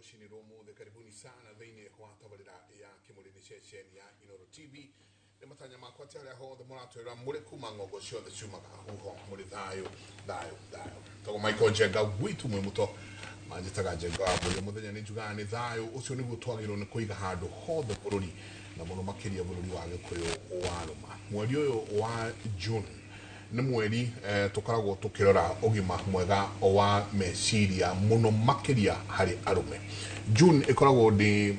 Rũcinĩ rwa ũmũthĩ. Karibuni sana thĩinĩ wa tabarĩra ya Kĩmũrĩ, nĩ ceceni ya Inooro TV. Nĩ matanya makwa atĩ harĩa hothe mũratwĩra mũrĩ kuma ng'ongo ciothe ciumaga huho mũrĩ thayũ thayũ thayũ. Tagwo Michael Njenga gwitũ mwĩ mũto manjĩtaga Njenga wa mbũri. Mũthenya nĩ njugaga nĩ thayũ ũcio nĩguo twagĩrĩirwo nĩ kũiga handũ hothe bũrũri, na mũno makĩria bũrũri wa Gĩkũyũ wa rũma. Mweri ũyũ wa June nĩ mweri tũkoragwo tũkĩrora ũgima mwega wa meciria mũno makĩria harĩ arũme. June ĩkoragwo nĩ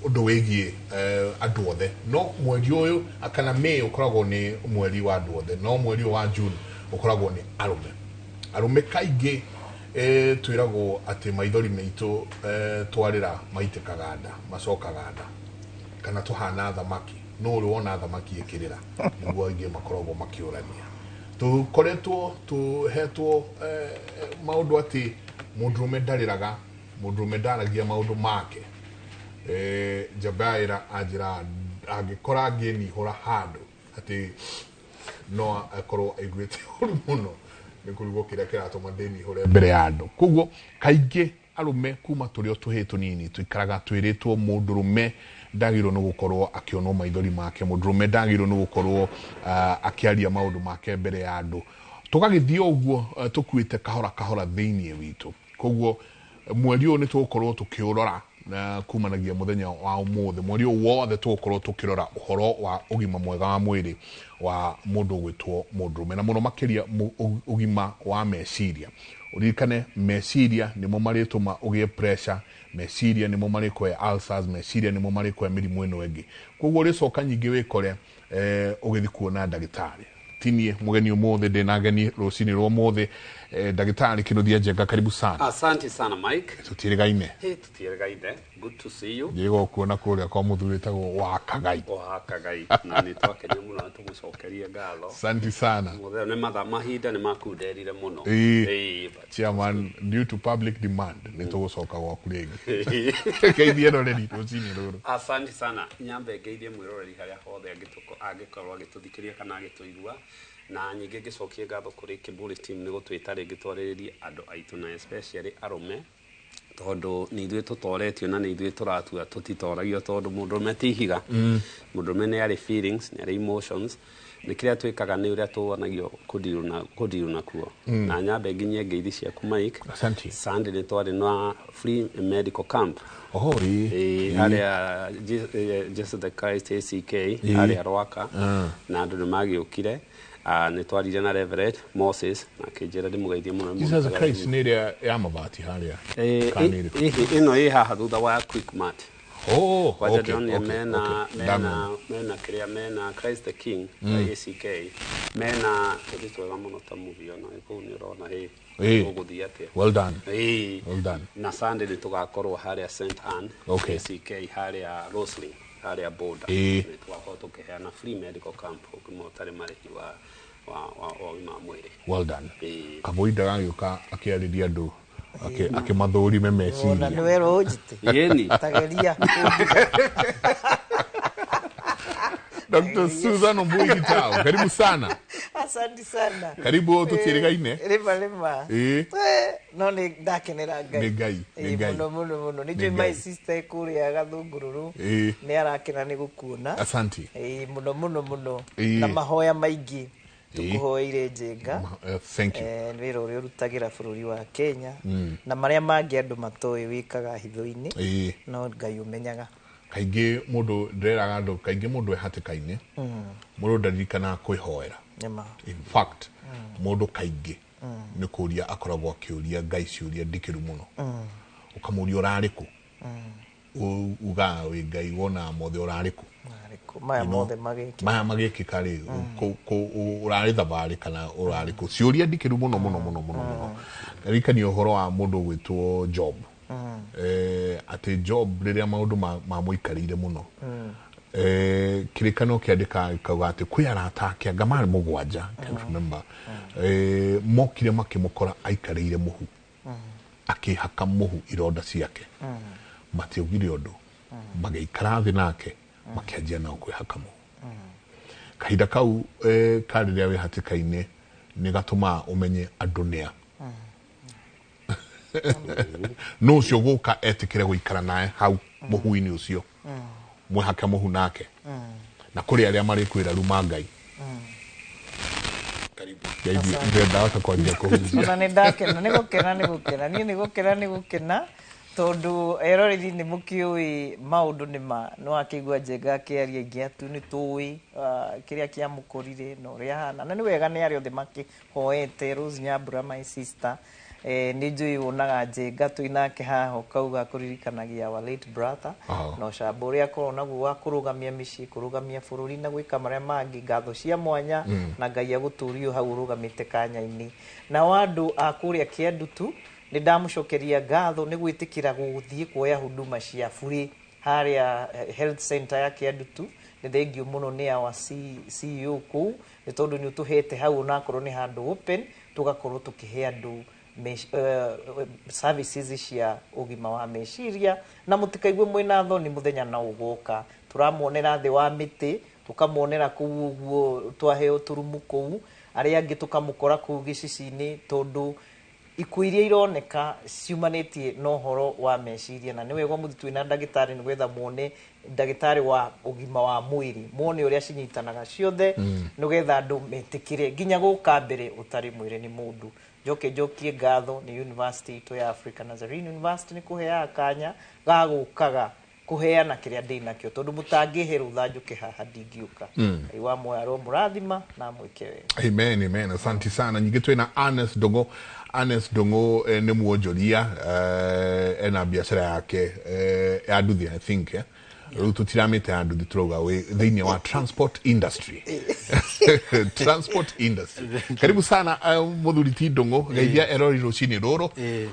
ũndũ wĩgiĩ andũ othe, no mweri ũyũ kana May ũkoragwo nĩ mweri wa andũ othe, no mweri ũyũ wa June ũkoragwo nĩ arũme. Arũme kaingĩ twĩragwo atĩ maithori maitũ twarĩra maitĩkaga nda, macokaga nda, kana tũhana thamaki. No ũrĩ wona thamaki ĩkĩrĩra? Nĩguo aingĩ makoragwo makĩũrania. Tũkoretwo tũhetwo maũndũ atĩ mũndũrũme ndarĩraga, mũndũrũme ndaragia maũndũ make. Njamba ya ĩra anjĩra angĩkora ngĩnihũra handũ atĩ no akorwo aiguĩte ũru mũno nĩ kũrigwo kĩrĩa kĩratũma ndĩnihũre mbere ya andũ. Koguo kaingĩ arũme kuma tũrĩ o tũhĩĩ tũnini tũikaraga twĩrĩtwo mũndũrũme ndagĩrĩirwo nĩ gũkorwo akĩonwo maithori make, mũndũrũme ndagĩrĩirwo nĩ gũkorwo akĩaria maũndũ make mbere ya andũ. Tũgagĩthiĩ o ũguo tũkuĩte kahora kahora thĩinĩ witũ. Koguo mweri ũyũ nĩ tũgũkorwo tũkĩũrora kumanagia mũthenya wa ũmũthĩ. Mweri ũyũ wothe tũgũkorwo tũkĩrora ũhoro wa ũgima mwega wa mwĩrĩ wa mũndũ ũgwĩtwo mũndũrũme, na mũno makĩria ũgima wa meciria. Ũririkane meciria nĩmo marĩtũma ũgĩe pressure, meciria nĩmo marĩkũhe ulcers, meciria nĩmo marĩkũhe mĩrimũ ĩno ĩngĩ. Koguo ũrĩcoka nyingĩ wĩkore ũgĩthiĩ kuona ndagĩtarĩ. Tinie mũgeni ũmũthĩ, ndĩna ageni rũcinĩ rwa ũmũthĩ. Ndagĩtarĩ Kĩnuthia Njenga, karibu sana. Asante sana, Mike. Tũtiĩrĩgaine. Hey, tutiĩrĩgaine. Good to see you. Njĩga kuona kũrĩa kwa mũthuri wĩtagwo wa Kagai. Wa Kagai. Na nĩ twakenia mũno na tũmũcokerie ngatho. Asante sana. Mũthenya nĩ mathaa mahinda nĩ makunderire mũno. Ĩĩ. Chairman, due to public demand nĩ tũgũcoka gwaku rĩngĩ. Geithie roreri rũcinĩ rũrũ. Asante sana. Nyambe ngeithie mwĩroreri harĩa hothe angĩkorwo agĩtũthikĩrĩria kana agĩtũigua, na nyingĩ ngĩcokie ngatho kũrĩ Kiburi team nĩ gũtwĩta rĩngĩ twarĩrĩrie andũ aitũ, na especially arũme, tondũ nĩ ithuĩ tũtoretio na nĩ ithuĩ tũratua tũtitoragio, tondũ mũndũrũme ti ihiga. Mũndũrũme nĩ arĩ feelings, nĩ arĩ emotions. Nĩ kĩrĩa twĩkaga nĩ ũrĩa tuonagio kũndirũ nakuo. Na nyambe nginyie ngeithi ciaku, Mike. Asante. Sunday nĩ twarĩ na free medical camp. Oho, ĩĩ. Ĩĩ, harĩa Jesus the Christ ACK harĩa Rwaka, na andũ nĩ magĩũkire. Nĩ twarire na Reverend Moses na akĩnjĩra ndĩmũgeithie mũno. Jesus Christ nĩ ĩrĩa ya mabati harĩa? Kana nĩ ĩrĩkũ? Ĩno ĩ haha thutha wa Quickmart. Oh, Kwanja okay, ndĩronire mena mena Ndamenya. mena kĩrĩa mena Christ the King ACK, mena tũthi twega mũno ta movie ona kũu nĩ ũrona hĩ ũgũthiĩ atĩa. Well done. Ĩĩ. Well done. Na Sunday nĩ tũgakorwo harĩa St Anne ACK harĩa Roslyn, harĩa border. Nĩ tũgakorwo tũkĩheana free medical camp ũkĩma ũtarĩ marĩhi wa ũgima wa mwĩrĩ. Well done. Ĩĩ. Kaboi ndagagĩũka akĩarĩria andũ akĩmathũrime Ona meciria. nĩ werwo ũnjite. Yeni. Tageria. Dr. Susan Ombui Gitau, karibu sana. Asante sana. Karibu tũtiĩrĩgaine. Rĩma rĩma. Ĩĩ. No nĩ ndakenera Ngai. Nĩ Ngai, nĩ Ĩĩ, Ngai. mũno mũno mũno. Nĩ Nĩ njũĩ my Ngai. sister kũrĩa Gathũngũrũrũ. Ĩĩ. Nĩ arakena nĩ gũkuona. Asante. Ĩĩ, mũno mũno mũno. Ĩĩ. Na mahoya maingĩ Ĩĩ. tũkũhoeire Njenga. Thank you. Wĩra ũrĩa ũrutagĩra bũrũri wa Kenya na marĩa mangĩ andũ matoĩ wĩkaga hitho-inĩ, no Ngai ũmenyaga. Kaingĩ mũndũ ndĩreraga andũ, kaingĩ mũndũ e hatĩka-inĩ, mũndũ ndaririkanaga kwĩhoera. Nĩma. In fact, mũndũ kaingĩ nĩ kũria akoragwo akĩũria Ngai ciũria ndikĩru mũno. Ũkamũria ũrarĩ kũ? Ugaga wĩ Ngai wonaga mothe, ũrarĩ kũ? Marĩ kũ? Maya mothe magĩkĩka. Maya magĩkĩka rĩ, ũrarĩ thabarĩ kana ũrarĩ kũ? Ciũria ndikĩru mũno mũno mũno mũno mũno. Ririkania ũhoro wa mũndũ ũgwĩtwo Job. Atĩ Job rĩrĩa maũndũ mamũikarĩire mũno, kĩrĩkanĩro kĩandĩka gĩkauga atĩ kwĩ arata ake anga marĩ 7, can't remember, mokire makĩmũkora aikarĩire mũhu, akĩhaka mũhu ironda ciake. Matiaugire ũndũ, magĩikara thĩ nake, makĩanjia nao kwĩhaka mũhu. Kahinda kau ka rĩrĩa wĩ hatĩka-inĩ nĩ gatũmaga ũmenye andũ nĩa. No ũcio gũka etĩkĩre gũikara nawe hau mũhu-inĩ ũcio, mwĩhake mũhu nake, na kũrĩ arĩa marĩkwĩra ruma Ngai. Ndawata kwanjia kũhunjia. Ona nĩ ndakena, nĩ gũkena, nĩ gũkena, niĩ nĩ gũkena, nĩ gũkena, tondũ eroreri nĩ mũkĩũĩ maũndũ nĩ ma nĩ wakĩigua Njenga akĩaria ingĩ atu nĩ tũĩ kĩrĩa kĩamũkorire na ũrĩa ahana, na nĩ wega nĩ arĩa othe makĩhoete. Rose Nyambura, my sister, nĩ njũĩ wonaga Njenga twĩ nake haha ũkauga kũririkanagia our late brother na ũcamba ũrĩa akorwo naguo wa kũrũgamia mĩciĩ, kũrũgamia bũrũri na gwĩka marĩa mangĩ. Ngatho cia mwanya na Ngai agũtũrie hau ũrũgamĩte kanya-inĩ. Nao andũ a kũrĩa Kĩandutu nĩ ndamũcokeria ngatho nĩ gwĩtĩkĩra gũthiĩ kuoya huduma cia bure harĩa health center ya Kĩandutu. Nĩ thengio mũno nĩ our CEO kũu, nĩ tondũ nĩ ũtũhete hau onakorwo nĩ handũ open, tũgakorwo tũkĩhe andũ services cia ũgima wa meciria, na mũtikaigue mwĩna thoni mũthenya na ũgoka. Tũramuonera thĩ wa mĩtĩ, tũkamuonera kũu ũguo twaheo tũrumu kũu, arĩa angĩ tũkamũkora kũu gĩcici-inĩ, tondũ ikuũ iria ironeka ciumanĩtie na ũhoro wa meciria. Na nĩ wega mũthiĩ twĩna ndagĩtarĩ nĩgetha muone ndagĩtarĩ wa ũgima wa mwĩrĩ, muone ũrĩa cinyitanaga ciothe, nĩgetha andũ metĩkĩre nginya gũka mbere ũtarĩ mwĩre nĩ mũndũ. Njoke njokie ngatho nĩ university itũ ya Africa Nazarene University nĩ kũheaga kanya ga gũkaga kũheana kĩrĩa ndĩ nakĩo, tondũ mũtangĩhe rũtha njũke haha ndingĩũka. Ngai wa muoyo aromũrathima na amwĩke wega. Amen, amen. Asante sana. Nyingĩ twĩna Ernest Ndung'u. Ernest Ndung'u nĩ mwonjoria, ena biacara yake ya nduthi, I think, eh? Rĩu tũtiramĩte ya nduthi, tũrauga wĩ thĩinĩ wa transport industry. Transport industry. Karibu sana, mũthuri ti Ndung'u, geithia erori rũcinĩ rũrũ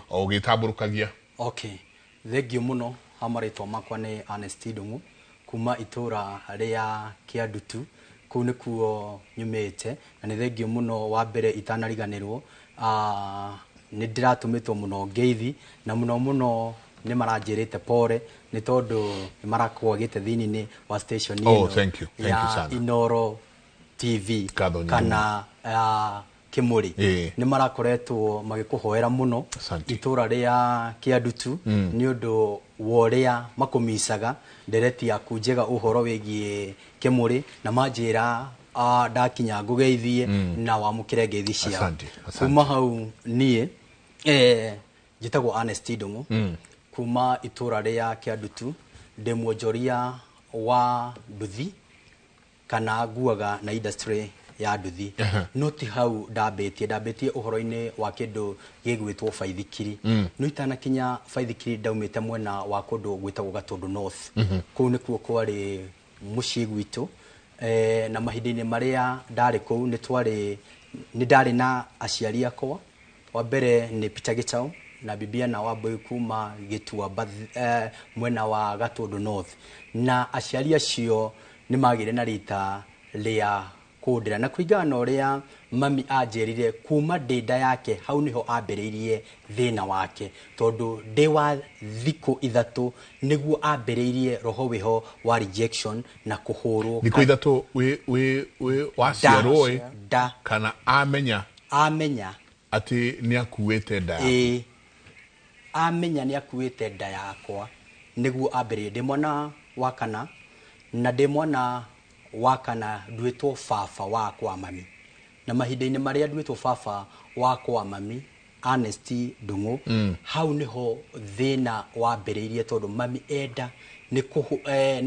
o ũgĩtambũrũkagia. Okay, thengio mũno. Ha marĩtwa makwa nĩ Ernest Ndung'u kuma itũra rĩa Kĩandutu, kũu nĩkuo nyumĩte, na nĩ thengio mũno. Wa mbere itanariganĩrwo, nĩ ndĩratũmĩtwo mũno ngeithi, na mũno mũno nĩ maranjĩrĩte pore nĩ tondũ nĩ marakwagĩte thĩinĩ wa station Oh, ĩno thank you. Thank you ya sana. Inoro TV Ngatho nyingĩ. kana Kĩmũrĩ. Nĩ marakoretwo magĩkũhoera mũno Asante. itũra rĩa Kĩandutu nĩ ũndũ wa ũrĩa makũmicaga ndereti yaku njega ũhoro wĩgiĩ Kĩmũrĩ, na manjĩra ndakinya ngũgeithie na wamũkĩre ngeithi ciao. Asante, asante. Kuma hau niĩ njĩtagwo Ernest Ndung'u kuma itũra rĩa Kĩandutu, ndĩ mwonjoria wa nduthi kana nguaga na industry ya nduthi. No ti hau ndambĩtie ũhoro-inĩ wa kĩndũ gĩgwĩtwo baithikiri. No itanakinya baithikiri ndaumĩte mwena wa kũndũ gwĩtagwo Gatũndũ North. Kũu nĩkuo kwarĩ mũciĩ gwitũ, na mahinda-inĩ marĩa ndarĩ kũu nĩ ndarĩ na aciari akwa. Wa mbere nĩ Peter Gĩchau na Bibiana Wambui kuma Gĩtuamba, mwena wa Gatũndũ North, na aciari acio nĩ magĩire na rita rĩa kũndĩra, na kũringana na ũrĩa mami anjĩrire kuma ndĩ nda yake, hau nĩho ambĩrĩirie thĩna wake, tondũ ndĩ wa thikũ 3 nĩguo ambĩrĩirie roho wĩho wa rejection na kũhũrwo. Thikũ 3 wĩ waciarwo ĩ? Nda. Kana amenya? Amenya atĩ nĩ akuĩte nda yaku. Ĩĩ, amenya nĩ akuĩte nda yakwa nĩguo ambĩrĩrie. Ndĩ mwana wa kana, na ndĩ mwana wa kana nduĩtwo baba wa kwa mami, na mahinda-inĩ marĩa nduĩtwo baba wa kwa mami Ernest Ndung'u, hau nĩho thĩna wambĩrĩirie, tondũ mami enda nĩ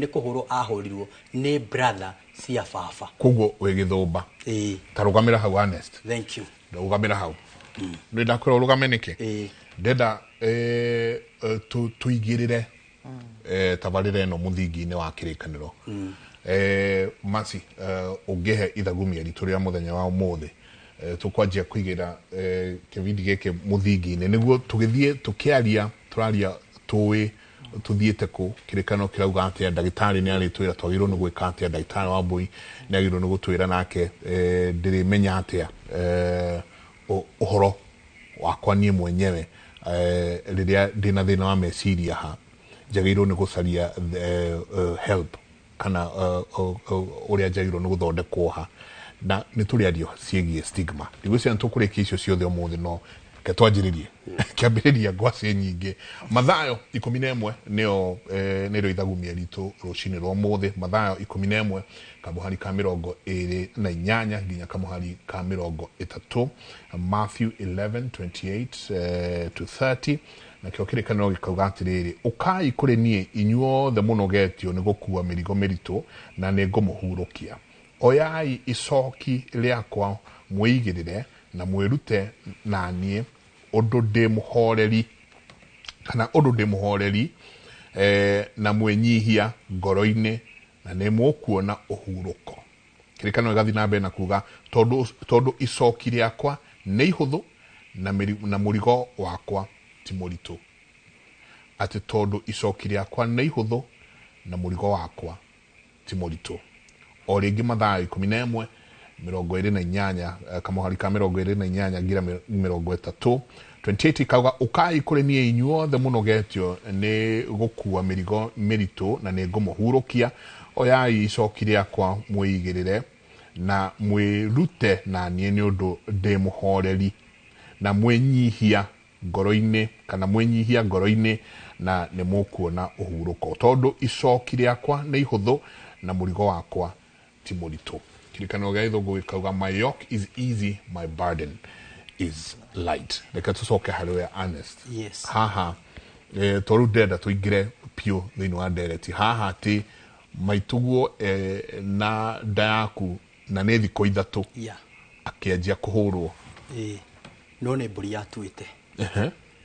kũhũrwo ahũrirwo nĩ brother cia baba. Koguo wĩ gĩthũmba. Ĩĩ. Ta rũgamĩra hau, Ernest. Thank you. Rũgamĩra hau. Nĩ ndakwĩra ũrũgame nĩkĩ? Ĩĩ. Ndenda tũigĩrĩre tabarĩra ĩno mũthingi-inĩ wa kĩrĩkanĩro. Masi, ũngĩhe ithagumia ritũ rĩa mũthenya wa ũmũthĩ, tũkwanjia kũigĩra kĩbindi gĩkĩ mũthingi-inĩ nĩguo tũgĩthiĩ tũkĩaria, tũraria tũĩ tũthiĩte kũ, kĩrĩkanĩro kĩrauga atĩa, ndagĩtarĩ nĩ arĩtwĩra twagĩrĩirwo nĩ gwĩka atĩa, ndagĩtarĩ Wambui nĩ agĩrĩirwo nĩ gũtwĩra nake, ndĩrĩmenya atĩa ũhoro wakwa niĩ mwenyewe, rĩrĩa ndĩna thĩna wa meciria ha njagĩrĩirwo nĩ gũcaria help kana ũrĩa njagĩrĩirwo nĩ gũthondekwo ha, na nĩ tũrĩario ciĩgiĩ stigma. Ndigwĩciria nĩ tũkũrĩkia icio ciothe ũmũthĩ, no Reke twanjĩrĩrie kĩambĩrĩria ngwacĩ nyingĩ. Mathayo 11 nĩyo nĩrĩo ithagumia ritũ rũcinĩ rwa ũmũthĩ. Mathayo 11 kamũhari ka 28 nginya kamũhari ka 30. Matthew 11:28 to 30. Nakĩo kĩrĩkanĩro gĩkauga atĩrĩrĩ, ũkai kũrĩ niĩ inyuothe mũnogetio nĩ gũkua mĩrigo mĩritũ, na nĩ ngũmũhurũkia. Oyai icoki rĩakwa mwĩigĩrĩre na mwĩrute na niĩ ũndũ ndĩ mũhoreri, kana ũndũ ndĩ mũhoreri na mwĩnyihia ngoro-inĩ, na nĩ mũkuona ũhurũko. Kĩrĩkanĩro gĩgathiĩ na mbere na kuga tondũ icoki rĩakwa nĩ ihũthũ na mũrigo wakwa ti mũritũ. Atĩ tondũ icoki rĩakwa nĩ ihũthũ na mũrigo wakwa ti mũritũ. O rĩngĩ Mathayo 11 28 kamũhari ka 28 nginya 30. 28 ikauga ũkai kũrĩ niĩ inyuothe mũnogetio nĩ gũkua mĩrigo mĩritũ, na nĩ ngũmũhurũkia. Oyai icoki rĩakwa mwĩigĩrĩre na mwĩrute na niĩ, nĩ ũndũ ndĩ mũhoreri na mwĩnyihia ngoro-inĩ, kana mwĩnyihia ngoro-inĩ, na nĩ mũkuona ũhurũko. Tondũ icoki rĩakwa nĩ ihũthũ na mũrigo wakwa ti mũritũ. Kĩrĩkanĩro gĩa gĩthũngũ gĩkauga my yoke is easy, my burden is light. Reke tũcoke harĩ we Ernest. Yes. Haha to rĩu ndĩrenda tũingĩre piũ thĩinĩ wa ndereti haha, atĩ maituguo na nda yaku na nĩ thikũ 3 akĩanjia kũhũrwo. Ĩĩ, no nĩ mbũri yatuĩte.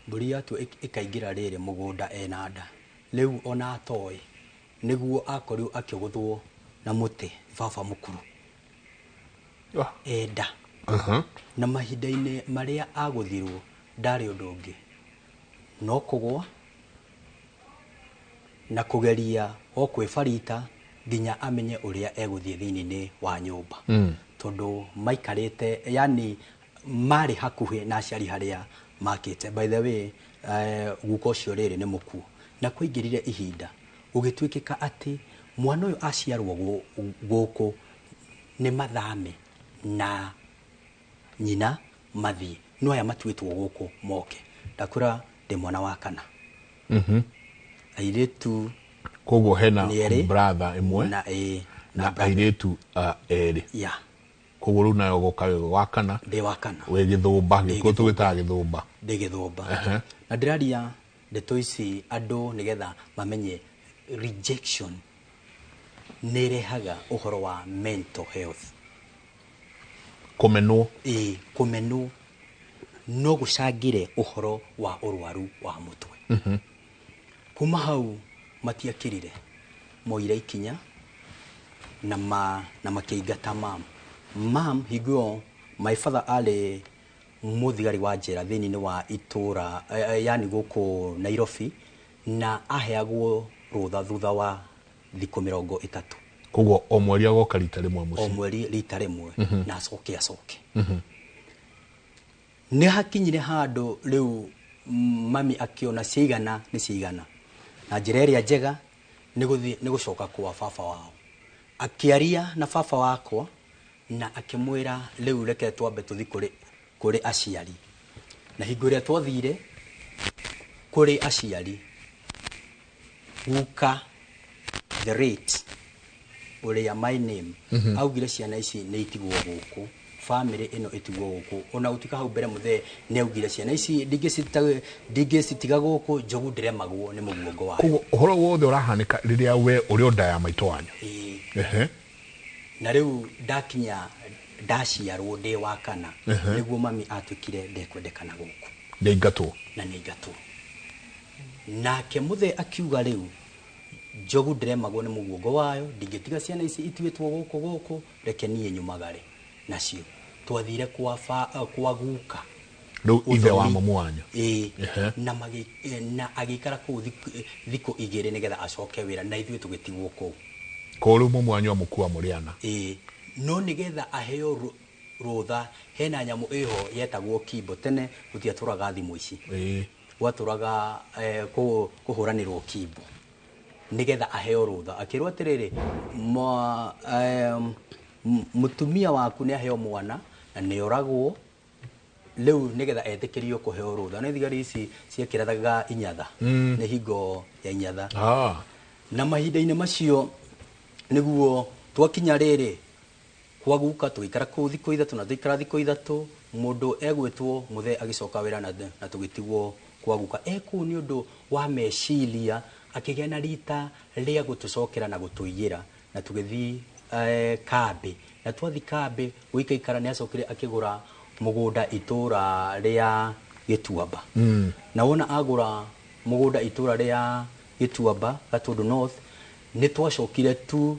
Mbũri yatua ĩkaingĩra rĩrĩ mũgũnda ena nda. Rĩu ona atoĩ nĩguo akorirwo akĩgũthwo na mũtĩ baba mũkũrũ. Enda. Na mahinda-inĩ marĩa agũthirwo ndarĩ ũndũ ũngĩ no kũgũa na kũgeria o kwĩbarita nginya amenye ũrĩa egũthiĩ thĩinĩ wa nyũmba. Tondũ maikarĩte, yani marĩ hakuhĩ na aciari harĩa makĩte. By the way, guka ũcio rĩrĩ nĩ mũkuũ. Na kũingĩrire ihinda gũgĩtuĩkĩka atĩ mwana ũyũ aciarwo gũkũ nĩ mathame na nyina mathiĩ, no aya matuĩtwo gũkũ moke. Ndakũra ndĩ mwana wa kana. Airĩtu Koguo hena brother ĩmwe na na airĩtu erĩ. Yeah. Koguo rĩu nayo ũgoka wĩ wa kana. Ndĩ wa kana. Wĩ gĩthũmba, gĩkũyũ tũgĩtaga gĩthũmba. Ndĩ gĩthũmba. Na ndĩraria ndeto ici andũ nĩgetha mamenye rejection nĩ ĩrehaga ũhoro wa mental health. Kũmenwo. Ĩĩ, kũmenwo no gũcangĩre ũhoro wa ũrwaru wa mũtwe. Kuma hau matiakĩrire, moire ikinya na makĩingata mam. Mam hingo ĩyo my father arĩ mũthigari wa njera thĩinĩ wa itũra, yani gũkũ Nairobi, na aheagwo rũtha thutha wa thikũ 30. Koguo o mweri agoka rita rĩmwe mũciĩ. O mweri rita rĩmwe, na acoke acoke. Nĩ hakinyire handũ rĩu mami akĩona ciigana nĩ ciigana, na njĩra ĩrĩa njega nĩ gũcoka kwa baba wao. Akĩaria na baba wakwa na akĩmwĩra rĩu reke twambe tũthiĩ kũrĩ aciari. Na hingo ĩrĩa twathire kũrĩ aciari, guka the rate ũrĩa my name augire ciana ici nĩ itigwo gũkũ, family ĩno ĩtigwo gũkũ. Ona gũtuĩka hau mbere mũthee nĩ augire ciana ici ndingĩcitiga gũkũ, njogu ndĩremagwo nĩ mũguongo wayo. Koguo ũhoro wothe ũrahanĩka rĩrĩa we ũrĩ o nda ya maitũ wanyu. Ĩĩ. Na rĩu ndakinya ndaciarwo ndĩ wa kana, nĩguo mami atuĩkire ndekwendekana gũkũ. Nĩaingatwo. Na nĩaingatwo. Nake mũthee akiuga rĩu njogu ndĩremagwo nĩ mũguongo wayo, ndingĩtiga ciana ici ituĩtwo gũkũ gũkũ, reke niĩ nyumagare nacio. Twathire kwa guka. Rĩu ithe wa mamu wanyu. Ĩĩ. Na agĩikara kũu thikũ 2 nĩgetha acoke wĩra, na ithuĩ tũgĩtigwo kũu. Koguo rĩu mamu wanyu amũkua mũrĩ ana. Ĩĩ. No nĩgetha aheo rũtha, hena nyamũ ĩho yetagwo kimbo. Tene gũtiatũraga thimũ ici. Ĩĩ. Gwatũraga kũhũranĩrwo kimbo nĩgetha aheo rũtha. Akĩrwo atĩrĩrĩ, mũtumia waku nĩ aheo mwana na nĩ oragwo Rĩu nĩgetha etĩkĩrio kũheo rũtha nĩ thigari ici ciekĩrathaga inyatha, nĩ hingo ya inyatha. Na mahinda-inĩ macio nĩguo twakinya rĩrĩ kwa guka, tũgĩikara kũu thikũ 3, na tũikara thikũ 3 mũndũ egwĩtwo mũthee agĩcoka wĩra, na tũgĩtigwo kwa guka. E kũu nĩ ũndũ wa meciria akĩgĩa na rita rĩa gũtũcokera na gũtũiyĩra, na tũgĩthiĩ kambĩ. Na twathiĩ kambĩ gũikaikara, nĩ acokire akĩgũra mũgũnda itũra rĩa Gĩtuamba. Na wona agũra mũgũnda itũra rĩa Gĩtuamba, Gatũndũ North, nĩ twacokire tu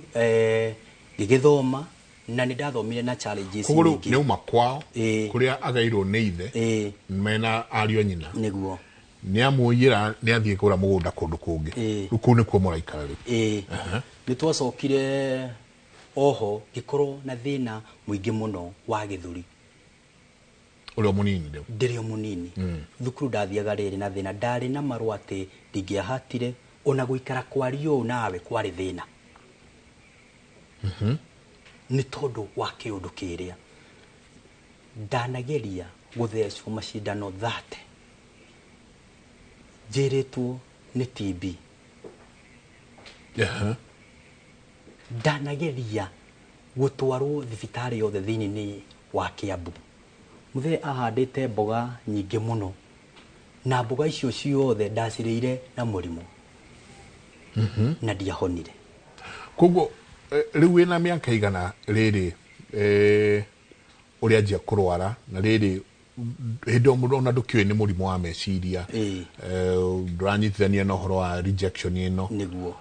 ngĩgĩthoma, na nĩ ndathomire na challenges Koguo rĩu nyingĩ. nĩ uma kwao, Ĩĩ. kũrĩa agairwo nĩ ithe, Ĩĩ. mena ariũ a nyina. Nĩguo. Nĩ amũiyĩra, nĩ athiĩ kũgũra mũgũnda kũndũ kũngĩ. Ĩĩ. Rĩu kũu nĩkuo mũraikara rĩu? Ĩĩ. Nĩ twacokire oho ngĩkorwo na thĩna mũingĩ mũno wa gĩthũri. Ũrĩa mũnini rĩu? Ndĩrĩ o mũnini. Thukuru ndathiaga rĩrĩ na thĩna, ndarĩ na marũa atĩ ndingĩahatire ona gũikara kwario ũũ nawe kwarĩ thĩna, nĩ tondũ wa kĩũndũ kĩrĩa ndanageria gũthecwo macindano 30, njĩrĩtwo nĩ TB. Ndanageria gũtwarwo thibitarĩ yothe thĩinĩ wa Kiambu. Mũthee ahandĩte mboga nyingĩ mũno, na mboga icio ciothe ndacirĩire na mũrimũ na ndiahonire. Koguo rĩu wĩna mĩaka igana rĩrĩ ũrĩanjia kũrwara, na rĩrĩ hĩndĩ ĩyo mũndũ ona ndũkĩũĩ nĩ mũrimũ wa meciria? Ĩĩ. Ndũranyitithania na ũhoro wa rejection ĩno? Nĩguo.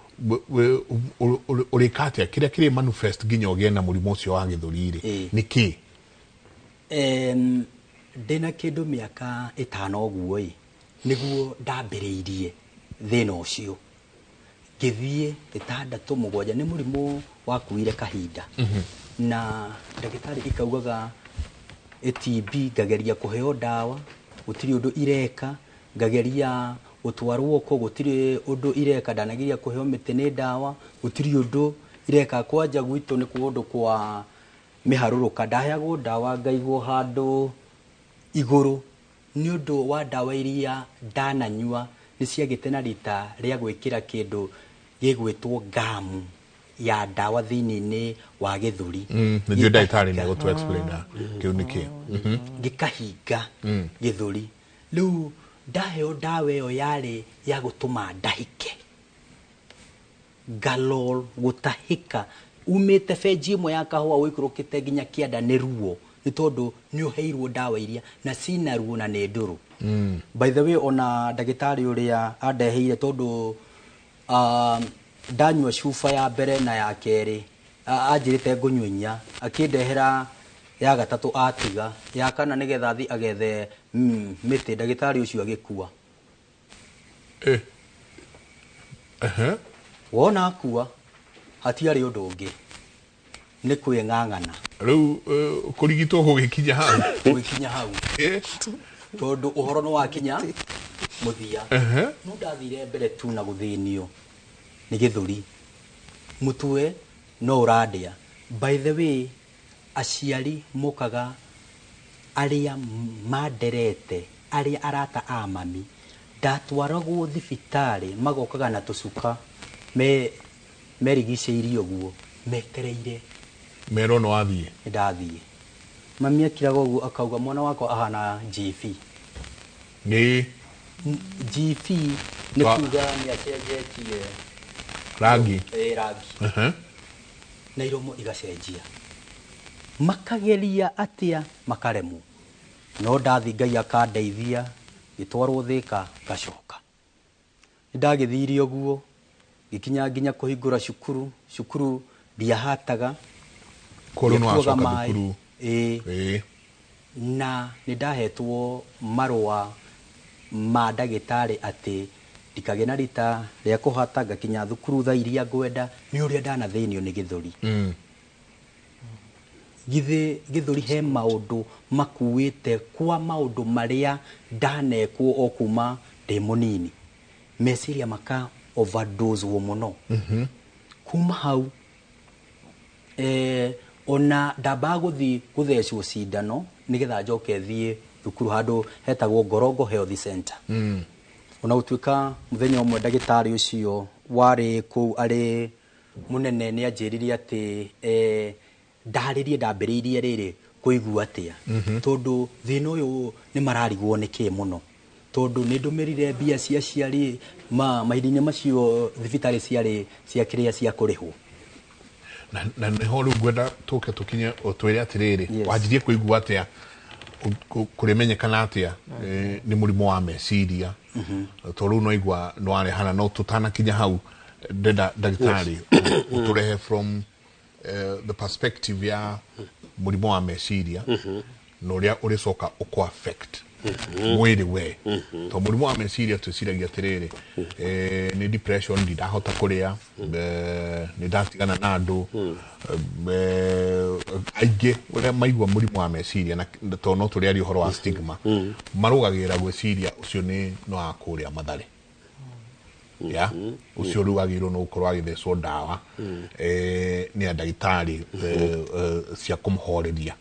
Ũrĩka atĩa kĩrĩa kĩrĩ manifest nginya ũgĩe na mũrimũ ũcio wa gĩthũri rĩ? Ĩĩ. Nĩ kĩ? Ndĩna kĩndũ mĩaka 5 ũguo ĩ, nĩguo ndambĩrĩirie thĩna ũcio, ngĩthiĩ 6, 7. Nĩ mũrimũ wakuire kahinda, na ndagĩtarĩ ikaugaga ĩ TB. Ngageria kũheo ndawa, gũtirĩ ũndũ ireka. Ngageria gũtwarwo kũ, gũtirĩ ũndũ ireka. Ndanageria kũheo mĩtĩ nĩ ndawa, gũtirĩ ũndũ ireka. Kwanja gwitũ nĩ kũndũ kwa mĩharũrũka, ndaheagwo ndawa ngaigwo handũ igũrũ nĩ ũndũ wa ndawa iria ndananyua nĩ ciagĩte na rita rĩa gwĩkĩra kĩndũ gĩgwĩtwo ngamu ya ndawa thĩinĩ wa gĩthũri. Nĩ njũĩ ndagĩtarĩ nĩ egũtũ explain na kĩu nĩ kĩ. Gĩkahinga gĩthũri. Rĩu ndaheo ndawa ĩyo yarĩ ya gũtũma ndahike ngalol gũtahĩka, umĩte benji ĩmwe ya kahũa ũikũrũkĩte nginya kĩanda nĩ ruo, nĩ tondũ nĩ ũheirwo ndawa iria na cina ruo na nĩ ndũrũ. By the way, ona ndagĩtarĩ ũrĩa andeheire, tondũ ndanyua cuba ya mbere na ya kerĩ, anjĩrĩte ngũnyua 4, akĩndehera ya gatatũ, atiga ya kana nĩgetha athi agethe mĩtĩ. Ndagĩtarĩ ũcio agĩkua. Eh. Ehe. Wona akua, hatiarĩ ũndũ ũngĩ, nĩ kwĩng'ang'ana. Rĩu kũrigitwo gũgĩkinya hau? Gũgĩkinya hau. Tondũ ũhoro nĩ wakinya mũthia. No ndathire mbere tu na gũthĩnio nĩ gĩthũri, mũtwe no ũrandĩa. By the way, aciari mokaga arĩa manderete, arĩa arata a mami, ndatwaragwo thibitarĩ magokaga na tũcuka me merigicĩirie ũguo metereire Merwo no wathiĩ. Nĩ ndathiĩ. Mami akiraga ũguo akauga mwana wakwa ahana GV. Nĩ GV nĩ kuga nĩ acenjetie rangi. Rangi. Na iromo igacenjia, makageria atia makaremwo, no ndathi Ngai akandeithia, ngĩtwarwo Thĩka, ngacoka. Nĩ ndagĩthire ũguo ngĩkinya nginya kũhingũra cukuru. Cukuru ndiahataga. Koguo rĩu nĩ Ndiakuaga wacoka maĩ. thukuru? Ĩĩ. Na nĩ ndahetwo marũa ma ndagĩtarĩ atĩ ndikagĩe na rita rĩa kũhata, ngakinya thukuru thaa iria ngwenda, nĩ ũrĩa ndanathĩnio nĩ gĩthũri. Githĩ gĩthũri he maũndũ makuĩte kwa maũndũ marĩa ndanekwo o kuma ndĩ mũnini, meciria maka overdose wo mũno. Kuma hau ona ndambaga gũthiĩ gũthecwo cindano nĩgetha njoke thiĩ Thukuru handũ hetagwo Ngorongo Health Center. Ona gũtuĩka mũthenya ũmwe ndagĩtarĩ ũcio warĩ kũu arĩ mũnene nĩ anjĩrire atĩ ndarĩrie ndambĩrĩirie rĩrĩ kũigua atĩa, tondũ thĩna ũyũ nĩ mararigwo nĩ kĩ mũno, tondũ nĩ ndũmĩrire mbia cia aciari mahinda-inĩ macio thibitarĩ ciarĩ cia kĩrĩa cia kũrĩhwo. Na nĩho rĩu ngwenda tũke tũkinye ũtwĩre atĩrĩrĩ, Yes. wanjirie kũigua atĩa, kũrĩmenyekana atĩa nĩ mũrimũ wa meciria, tondũ rĩu no igua nĩ warehana, no tũtanakinya hau ndenda ndagĩtarĩ ũtũrehe from the perspective ya mũrimũ wa meciria na ũrĩa ũrĩcoka ũkũ affect mwĩrĩ we, tondũ mũrimũ wa meciria twĩciragia atĩrĩrĩ, nĩ depression, ndindahota kũrĩa, nĩ ndatigana na andũ aingĩ ũrĩa maigua mũrimũ wa meciria, na tondũ no tũrĩaria ũhoro wa stigma, marũgagĩrĩra gwĩciria ũcio nĩ no wa kũrĩa Mathare ya ũcio rĩu agĩrĩirwo nĩ gũkorwo agĩthecwo ndawa nĩ ndagĩtarĩ cia kũmũhoreria.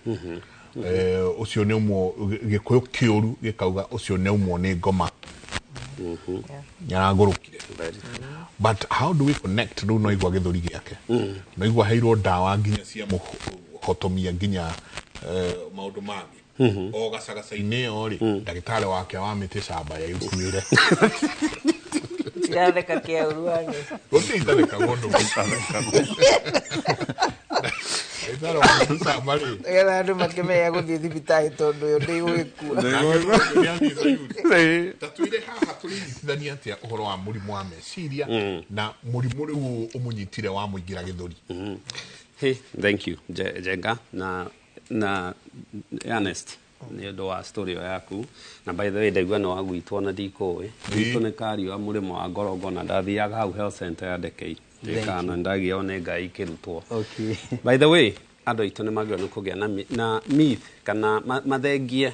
Ũcio nĩ ũmwe gĩkũyũ kĩũru gĩkauga ũcio nĩ ũmwe nĩ ngoma nĩaragũrũkire. But how do we connect? Rĩu no igua gĩthũri gĩake, no igua heirwo ndawa nginya cia mũhotomia nginya maũndũ mangĩ o gacagaca-inĩ ĩyo rĩ, ndagĩtarĩ wake wa mĩtĩ camba yaikuĩre. Tiratheka kĩaũru. Gũtirĩ itathekagwo ndũ ndagĩtarĩ wa mĩtĩ camba rĩ. Nĩgetha andũ makĩmenya gũthiĩ thibitarĩ tondũ ũyũ ndĩgũgĩkua. Ta twĩre haha tũrĩnyitithania atĩa ũhoro wa mũrimũ wa meciria na mũrimũ rĩu ũmũnyitire wa mũingĩra gĩthũri? Hey, thank you, Jenga na Ernest nĩ ũndũ wa story ĩyo yaku. Na by the way, ndaigua nĩ wagwitwo na ndikũĩ gwitũ nĩ kariũa mũrĩmo wa Ngorongo, na ndathiaga hau health center ya Ndekei ndĩkana ndagĩo nĩ Ngai ikĩrutwo. By the way, andũ aitũ nĩ magĩrĩirwo nĩ kũgĩa na myth kana mathengie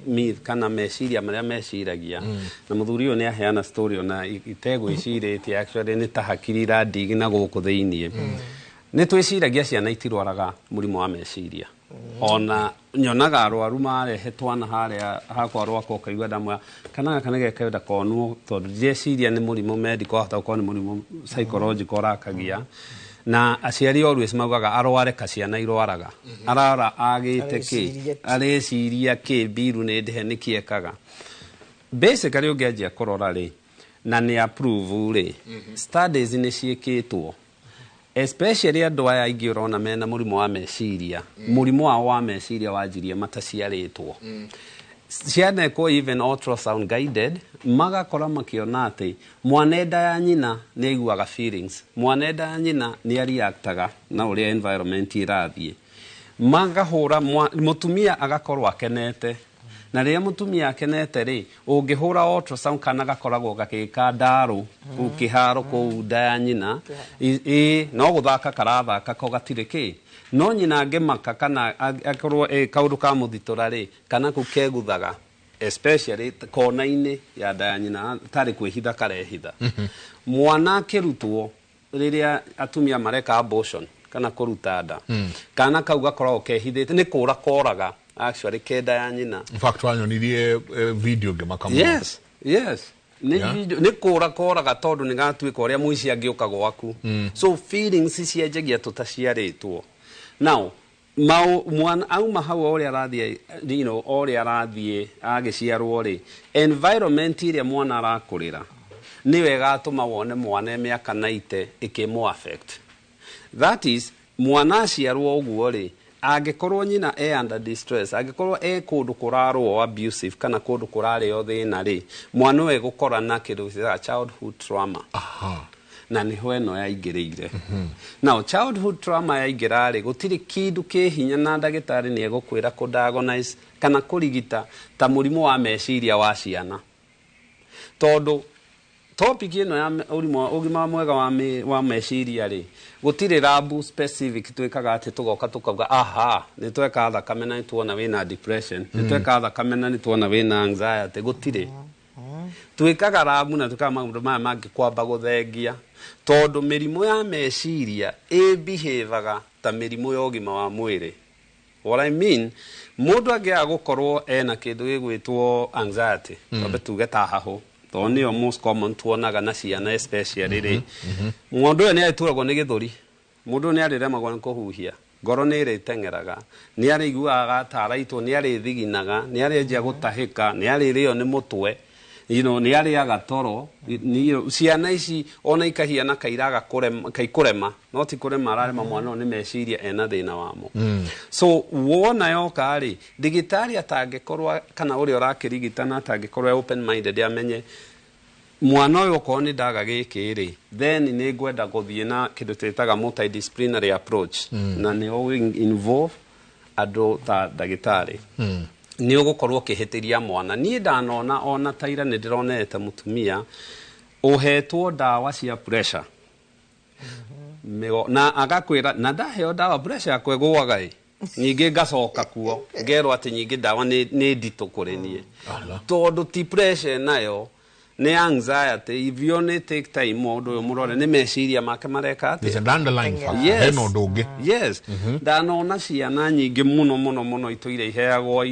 myth kana meciria marĩa meciragia. Na mũthuri ũyũ nĩ aheana story ona itegwĩcirĩtie, actually nĩ ta hakiri irandigi na gũkũ thĩiniĩ. Nĩ twĩciragia ciana itirwaraga mũrimũ wa meciria. Ona nyonaga arwaru marehe twana harĩa hakwa rwakwa, ũkaigua ndamwĩra kana gaka nĩ gekenda konwo, tondũ ndireciria nĩ mũrimũ medical, wahota gũkorwo nĩ mũrimũ psychological ũrakagia. Na aciari always maugaga arware ka ciana irwaraga arara agĩte kĩ. Areciria kĩ. Areciria kĩ, mbiru nĩ ndĩhe nĩkĩ ekaga. Basically ũngĩanjia kũrora rĩ, na nĩ approve rĩ, studies nĩ ciĩkĩtwo, especially andũ aya aingĩ ũrona mena mũrimũ wa meciria, mũrimũ wao wa meciria wanjirie mataciarĩtwo. Cianekwo even ultrasound guided, magakora makĩona atĩ mwana nda ya nyina nĩ aiguaga feelings, mwana nda ya nyina nĩ areactaga na ũrĩa environment ĩrathiĩ. Magahũra mũtumia agakorwo akenete, na rĩrĩa mũtumia akenete rĩ, ũngĩhũra ultrasound kana gakoragwo gagĩka ndarũ kũu kĩharo kũu nda ya nyina, ĩ no gũthaka karathaka ko gatirĩ kĩ, no nyina angĩmaka kana akorwo kaũndũ ka mũthitũra rĩ, kana kau keguthaga especially kona-inĩ ya nda ya nyina tarĩ kwĩhitha karehitha. Mwana akĩrutwo, rĩrĩa atumia mareka abortion kana kũruta nda, kana kau gakoragwo kehithĩte nĩ kũra koraga actually kenda ya nyina. In fact wanyonirie video ngĩmaka mũno. Yes, nĩ video, nĩ kũra koraga tondũ nĩ gatuĩka ũrĩa mũici angĩũka gwaku. So feelings cianjagia tũtaciarĩtwo. Now mau mwana auma hau o ũrĩa arathiĩ, o ũrĩa arathiĩ agĩciarwo rĩ, environment ĩrĩa mwana arakũrĩra nĩyo ĩgatũma wone mwana e mĩaka 90 ĩkĩmũ affect. That is, mwana aciarwo ũguo rĩ, angĩkorwo nyina e under distress, angĩkorwo e kũndũ kũrarũo abusive kana kũndũ kũrarĩo thĩna rĩ, mwana ũyũ egũkora na kĩndũ gĩtaga childhood trauma. Na nĩho ĩno yaingĩrĩire. Now childhood trauma yaingĩra rĩ, gũtirĩ kĩndũ kĩ hinya na ndagĩtarĩ nĩ egũkwĩra kũ-diagnose kana kũrigita ta mũrimũ wa meciria wa ciana, tondũ topic ĩno ya ũgima mwega wa meciria rĩ, gũtirĩ lab specific twĩkaga atĩ tũgoka tũkauga aha nĩ tweka thakame na nĩ tuona wĩna depression, nĩ tweka thakame na nĩ tuona wĩna anxiety. Gũtirĩ. Twĩkaga lab na twĩkaga maũndũ maya mangĩ kwamba gũthengia, tondũ mĩrimũ ya meciria ĩbehavaga ta mĩrimũ ya ũgima wa mwĩrĩ. What I mean, mũndũ angĩaga gũkorwo ena kĩndũ gĩgwĩtwo anxiety, twambe tuge ta hahũ, tondũ nĩyo most common tuonaga na ciana especially rĩ, mũndũ ũyũ nĩ arĩturagwo nĩ gĩthũri, mũndũ ũyũ nĩ arĩremagwo nĩ kũhuhia, ngoro nĩ ĩrĩteng'eraga, nĩ arĩiguaga ta araitwo, nĩ arĩthiginaga, nĩ arĩanjia gũtahĩka, nĩ arĩrĩo nĩ mũtwe, nĩ arĩaga toro. Ciana ici ona ikahiana kairaga kũrema, kaikũrema, no ti kũrema ararema, mwana ũyũ nĩ meciria ena thĩna wamo. So wona yoka rĩ, ndagĩtarĩ atangĩkorwo kana ũrĩa ũrakĩrigitana atangĩkorwo e open minded amenye mwana ũyũ okorwo nĩ ndaga gĩkĩ rĩ, then nĩ ngwenda gũthiĩ na kĩndũ twĩtaga multidisciplinary approach, na nĩ involve andũ ta ndagĩtarĩ, nĩ ũgũkorwo ũkĩhĩtĩria mwana. Niĩ ndanona ona taira nĩ ndĩronete mũtumia ũhetwo ndawa cia pressure na agakwĩra na ndaheo ndawa pressure yakwa ĩgũaga ĩ, ningĩ ngacoka kuo ngerwo atĩ nyingĩ ndawa nĩ nditũ kũrĩ niĩ, tondũ ti pressure nayo, nĩ anxiety. If you only take time mũndũ ũyũ mũrore nĩ meciria make mareka There's atĩa. an underlying factor. Yes. Hena ũndũ ũngĩ. Yes, ndanona ciana nyingĩ mũno mũno mũno itũire iheagwo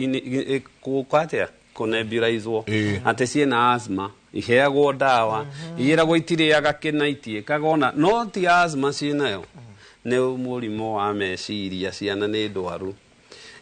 gũka atĩa, kũnebulaizwo, atĩ ciĩna asthma, iheagwo ndawa, iyĩragwo itirĩaga kĩna, itiĩkaga ona, no ti asthma ciĩnayo, nĩ mũrimũ wa meciria. Ciana nĩ ndwaru.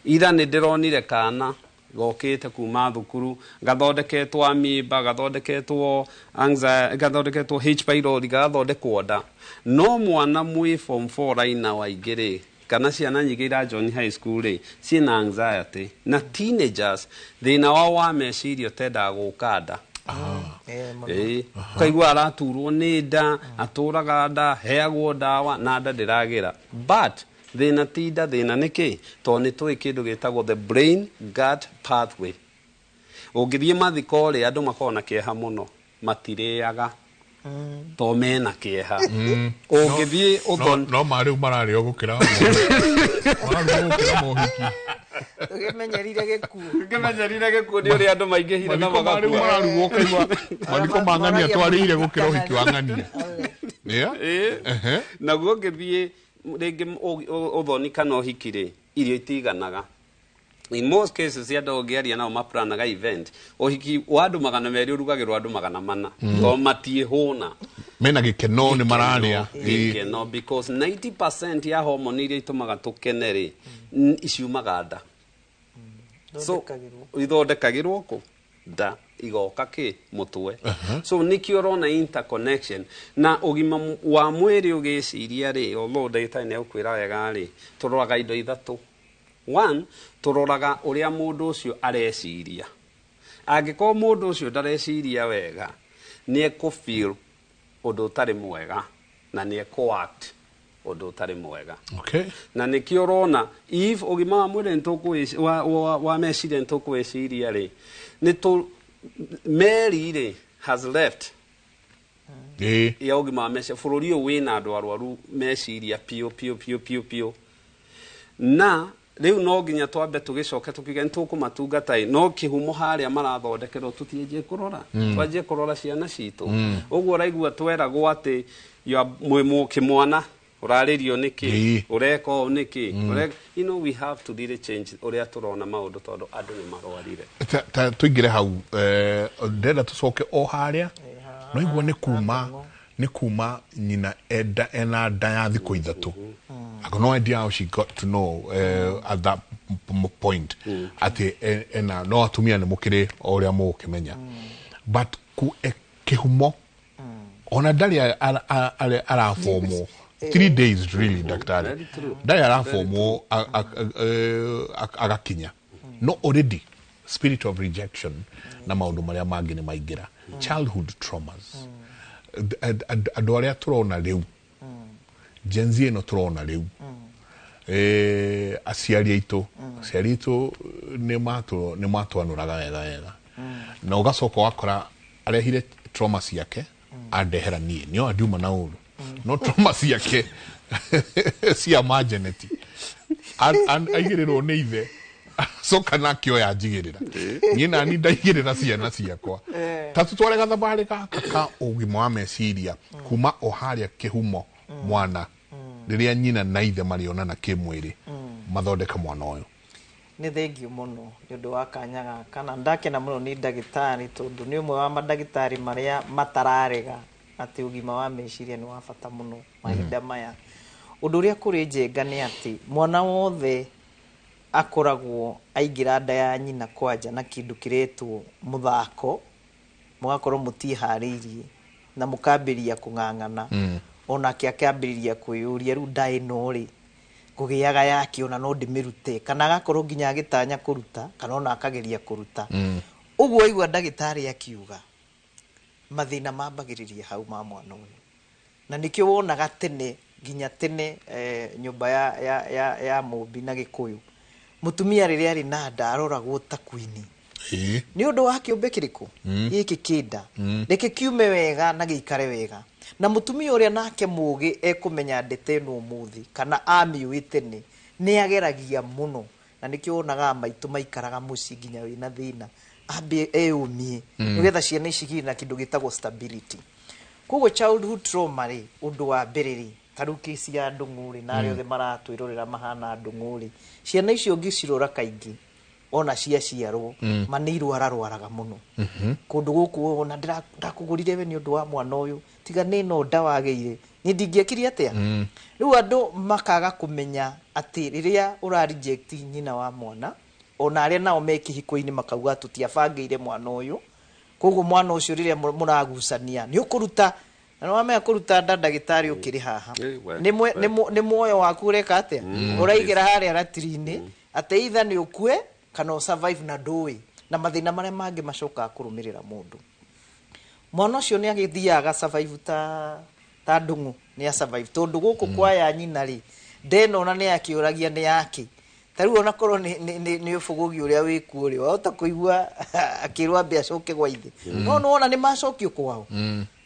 Ira nĩ ndĩronire kana gokĩte kuma thukuru gathondeketwo amimba, gathondeketwo anxiety, gathondeketwo H pylori, gagathondekwo nda, no mwana mwĩ form 4 raina waingĩ rĩ, kana ciana nyingĩ ira join high school rĩ, ciĩna anxiety, na teenagers thĩna wao wa meciria ũtendaga gũka nda. Mũno. Ĩĩ, ũkaigua araturwo nĩ nda, atũraga nda, heagwo ndawa na nda ndĩragĩra, but thĩna ti nda. Thĩna nĩ kĩ? Tondũ nĩ tũĩ kĩndũ gĩtagwo the brain gut pathway. Ũngĩthiĩ mathiko rĩ, andũ makoragwo na kĩeha mũno, matirĩaga to mena kĩeha. Ũngĩthiĩ No, ũthon no marĩu mararĩo gũkĩra mararugwo gũkĩra mohiki. Tũkĩmenyerire gĩkuũ. Ngĩmenyerire gĩkuũ nĩ ũrĩa andũ maingĩhire na Mathiko marĩu magakua. mararugwo, ũkaigua mathiko ma ng'ania twarĩire gũkĩra ũhiki wa ng'ania. Yeah? Ĩĩ. Naguo ũngĩthiĩ rĩngĩ ũthoni kana ũhiki rĩ, irio itiganaga. In most cases andũ ũngĩaria nao maplanaga event, ũhiki wa andũ 200 ũrugagĩrwo andũ 400, tondũ matiĩhũna. Mena gĩkeno, nĩ mararĩa. Ĩĩ. Gĩkeno, because 90% ya hormone iria itũmaga tũkene rĩ, ciumaga nda. So Thondekagĩrwo. ithondekagĩrwo kũ? Nda, igoka kĩ? Mũtwe. So nĩkĩo ũrona interconnection na ũgima wa mwĩrĩ ũgĩciria rĩ, although ndagĩtarĩ nĩ egũkwĩra wega rĩ, tũroraga indo ithatũ. One, tũroraga ũrĩa mũndũ ũcio areciria. Angĩkorwo mũndũ ũcio ndareciria wega, nĩ ekũ feel ũndũ ũtarĩ mwega na nĩ ekũ act ũndũ ũtarĩ mwega. Na nĩkĩo ũrona if ũgima wa mwĩrĩ nĩtũkũwĩci- wa meciria nĩtũkwĩciria rĩ, nĩ tũ meri rĩ has left ya ũgima wa meciria. Bũrũri ũyũ wĩna andũ arwaru meciria piũ piũ piũ piũ piũ, na rĩu no nginya twambe tũgĩcoke tũkiuge nĩ tũkũmatungata ĩ, no kĩhumo harĩa marathondekerwo tũtianjie kũrora, twanjie kũrora ciana citũ. Ũguo ũraigua tweragwo atĩ mwĩ kĩmwana ũrarĩrio nĩkĩ, ũreka ũũ nĩkĩ. We have to really change ũrĩa tũrona maũndũ, tondũ andũ nĩ marwarire. Ta tũingĩre hau, ndĩrenda tũcoke o harĩa no igua nĩ kuma nyina enda ena nda ya thikũ 3. I got no idea how she got to know at that point atĩ ena, no atumia nĩ mũkĩrĩ o ũrĩa mũgũkĩmenya, but kĩhumo ona ndarĩ arabomwo 3 days really, daktari. Very true. Ndarĩ arabomwo agakinya, no already spirit of rejection na maũndũ marĩa mangĩ nĩ maingĩra, childhood traumas. Andũ arĩa tũrona rĩu, Gen Z ĩno tũrona rĩu, aciari aitũ nĩ matwanũraga wega wega, na ũgacoka ũgakora arehire trauma ciake andehera niĩ, nĩo andiuma na ũru, no trauma ciake cia majeneti aigĩrĩrwo nĩ ithe, acoka na akĩoya njigĩrĩra niĩ nani ndaigĩrĩra ciana ciakwa. Ta tũtware gathabarĩ gaka ka ũgima wa meciria kuma o harĩa kĩhumo, mwana rĩrĩa nyina na ithe marĩonana kĩmwĩrĩ mathondeka mwana ũyũ. Nĩ thengio mũno nĩ ũndũ wa kanya gaka, na ndakena mũno nĩ ndagĩtarĩ, tondũ nĩ ũmwe wa mandagĩtarĩ marĩa matararega atĩ ũgima wa meciria nĩ wa bata mũno mahinda maya. Ũndũ ũrĩa kũrĩ Njenga nĩ atĩ mwana wothe akoragwo aingĩra nda ya nyina kwanja na kĩndũ kĩretwo mũthako, mũgakorwo mũtiĩharĩirie na mũkambĩrĩria kũng'ang'ana, onake akambĩrĩria kwĩyũria rĩu nda ĩno rĩ ngũgĩaga yake, ona no ndĩmĩrute, kana agakorwo nginya agĩtanya kũruta, kana ona akageria kũruta. Ũguo waigua ndagĩtarĩ akiuga mathĩna mambagĩrĩria hau ma mwana ũyũ, na nĩkĩo wonaga tene nginya tene nyũmba ya Mũmbi na Gĩkũyũ, mũtumia rĩrĩa arĩ na nda aroragwo ta queen. Nĩ ũndũ wa kĩũmbe kĩrĩkũ gĩkĩ kĩnda, reke kiume wega na gĩikare wega. Na mũtumia ũrĩa nake mũgĩ ekũmenya ndete ĩno ũmũthĩ kana amĩũĩ tene, nĩ ageragia mũno, na nĩkĩo wonaga maitũ maikaraga mũciĩ nginya wĩna thĩna, ambe eyũmie nĩgetha ciana ici igĩe na kĩndũ gĩtagwo stability. Koguo childhood trauma rĩ, ũndũ wa mbere rĩ, ta rĩu kĩci ya Ndũng'ũ rĩ, na arĩa othe maratwĩrorera mahana Ndũng'ũ rĩ, ciana icio ũngĩcirora kaingĩ ona ciaciarwo ma nĩ irwararwaraga mũno. Kũndũ gũkũ ona ndakũgũrire we nĩ ũndũ wa mwana ũyũ, tiga nĩ ĩno nda wagĩire niĩ ndingĩekire atĩa. Rĩu andũ makaga kũmenya atĩ rĩrĩa ũra reject nyina wa mwana, ona arĩa nao me kĩhiko-inĩ makauga tũtiabangĩire mwana ũyũ, koguo mwana ũcio rĩrĩa mũragucania nĩ ũkũruta, na nĩwamenya kũruta nda ndagĩtarĩ ũkĩrĩ haha nĩ muoyo waku ũreka atĩa, ũraigĩra harĩa ratiri-inĩ atĩ either nĩ ũkue kana ũ survive na ndũĩ, na mathĩna marĩa mangĩ macokaga kũrũmĩrĩra mũndũ. Mwana ũcio nĩ agĩthiaga survive ta Ndũng'ũ nĩ a survive, tondũ gũkũ kwa ya nyina rĩ ndena ona nĩ akĩũragia nĩ yake. Ta rĩu ona korwo nĩ ũbũgũgi ũrĩa wĩkuo rĩ, wahota kũigua akĩrwo ambe acoke gwa ithe, no nĩwona nĩ macokio kwao,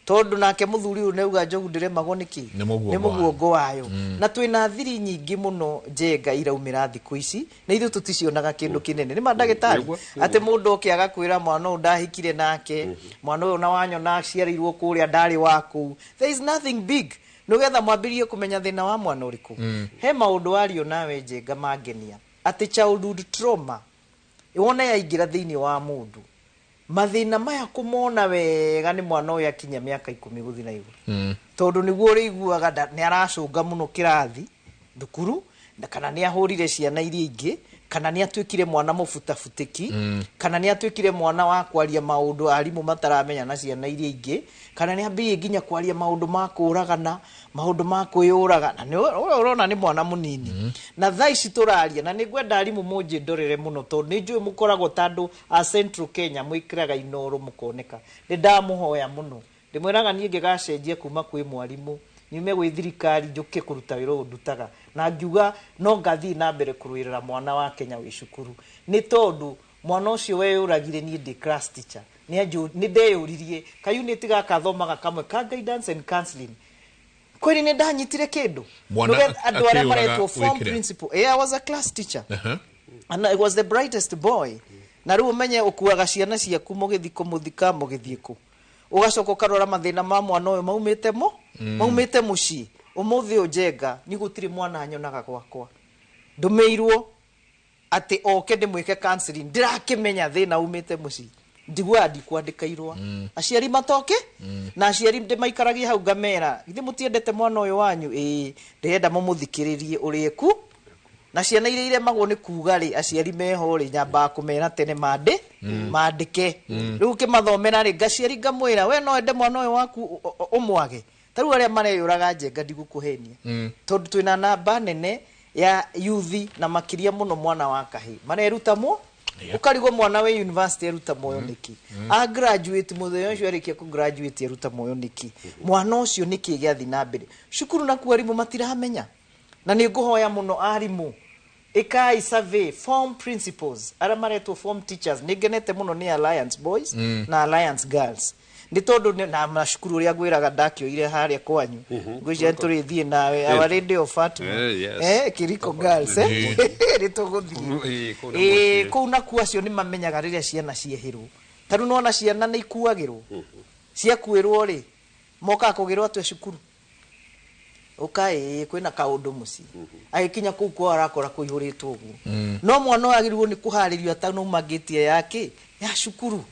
tondũ nake mũthuri ũyũ nĩauga njogu ndĩremagwo nĩkĩ, nĩ mũguongo wayo. Na twĩna thiri nyingĩ mũno Njenga iraumĩra thikũ ici, na ithuĩ tũticionaga kĩndũ kĩnene. Nĩ ma ndagĩtarĩ atĩ mũndũ oke agakwĩra mwana ũyũ ndahikire nake, mwana ũyũ na wanyona aciarĩirwo kũrĩa ndarĩ wa kũu. There is nothing big, nĩgetha mwambĩrĩrie kũmenya thĩna wa mwana ũrĩkũ. He maũndũ wario nawe Njenga mangenia atĩ childhood trauma wona yaingĩra thĩinĩ wa mũndũ, mathĩna maya kũmona wega nĩ mwana ũyũ akinya mĩaka 10 gũthiĩ na igũrũ, tondũ nĩguo ũrĩiguaga nĩ aracũnga mũno kĩrathi thukuru, kana nĩ ahũrire ciana iria ingĩ, kana nĩ atuĩkire mwana mũbutabutĩki, kana nĩ atuĩkire mwana wa kwaria maũndũ arimũ mataramenya na ciana iria ingĩ, kana nĩ ambĩrĩirie nginya kwaria maũndũ ma kũũragana, maũndũ ma kwĩyũraga, na nĩ ũrona nĩ mwana mũnini. Na thaa ici tũraria, na nĩ ngwenda arimũ mũnjĩndorere mũno, tondũ nĩ njũĩ mũkoragwo ta andũ a Central Kenya mwĩkĩraga inoro mũkoneka. Nĩ ndamũhoya mũno, ndĩmwĩraga niĩ ngĩgacenjia kuma kwĩ mwarimũ nyume gwĩ thirikari njũke kũruta wĩra ũyũ ndutaga, na ngiuga no ngathiĩ na mbere kũrũĩrĩra mwana wa Kenya wĩ cukuru, nĩ tondũ mwana ũcio weyũragire niĩ ndĩ class teacher, nĩ ndeyũririe ka unit gaka thomaga kamwe ka guidance and counseling, kweli nĩ ndanyitire kĩndũ. Andũ arĩa maretwo form principal, I was a class teacher and I was the brightest boy. Na rĩu ũmenye ũkuaga ciana ciaku mũgĩthiĩ kũmũthika mũgĩthiĩ kũ, ũgacoka ũkarora mathĩna ma mwana ũyũ maumĩte mo maumĩte mũciĩ. Ũmũthĩ ũyũ Njenga nĩ gũtirĩ mwana nyonaga gwakwa ndũmĩirwo atĩ oke ndĩmwĩke counseling, ndĩrakĩmenya thĩna umĩte mũciĩ, ndiguaga ndikwandĩka irũa, aciari matoke, na aciari ndĩmaikaragia hau ngamera githĩ mũtiendete mwana ũyũ wanyu, ĩĩ ndĩrenda mũmũthikĩrĩrie ũrĩa eku. Na ciana iria iremagwo nĩ kuga rĩ, aciari meho rĩ, nyambaga kũmera tene mandĩke. Rĩu ũkĩmathomera rĩ, ngaciari ngamwĩra we no wende mwana ũyũ waku ũmwage. Ta rĩu arĩa mareyũraga Njenga ndigũkũhenia, tondũ twĩna namba nene ya yuthi na makĩria mũno mwana wa kahĩ mareruta mo, ũkarigwo mwana wĩ university eruta moyo nĩkĩ, a graduate mũthenya ũcio arĩkia kũ graduate eruta moyo nĩkĩ, mwana ũcio nĩkĩ gĩathiĩ na mbere cukuru na kuo arimũ matiramenya. Na nĩ ngũhoya mũno arimũ ĩkai survey form principals arĩa maretwo form teachers. Nĩ ngenete mũno nĩ Alliance Boys na Alliance Girls, nĩ tondũ na macukuru ũrĩa ngwĩraga ndakĩoire harĩa kwanyu, ngwĩciria tũrĩthiĩ nawe Our Lady of Fatima Kiriko Girls nĩ tũgũthiĩ kũu, nakuo acio nĩ mamenyaga rĩrĩa ciana ciehĩrwo. Ta rĩu nĩwona ciana nĩ ikuagĩrwo, ciakuĩrwo rĩ mokaga kũgĩrwo atĩa cukuru, Ũka ĩĩ kwĩna kaũndũ mũciĩ. Agĩkinya kũu kwao arakora kũihũrĩtwo ũguo. No mwana ũyũ agĩrĩirwo nĩ kũharĩrio atanauma ngĩti ĩyo yake ya cukuru.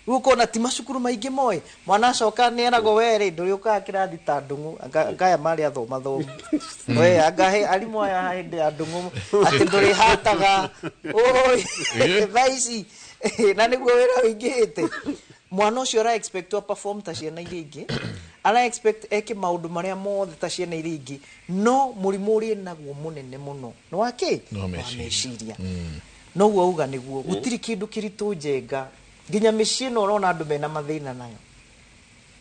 Rĩu ũkona ti macukuru maingĩ moĩ. Mwana acoka nĩ eragwo, we rĩ, ndũrĩũkaga kĩrathi ta Ndũng'ũ, anga aya marĩ athomathomu. We anga arimũ aya hĩndĩ ya Ndũng'ũ atĩ ndũrĩhataga. Oi, thaa ici na nĩguo wĩra ũingĩhĩte. Mwana ũcio ara expect to perform ta ciana iria ingĩ, ara expect eke maũndũ marĩa mothe ta ciana iria ingĩ, no mũrimũ ũrĩa naguo mũnene mũno nĩ wa kĩ? Nĩ wa Wa meciria. Meciria. Noguo auga nĩguo gũtirĩ kĩndũ kĩritũ, Njenga, nginya mĩciĩ ĩno ũrona andũ mena mathĩna nayo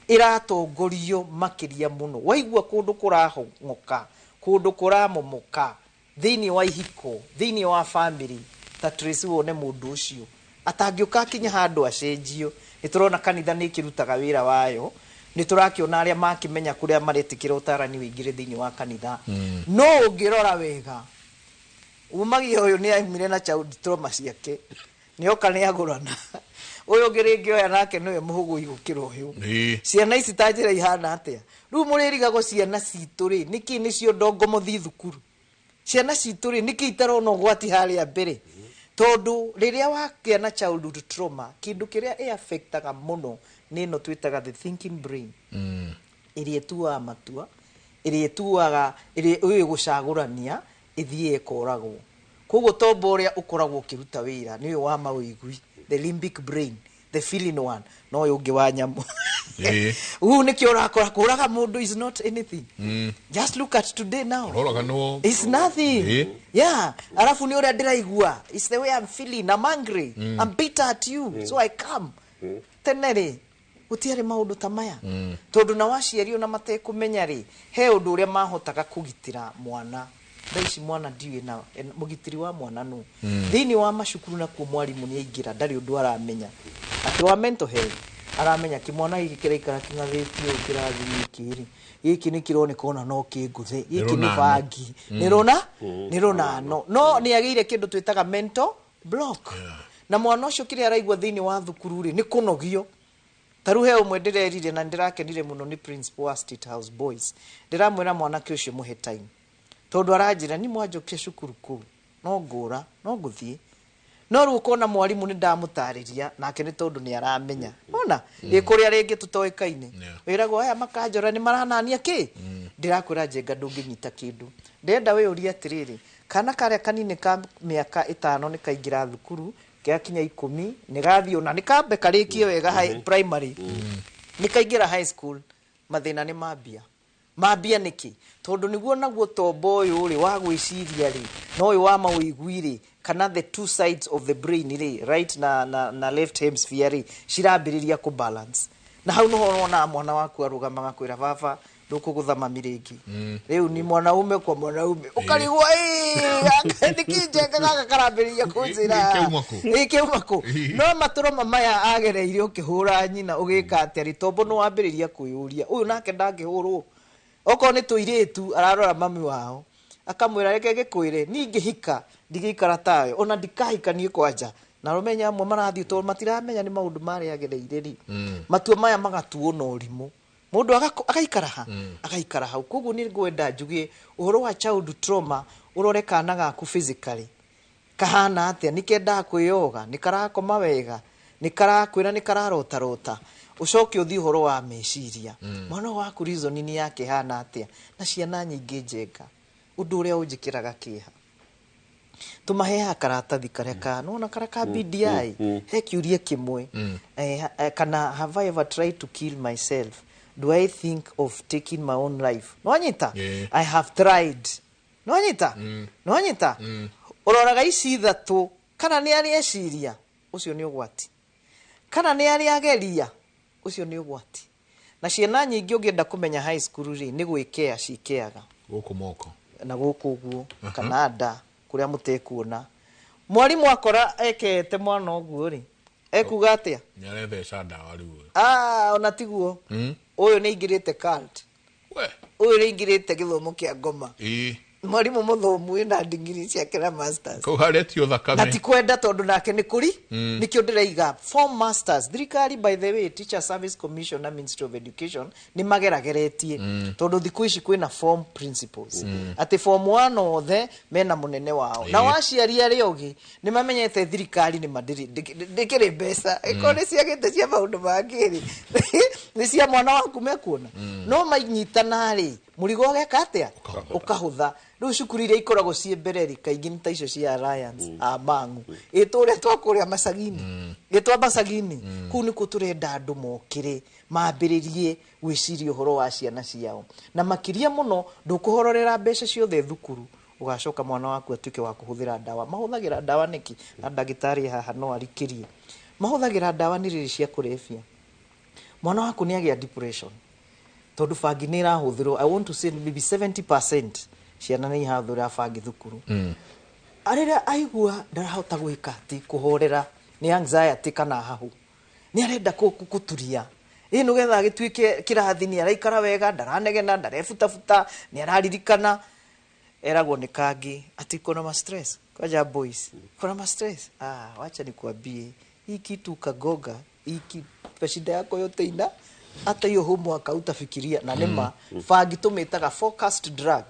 ĩratongorio makĩria mũno. Waigua kũndũ kũrahong'oka, kũndũ kũramomoka thĩinĩ wa ihiko, thĩinĩ wa family, ta Tracy, wone mũndũ ũcio atangĩũka akinya handũ acenjio. Nĩ tũrona kanitha nĩ ĩkĩrutaga wĩra wayo, nĩ tũrakĩona arĩa makĩmenya kũrĩa maretĩkĩra ũtarani wĩingĩre thĩinĩ wa kanitha, no ũngĩrora wega umagia ũyũ nĩ aumire na child trauma ciake, nĩ oka nĩ agũrana ũyũ ũngĩ rĩngĩ oya nake nĩwe mũhũgũi gũkĩra ũyũ. Ciana ici ta njĩra ihana atĩa rĩu mũrĩrigagwo ciana citũ rĩ, nĩkĩ nĩcio ndongomothi thukuru? Ciana citũ rĩ, nĩkĩ itarona ũgwati harĩa mbere? Tondũ rĩrĩa wakĩa na childhood trauma, kĩndũ kĩrĩa ĩ-affectaga mũno nĩ ĩno twĩtaga the thinking brain, ĩrĩa ĩtuaga matua, ĩrĩa ĩtuaga, ĩrĩa ũyũ ĩgũcagũrania ĩthiĩ ĩkoragwo. Koguo tombo ũrĩa ũkoragwo ũkĩruta wĩra nĩ ũyũ wa mawĩigui, the limbic brain, the feeling one, no ũyũ ũngĩ wa nyamũ. Rĩu nĩkĩo ũrakora kũraga mũndũ is not anything. Just look at today now. Ũroraganwo. It's nothing. Yeah. Alafu ni ũrĩa ndĩraigua. It's the way I'm feeling. I'm angry. I'm bitter at you. So I come. Tene rĩ, gũtiarĩ maũndũ ta maya. Tondũ na waciari ona matekũmenya rĩ, he ũndũ ũrĩa mahotaga kũgitĩra mwana. Thaa ici mwana ndiũĩ na mũgitĩri wa mwana nũ. Thĩinĩ wa macukuru nakuo mwarimũ nĩ aingĩra, ndarĩ ũndũ aramenya. Atĩ wa mental health aramenya kĩmwana gĩkĩ kĩraikara kĩng'athĩtio kĩrathi gĩkĩ rĩ, gĩkĩ nĩ kĩroneka ona no kĩngũthe, gĩkĩ nĩ Rũnano. bangi, nĩ rũna nĩ rũnano, no nĩ agĩire kĩndũ twĩtaga mental block. Na mwana ũcio kĩrĩa araigua thĩinĩ wa thukuru rĩ, nĩ kũnogio. Ta rĩu he ũmwe ndĩrerire na ndĩrakenire mũno nĩ principal wa State House Boys. Ndĩramwĩra mwanake ũcio mũhe time, tondũ aranjĩra ni mwanjokia cukuru kũu no ngũra no ngũthiĩ, no rĩu ũkona mwarimũ nĩ ndamũtarĩria nake nĩ tondũ nĩ aramenya ona ĩ kũrĩa rĩngĩ tũtoĩkaine. Wĩragwo aya makanjora nĩ maranania kĩ. Ndĩrakwĩra, Njenga, ndũngĩnyita kĩndũ. Ndĩrenda wĩyũrie atĩrĩrĩ, kana karĩa kanini ka mĩaka 5 nĩ kaingĩra thukuru, gĩakinya 10 nĩ gathiĩ ona nĩ kambe karĩkie wega high primary, nĩ kaingĩra high school, mathĩna nĩ mambia. Mambia nĩkĩ? Tondũ nĩguo naguo tombo ũyũ rĩ wa gwĩciria rĩ na ũyũ wa mawĩigui rĩ, kana the two sides of the brain rĩ, right na left hemisphere rĩ, cirambĩrĩria kũ balance. Na hau nĩho ũronaga mwana waku arũgamaga kwĩra baba, ndũkũgũtha mami rĩngĩ, rĩu ni mwanaume kwa mwanaume. Ũkarigwo nĩkĩ Njenga gaka karambĩrĩria kũnjĩra. Kĩauma kũ? Ĩ, kĩauma kũ? No matũroma maya agereire ũkĩhũra nyina ũgĩka atĩa rĩ, tombo nĩ wambĩrĩria kwĩyũria ũyũ nake ndangĩhũrwo. Okorwo nĩ tũirĩtu, ararora mami wao akamwĩra, reke gĩkwĩre, niĩ ingĩhika ndigĩikara tawe, ona ndikahika niĩ kwanja. Na ũmenye amwe marathiĩ tondũ matiramenya nĩ maũndũ marĩa agereire rĩ, matua maya magatuo na ũrimũ, mũndũ agaikara ha agaikara hau. Koguo nĩ ngwenda njuge ũhoro wa child trauma, ũrore kana gaku physically kahana atĩa, nĩ kendaga kwĩyoga, nĩ karakoma wega, nĩ karakwĩra nĩ kararotarota. Ũcoke ũthiĩ ũhoro wa meciria, mwana waku reasoning yake hana atĩa. Na ciana nyingĩ, Njenga, ũndũ ũrĩa ũnjĩkĩraga kĩeha, tũmaheaga karatathi karĩa ka nona karĩa ka BDI, he kĩũria kĩmwe, kana "Have I ever tried to kill myself? Do I think of taking my own life?" Nĩwanyita? Yeah. "I have tried." Nĩwanyita? Nĩwanyita? Ũroraga ici ithatũ, kana nĩ arĩ eciria ũcio nĩ ũgwati, kana nĩ arĩ ageria ũcio nĩ ũgwati. Na ciana nyingĩ ũngĩenda kũmenya high school rĩ, nĩ gwĩkea ciĩkeaga. Gũkũ moko. Na gũkũ ũguo kana nda kũrĩa mũtekuona. Mwarimũ akora ekete mwana ũguo rĩ, ekuga atĩa? Nĩ aretheca ndawa rĩu. Ah, ona tiguo, ũyũ nĩ aingĩrĩte cult. We. Ũyũ nĩ aingĩrĩte gĩthomo kĩa ngoma. Mwarimu muthomu wina ndigiri ciake na masters. Kau haretio Na thakame. ti kwenda tondu nake nĩ kũri nĩkĩo ndĩraiga form masters. Thirikari, by the way, Teacher Service Commission na Ministry of Education nĩ magerageretie, tondũ thikũ ici kwĩna form principles, atĩ form 1 othe mena mũnene wao, nao aciari arĩa ũgĩ nĩ mamenyete thirikari nĩ ndĩkĩrĩ mbeca, ĩkorwo nĩ ciagĩte cia maũndũ mangĩ rĩ, nĩ cia mwana waku mekuona no manyitana rĩ, mũrigo ũgeka atĩa? Ũkahũtha. Rĩu cukuru iria ikoragwo ciĩ mbere rĩ, kaingĩ nĩ ta icio cia Alliance a Mang'u ĩtũ ũrĩa twakũrĩa macagini, ĩtwa macagini kũu nĩkuo tũrenda andũ mokĩre mambĩrĩrie gwĩciria ũhoro wa ciana ciao, na makĩria mũno ndũkũhororera mbeca ciothe thukuru, ũgacoka mwana waku atuĩke wa kũhũthĩra ndawa. Mahũthagĩra ndawa nĩkĩ? Na ndagĩtarĩ haha no arikĩrie. Mahũthagĩra ndawa nĩ rĩrĩ cia kũrebia. Mwana waku nĩ agĩa depression tondũ bangi nĩ ĩrahũthĩrwo. I want to say maybe 70% ciana nĩ ihũthĩra bangi thukuru. Rĩrĩa aigua ndarahota gwĩka atĩ kũhorera nĩ anxiety kana hahu, nĩ arenda gũturia ĩ nĩgetha agĩtuĩke kĩrathi nĩ araikara wega, ndaranegena, ndarebutabuta, nĩ araririkana. Eragwo nĩ kangĩ ati kuna ma stress kwaja boys, kuna ma stress. Ah, wacha nikuambie, hii kitu ukagoga hii kitu, shida yako yote ina hata hiyo homework hautafikiria. Na nĩma bangi tũmĩtaga focused drug,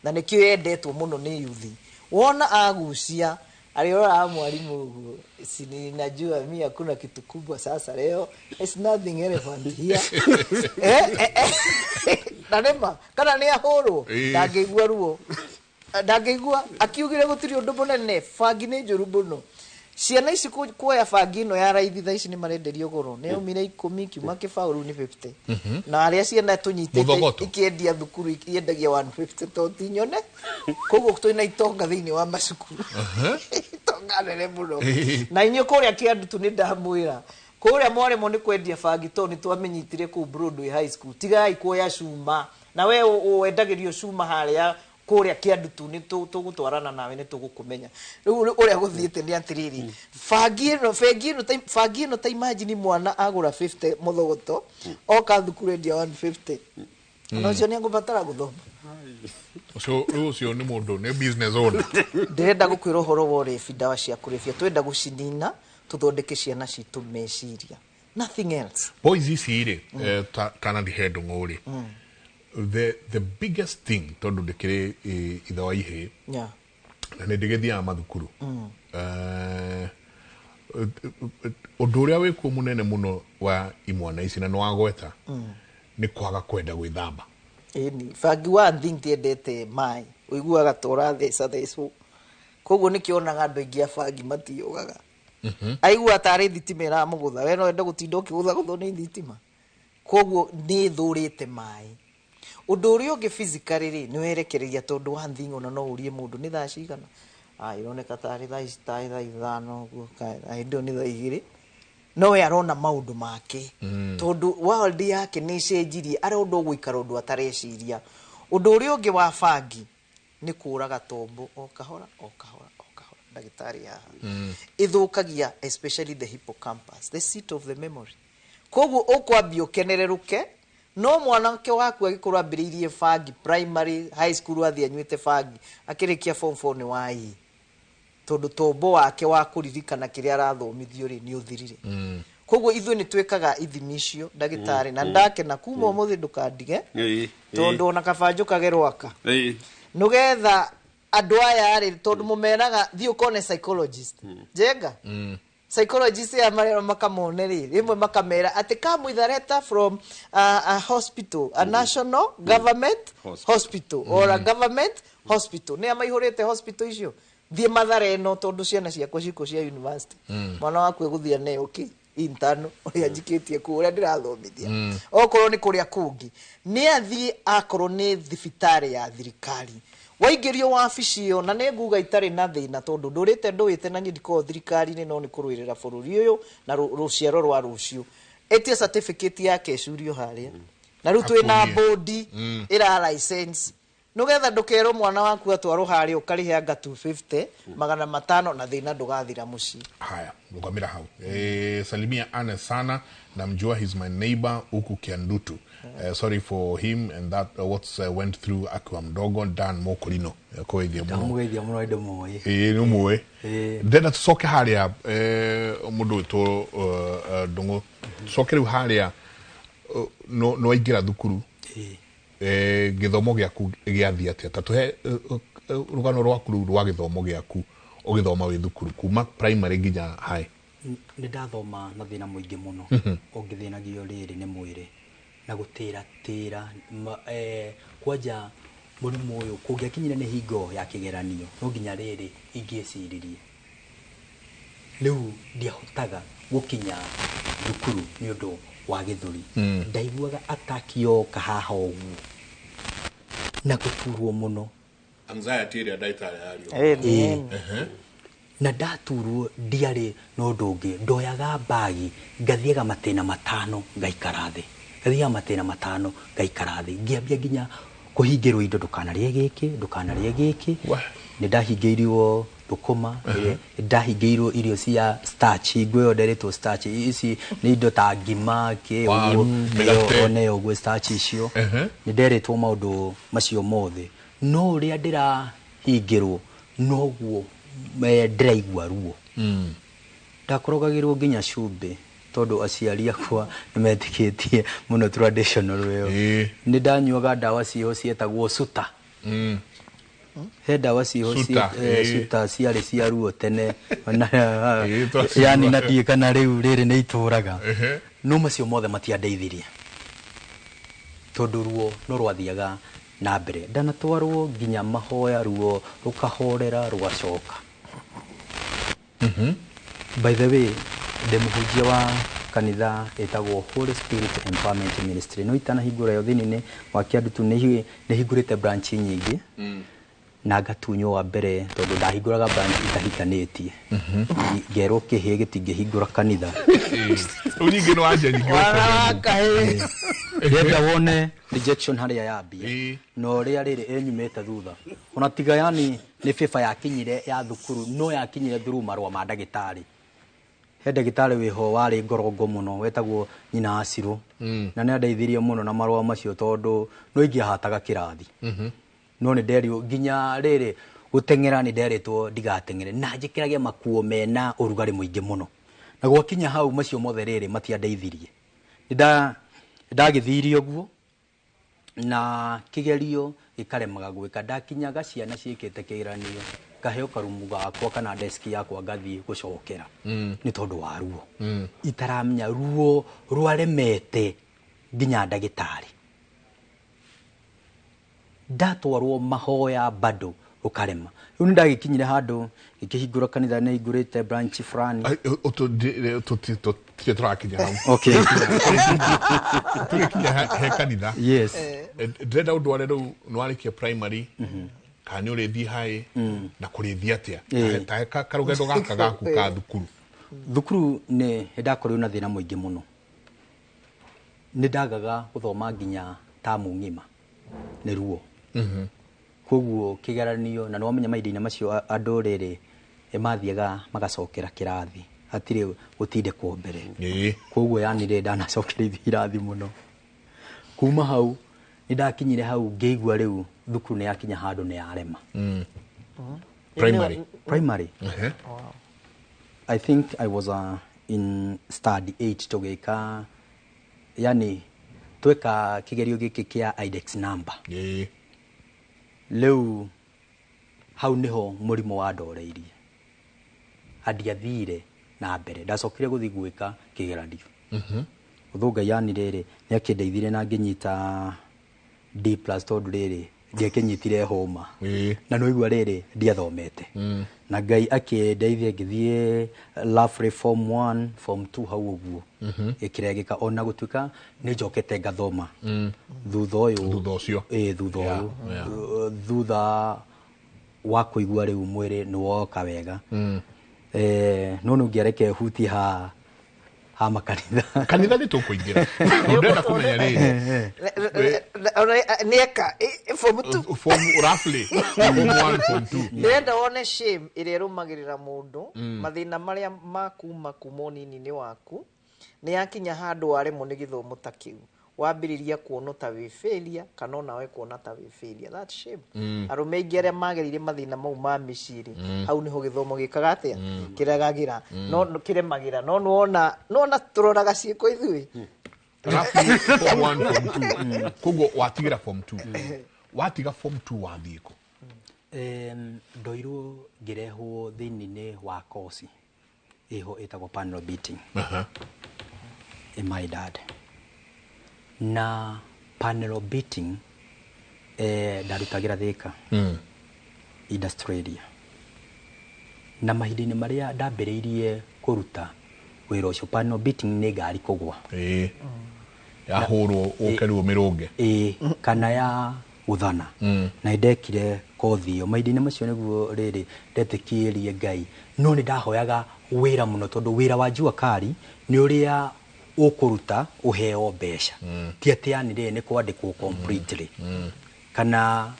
na nĩkĩo yendetwo mũno nĩ yuthi. Wona agucia aliona mwalimu ũguo, si ninajua mi hakuna kitu kubwa sasa leo, it's nothing elephant here. Eh, eh, eh. Na nĩma kana nĩ ahũrwo, ndangĩigua ruo, ndangĩigua akiugire gũtirĩ ũndũ mũnene. Bangi nĩ njũru mũno. Ciana ici kuoya bangi ĩno ya raithi, thaa ici nĩ marenderio goro, nĩ yaumire 10 kiuma kĩbaũ, rĩu nĩ 50, na arĩa ciana tũnyitĩte Mũthogoto. Ikĩendia thukuru iendagia 150 to ti nyone. Koguo twĩna itonga thĩinĩ wa macukuru, itonga nene mũno. Na inyuĩ kũrĩa Kĩandutu nĩ ndamwĩra kũrĩa mwaremwo nĩ kwendia bangi tondũ nĩ twamenyitire kũu Broadway High School. Tigai kuoya cuma, na we wendagĩrio cuma harĩa kũrĩa Kĩandutu, nĩ tũgũtwarana nawe, nĩ tũgũkũmenya. Rĩu ũrĩa gũthiĩte nĩ atĩrĩrĩ, bangi ĩno, bengi ĩno, bangi ĩno, ta imagine mwana agũra 50 mũthogoto, oka thukuru endia 150, na ũcio nĩ agũbatara gũthoma. Ũcio rĩu ũcio nĩ mũndũ nĩ business owner. Ndĩrenda gũkwĩra ũhoro wa ũrebi, ndawa cia kũrebia twenda gũcinina, tũthondeke ciana citũ meciria, nothing else. Boys ici rĩ, kana ndihe ndũng'ũ rĩ, the biggest thing, tondũ ndĩkĩrĩ ithe wa ihĩ na nĩ ndĩgĩthiaga mathukuru, ũndũ ũrĩa wĩkuo mũnene mũno wa imwana ici, na nĩ wagweta, nĩ kwaga kwenda gwĩthamba. Ĩni bangi, one thing tiendete mai, ũiguaga ta ũratheca thecwo, koguo nĩkĩo onaga andũ aingĩ a bangi matiũgaga, aigua tarĩ thitima ĩramũgũtha. We no wende gũtinda ũkĩgũthagũthwo nĩ thitima? Koguo nĩ thũrĩte maĩ. Ũndũ ũrĩa ũngĩ physically rĩ, nĩ werekereria, tondũ one thing ona no ũrie mũndũ nĩ thaa cigana, ah, ironeka tarĩ thaa ici, tarĩ thaa 5 ũguo, hĩndĩ ĩyo nĩ thaa 2, no we arona maũndũ make tondũ world yake nĩ ĩcenjirie, arenda gũikara ũndũ atareciria. Ũndũ ũrĩa ũngĩ wa bangi nĩ kũraga tombo o kahora o kahora o kahora. Ndagĩtarĩ haha, ĩthũkagia especially the hippocampus, the seat of the memory. Koguo ũkwambia ũkenererũke, no mwanake waku agĩkorwo ambĩrĩirie bangi primary, high school, athiĩ anyuĩte bangi, akĩrĩkia form 4 nĩ waii, tondũ tombo wake wa kũririkana kĩrĩa arathomithio rĩ, nĩ ũthirire. Koguo ithuĩ nĩ twĩkaga ithimi icio, ndagĩtarĩ, na ndakena kuma ũmũthĩ ndũkandige, tondũ ona kaba njũkage rwaka nĩgetha andũ aya rĩ, tondũ mũmeraga thiĩ ũkone psychologist njenga, psychologist aya marera makamone rĩ, rĩmwe makamera atĩ come with a letter from a hospital, a national government hospital, hospital or a government hospital. Nĩ amaihũrĩte hospital icio, thiĩ Mathare ĩno, tondũ ciana ciakwa ciko cia university, mwana waku egũthiĩ aneo kĩ intern ũrĩa njikĩtie kũu ũrĩa ndĩrathomithia, okorwo nĩ kũrĩa kũngĩ nĩ athiĩ, akorwo nĩ thibitarĩ ya thirikari waingĩrio wabici ĩyo, na nĩ nguga itarĩ na thĩna, tondũ ndũrĩte ndũĩte na niĩ ndikoragwo thirikari-inĩ, no nĩ kũrũĩrĩra bũrũri ũyũ na rũciaro rwa rũciũ. Ĩtie certificate yake ĩcurio harĩa, na rĩu twĩna Akunie. bodi ĩra license. Nĩgetha ndũkerwo mwana waku atwarwo harĩa ũkarĩhe anga 250 500 na thĩna ndũgathira mũciĩ. Haya, rugamira hau. Salimia Anne sana, namjua, he's my neighbor huku Kiandutu. Sorry for him and that what's went through akiwa mdogo. Dan Mokolino, koithia muno. Ndamũgeithia mũno, ndĩmũĩ. Ĩĩ, nĩ ũmũĩ. Ĩĩ. Ndĩrenda tũcoke harĩa, mũndũ wĩtwo Ndũng'ũ, tũcoke rĩu harĩa no waingĩra thukuru. Ĩĩ. Gĩthomo gĩaku gĩathiĩ atĩa? Ta tũhe rũgano rwaku rũu rwa gĩthomo gĩaku ũgĩthoma wĩ thukuru kuma primary nginya high. Nĩ ndathoma na thĩna mũingĩ mũno, ũngĩthĩnagio rĩrĩ nĩ mwĩrĩ na gũtĩra tĩra kwanja mũrimũ ũyũ kũngĩakinyire nĩ hingo ya kĩgeranio no nginya rĩrĩ ingĩeciririe rĩu ndiahotaga gũkinya thukuru nĩ ũndũ wa gĩthũri. Ndaiguaga ataki yoka haha ũguo na gũturwo mũno. Anxiety ĩrĩa ndagĩtarĩ yario. Ĩĩ. Na ndaturwo ndiarĩ na ũndũ ũngĩ, ndoyaga mbagi ngathiaga matĩna 5 ngaikara thĩ, ngathiaga matĩna 5 ngaikara thĩ, ngĩambia nginya kũhingĩrwo indo, ndũkanarĩe gĩkĩ, ndũkanarĩe gĩkĩ. Nĩ ndahingĩirwo thũkũma, nĩ ndahingĩirwo irio cia starch, hingo ĩyo nderetwo starch ici nĩ indo ta ngima, kĩ Waru, ũguo, mĩgate. One ũguo starch icio. Nĩ nderetwo maũndũ macio mothe, no ũrĩa ndĩrahingĩrwo noguo ndĩraigua ruo. Ndakorogagĩrwo nginya cumbĩ tondũ aciari akwa nĩ metĩkĩtie mũno traditional ĩyo. Nĩ ndanyuaga ndawa ciĩho cietagwo suta. He ndawa ciĩho Suta, suta ciarĩ cia ruo tene. Twaciigua. Yani na ndiĩ kana rĩu rĩrĩ nĩ itũraga. No macio mothe matiandeithirie tondũ ruo no rwathiaga na mbere. Ndanatwarwo nginya mahoya, ruo rũkahorera rũgacoka. By the way, ndĩ mũhunjia wa kanitha ĩtagwo Holy Spirit Empowerment Ministry. No itanahingũra yo thĩinĩ wa Kĩandutu nĩ hingũrĩte branch nyingĩ. Na ngatunywo wa mbere tondũ ndahingũraga branch itahikanĩtie. Ngerwo kĩhĩĩ gĩtingĩhingũra kanitha. Rĩu ningĩ nĩ wanjia ningĩ Wana gũkena. wa kahĩĩ. Ndĩrenda wone rejection harĩa yambia. Na ũrĩa rĩrĩ ĩnyumĩte thutha. Ona tiga yani nĩ favor yakinyire ya thukuru, no yakinyire through marũa ma ndagĩtarĩ. He ndagĩtarĩ wĩho warĩ ngorongo mũno wetagwo nyina wa Cirũ. Na nĩ andeithirie mũno na marũa macio tondũ no ingĩahataga kĩrathi. No nĩ nderirwo nginya rĩrĩ gũteng'era nĩ nderitwo ndigateng'ere na njĩkĩrage makuo mena ũrugarĩ mũingĩ mũno. Na gwakinya hau macio mothe rĩrĩ matiandeithirie. Nĩ ndagĩthirie ũguo na kĩgerio gĩkaremaga gwĩka. Ndakinyaga ciana ciĩkĩte kĩgeranio ngaheo karumu gakwa kana desk yakwa ngathiĩ gũcokera. Nĩ tondũ wa ruo. Itaramenya ruo rwaremete nginya ndagĩtarĩ. Ndatwarwo mahoya bado rũkarema. Rĩu nĩ ndagĩkinyire handũ ngĩkĩhingũra kanitha, nĩ hingũrĩte branch fulani. Ai, tũtirĩ tũrakinya hau. Tũgĩkinya he kanitha. Ndĩrenda ũndware rĩu nĩwarĩkia primary, kana nĩ ũrĩthiĩ high, na kũrĩthiĩ atĩa? Ta he karũgendo gaka gaku ka thukuru. Thukuru nĩ ndakorirwo na thĩna mũingĩ mũno. Nĩ ndagaga gũthoma nginya tamu ng'ima nĩ ruo. Koguo kĩgeranio, na nĩwamenya mahinda-inĩ macio andũ rĩrĩ mathiaga magacokera kĩrathi, hatirĩ gũtindĩkwo mbere. Koguo yani rĩ ndanacokereithio irathi mũno. Kuma hau nĩ ndakinyire hau ngĩigua rĩu thukuru nĩ yakinya handũ nĩ yarema. Primary. Primary. I think I was in study 8 tũgĩka, yani tweka kĩgerio gĩkĩ kĩa index number. Rĩu hau nĩho mũrimũ wandoreirie. Andiathire na mbere, ndacokire gũthiĩ gwĩka kĩgeranio. Ũthũ Ngai yani rĩrĩ nĩ akĩndeithirie na ngĩnyita D plus tondũ rĩrĩ ndiakĩnyitire homa. Na no igua rĩrĩ ndiathomete. Na Ngai akĩndeithia ngĩthiĩ roughly form 1, form 2 hau ũguo. Ĩkĩregeka ona gũtuĩka nĩ njokete ngathoma. Thutha ũyũ. Thutha ũcio. Ĩĩ, thutha ũyũ. Thutha wa kũigua rĩu mwĩrĩ nĩ woka wega. No nĩ ũngĩareke hutie Ha makanitha. Kanitha nĩ tũkũingĩra. Ndĩrenda kũmenya rĩrĩ. Nĩeka form 2. Form roughly form 1, form 2. Ndĩrenda wone shame ĩrĩa ĩrũmagĩrĩra mũndũ, mathĩna marĩa makuma kuma ũnini-inĩ waku nĩ yakinya handũ waremwo nĩ gĩthomo ta kĩu, wambĩrĩria kuonwo ta wĩ failure kana onawe kuona ta wĩ failure. That's shame. Arũme aingĩ arĩa magereire mathĩna mau ma mĩciĩ rĩ, hau nĩho gĩthomo gĩkaga atĩa, kĩregagĩra, no kĩremagĩra. No nĩwona, nĩwona tũroraga ciĩko ithuĩ. Roughly form 1, form 2. Koguo watigĩra form 2, watiga form 2 wathiĩ kũ? Ndoirwo ngĩrehwo thĩinĩ wa kosi ĩho ĩtagwo panel beating. In my dad na panel beating, ndarutagĩra Thika industrial area, na mahinda-inĩ marĩa ndambĩrĩirie kũruta wĩra ũcio, panel beating nĩ ngari kũgwa. Ĩĩ, yahũrwo ũke rĩu ũmĩrũnge. Ĩĩ, kana ya gũthana. Na nĩndekire kothi ĩyo mahinda-inĩ macio nĩguo rĩrĩ ndetĩkirie Ngai, no nĩ ndahoyaga wĩra mũno, tondũ wĩra wa jua kari nĩ ũrĩa ũkũruta ũheo mbeca, ti atĩ yani rĩrĩ nĩ kwandĩkwo completely, kana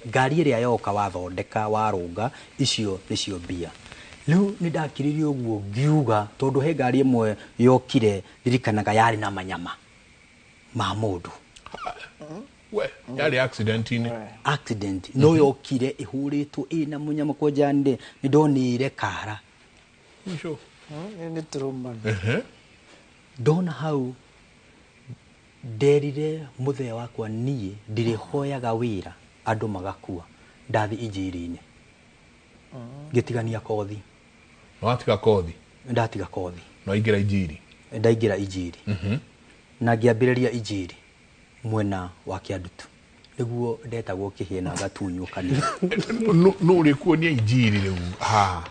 ngari ĩrĩa yoka wathondeka warũnga, icio nĩcio mbia. Rĩu nĩ ndakiririe ũguo ngiuga, tondũ he ngari ĩmwe yokire ndirikanaga yarĩ na manyama ma mũndũ. We yarĩ accident-inĩ? Accident, no yokire ĩhũrĩtwo ĩna mũnyama kwanja nĩ ndonire kara. Sure. Nĩ trauma. Ndona hau nderire mũthee wakwa, niĩ ndirĩhoyaga wĩra andũ magakua, ndathi injiri-inĩ, ngĩtigania kothi. Na watiga kothi? Ndatiga kothi. Na waingĩra injiri? Ndaingĩra injiri na ngĩambĩrĩria injiri mwena wa Kĩandutu, nĩguo ndetagwo kĩhĩĩ na ngatunywo kanitha. No ũrĩkuonia injiri rĩu haha.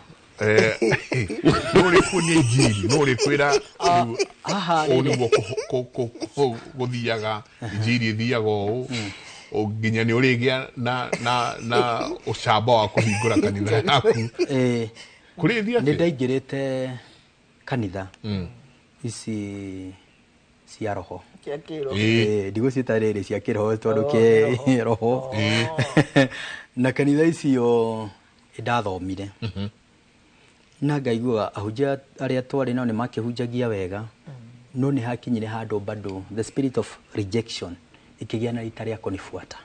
No ũrĩkuonia injiri, no ũrĩkwĩra rĩu Haha ũũ rĩrĩ. Nĩguo gũthiaga injiri, ĩthiaga ũũ o nginya nĩ ũrĩgĩa na ũcamba wa kũhingũra kanitha yaku. Kũrĩ ĩthiĩ Nĩ atĩa? ndaingĩrĩte kanitha ici cia roho. Kĩa kĩro. Ndigũciĩta rĩrĩ cia kĩroho tondũ Oh, kĩ kĩroho. roho na kanitha icio ndathomire na ngaigua ahunjia arĩa twarĩ nao nĩ makĩhunjagia wega, no nĩ hakinyire handũ bado the spirit of rejection ĩkĩgĩa na rita rĩa kũnibuata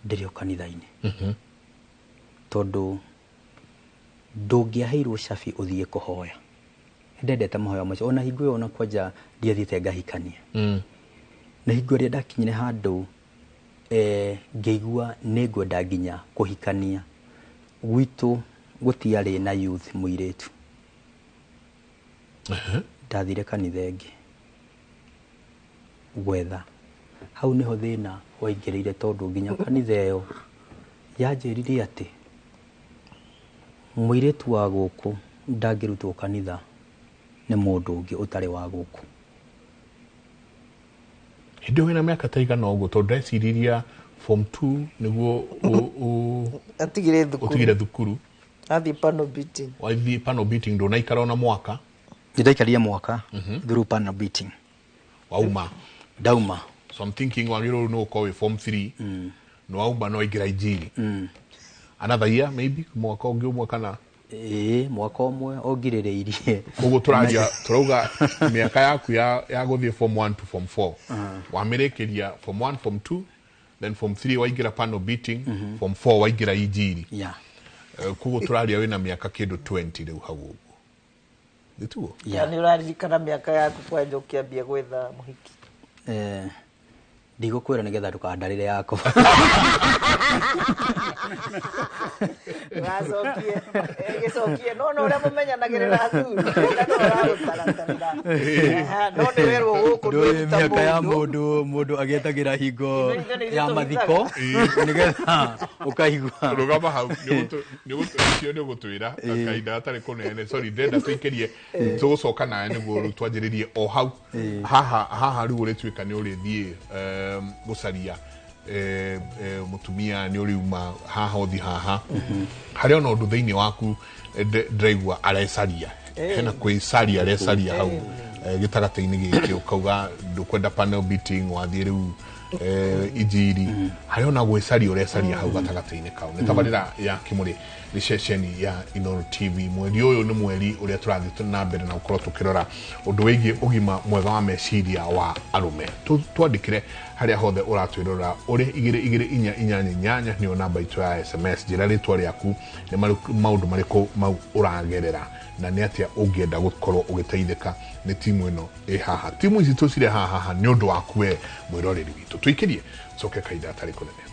ndĩrĩ o kanitha-inĩ, tondũ ndũngĩaheirwo cabi ũthiĩ kũhoya. Ndendete mahoya macio, ona hingo ĩyo ona kwanja ndiathiĩte ngahikania. Na hingo ĩrĩa ndakinyire handũ ngĩigua nĩ ngwenda nginya kũhikania, gwitũ gũtiarĩ na youth mũirĩtu. Ndathire kanitha ĩngĩ gwetha. Hau nĩho thĩna waingĩrĩire, tondũ nginya kanitha ĩyo yanjĩrire atĩ mũirĩtu wa gũkũ ndangĩrutwo kanitha nĩ mũndũ ũngĩ ũtarĩ wa gũkũ. Hĩndĩ ĩyo wĩna mĩaka ta igana ũguo? Tondũ ndeciriria form 2 nĩguo Atigire thukuru. Ũtigire thukuru. Athiĩ panel beating. Wathiĩ panel beating, ndũnaikara ona mwaka? Nĩ mwaka through panel beating. Wauma? Ndauma. So I'm thinking wagĩrĩirwo nĩ gũkorwo wĩ form 3 nĩ wauma, no waingĩra injiri another year, maybe mwaka ũngĩ ũmwe kana? Ĩĩ, mwaka ũmwe ongirĩrĩirie. Koguo tũraria tũrauga mĩaka yaku ya gũthiĩ form 1 to form 4, wamĩrĩkĩria form 1, form 2, then form 3 waingĩra panel beating, form 4 waingĩra injiri. Yeah. Koguo tũraria wĩna mĩaka kĩndũ 20 rĩu hau ũguo, nĩtuo? Yeah. Nĩ ũraririkana mĩaka yaku kwanja ũkĩambia gwetha mũhiki? Ndigũkwĩra nĩgetha ndũkandarĩre yakwa. Gacokie, gĩcokie, no ũrĩa mũmenyanagĩrĩra athuri ũragũtaratarĩra, no nĩ werwo gũkũ Ndũĩ ndwĩruta mĩaka ya mũndũ. Mũndũ agĩetagĩra hingo Ithuĩ nĩ ithuĩ ya tũhithaga. mathiko nĩgetha ũkaigua. Rũgama hau, ũcio nĩ ũgũtwĩra kahinda gatarĩ kũnene. Sorry, ndĩrenda tũikĩrie, tũgũcoka nawe nĩguo rĩu twanjĩrĩrie o hau haha. Haha rĩu ũrĩtuĩka nĩ ũrĩthiĩ gũcaria Mutumia nĩ ũriuma haha ũthi haha harĩ ona ũndũ thĩinĩ waku ndĩraigua arecaria hena kwĩcaria arecaria hau gĩtagatĩ-inĩ gĩkĩ ũkauga ndũkwenda panel beating wathiĩ rĩu injiri harĩ ona gwĩcaria ũrecaria hau gatagatĩ-inĩ kau. Nĩ tabarĩra ya Kĩmũrĩ nĩ ceceni ya Inooro TV. Mweri ũyũ nĩ mweri ũrĩa tũrathiĩ na mbere na gũkorwo tũkĩrora ũndũ wĩgiĩ ũgima mwega wa meciria wa arũme. Twandĩkĩre harĩa hothe ũratwĩrora ũrĩ 22488 nĩyo namba itũ ya SMS. Njĩra rĩtwa rĩaku nĩ maũndũ marĩkũ mau ũragerera na nĩ atĩa ũngĩenda gũkorwo ũgĩteithĩka nĩ timu ĩno ĩ haha. Timu ici tũcire haha nĩ ũndũ waku we mwĩroreri witũ. Tũikĩrie coke kahinda gatarĩ kũnene.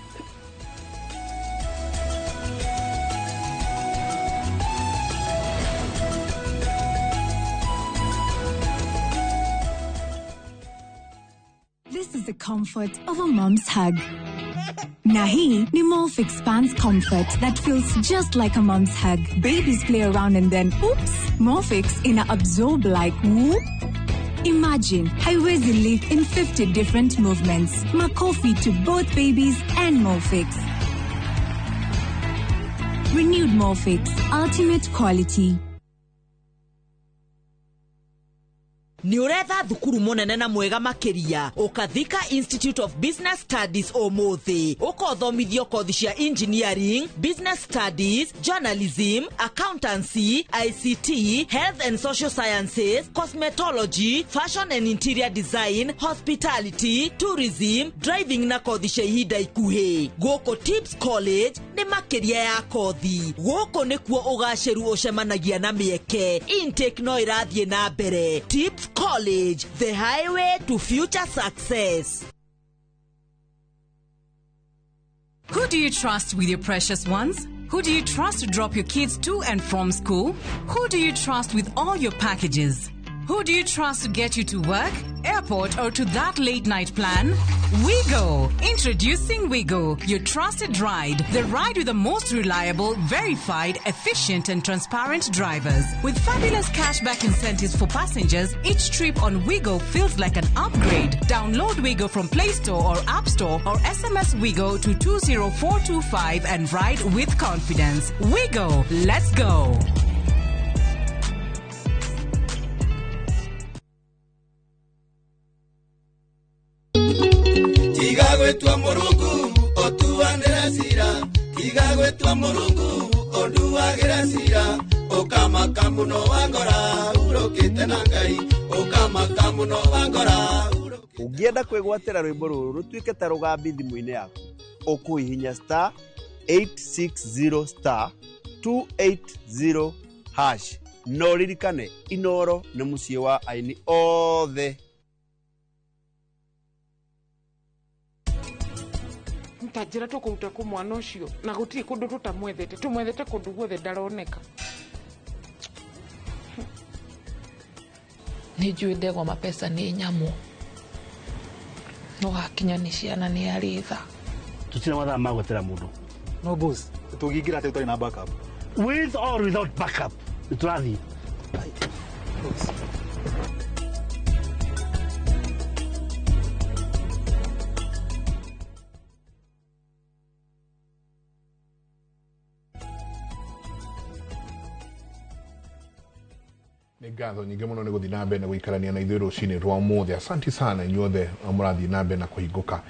This is the comfort of a mom's hug. Nahi ni Molfix Pants Comfort that feels just like a mom's hug. Babies play around and then, oops, Molfix in a absorb like whoop. Imagine haiwezi leak in 50 different movements. Makofi to both babies and Molfix. Renewed Molfix, ultimate quality. Nĩ ũretha thukuru mũnene na mwega makĩria ũkathika Institute of Business Studies ũmũthĩ ũkothomithio kothi cia engineering, business studies, journalism, accountancy, ICT, health and social sciences, cosmetology, fashion and interior design, hospitality, tourism, driving na kothi cia ihinda ikuhĩ. Gũkũ Tips College nĩ makĩria ya kothi. Gũkũ nĩkuo ũgacĩru ũcemanagia na mĩeke. Intake no ĩrathiĩ na mbere. Tips College, the highway to future success. Who do you trust with your precious ones? Who do you trust to drop your kids to and from school? Who do you trust with all your packages? Who do you trust to get you to work, airport, or to that late night plan? Wigo! Introducing Wigo, your trusted ride. The ride with the most reliable, verified, efficient, and transparent drivers. With fabulous cashback incentives for passengers, each trip on Wigo feels like an upgrade. Download Wigo from Play Store or App Store or SMS Wigo to 20425 and ride with confidence. Wigo, let's go! Tigagwetwa Murungu otuanĩra cira, tigagwetwa Murungu onduagĩra cira, ũkamaka mũno wangora urũkĩte na Ngai, ũkamaka mũno wangora. Ũngĩenda kwĩgwatĩra rwĩmbo rũrũ rũtuĩke ta rũgambi thimũ-inĩ yaku, ũkũhihinya star 860 star 280 hash. No ririkane Inooro nĩ mũciĩ wa aini othe. Ntajira tũkũruta kũ mwana ũcio na gũtirĩ kũndũ tũtamwethete tũmwethete kũndũ guothe ndaroneka. Nĩ njũĩ ndegwa mapesa nĩ nyamũ no hakinya nĩ ciana nĩ arĩ tha. Tũtirĩ mathaa ma gwetera mũndũ. No boss, tũngĩingĩra atĩ ũtarĩ na backup. With or without backup, nĩtũrathiĩ. Boss. Ngatho nyingĩ mũno nĩ gũthiĩ na mbere na gũikarania na ithuĩ rũcinĩ rwa ũmũthĩ. Asanti sana inyuothe mũrathiĩ na mbere na kũhingũka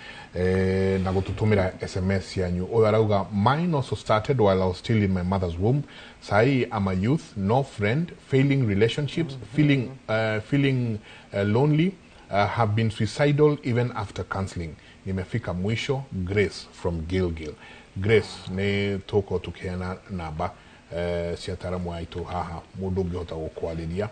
na gũtũtũmĩra SMS yanyu. Ũyũ arauga, mine also started while I was still in my mother's womb. Sahi I'm a youth, no friend, failing relationships, feeling lonely, have been suicidal even after counseling. Nimefika mwisho. Grace from Gilgil. Grace, nĩ tũkorwo tũkĩheana namba cia ataramu aitũ haha mũndũ ũngĩhota gũkwarĩria.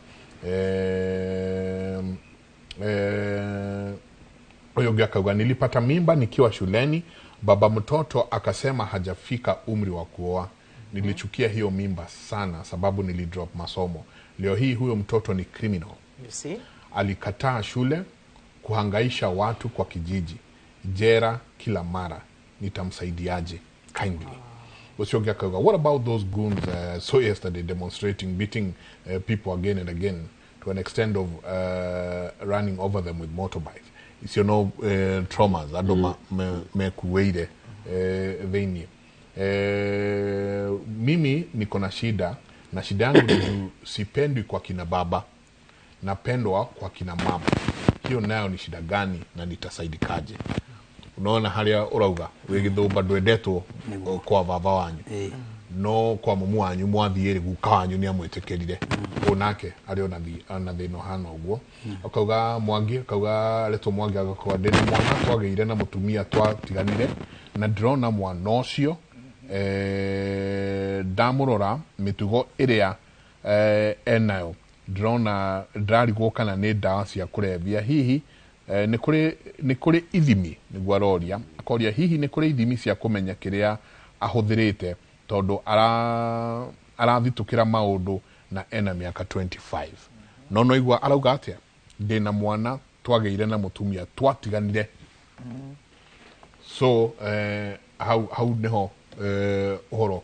Ũyũ ũngĩ akauga, nilipata mimba nikiwa shuleni, baba mtoto akasema hajafika umri wa kuoa. Nilichukia hiyo mimba sana sababu nilidrop masomo. Leo hii huyo mtoto ni criminal. You see? Alikataa shule, kuhangaisha watu kwa kijiji, jera kila mara. Nitamsaidiaje? Kindly. What about those goons saw yesterday demonstrating, beating people again and again to an extent of running over them with motorbikes? Icio no traumas andũ mekuĩire thĩinĩ. Mimi niko na shida, na shida yangu ni juu sipendwi kwa kina baba, napendwa kwa kina mama. Hiyo nayo ni shida gani na nitasaidikaje? Unaona haria urauga wi githumba ndwendetwo kwa baba wanyu, no kwa mumu wanyu mwathiĩ guka wanyu nĩ amwĩtĩkĩrire, onake arĩ ona thĩna ũhana ũguo. Akauga Mwangi, akauga aretwo Mwangi, agakorwo ndĩna mwana twagĩire na mũtumia twatiganire, na ndĩrona mwana ũcio ndamũrora mĩtugo ĩrĩa enayo, ndĩrona ndĩrarigwo kana nĩ ndawa cia kũrebia hihi. Nĩ kũrĩ ithimi, nĩguo aroria, akoria hihi nĩ kũrĩ ithimi cia kũmenya kĩrĩa ahũthĩrĩte, tondũ arathitũkĩra maũndũ na ena mĩaka 25. No no igua arauga atĩa, ndĩna mwana twagĩire na mũtumia twatiganire. So hau nĩho ũhoro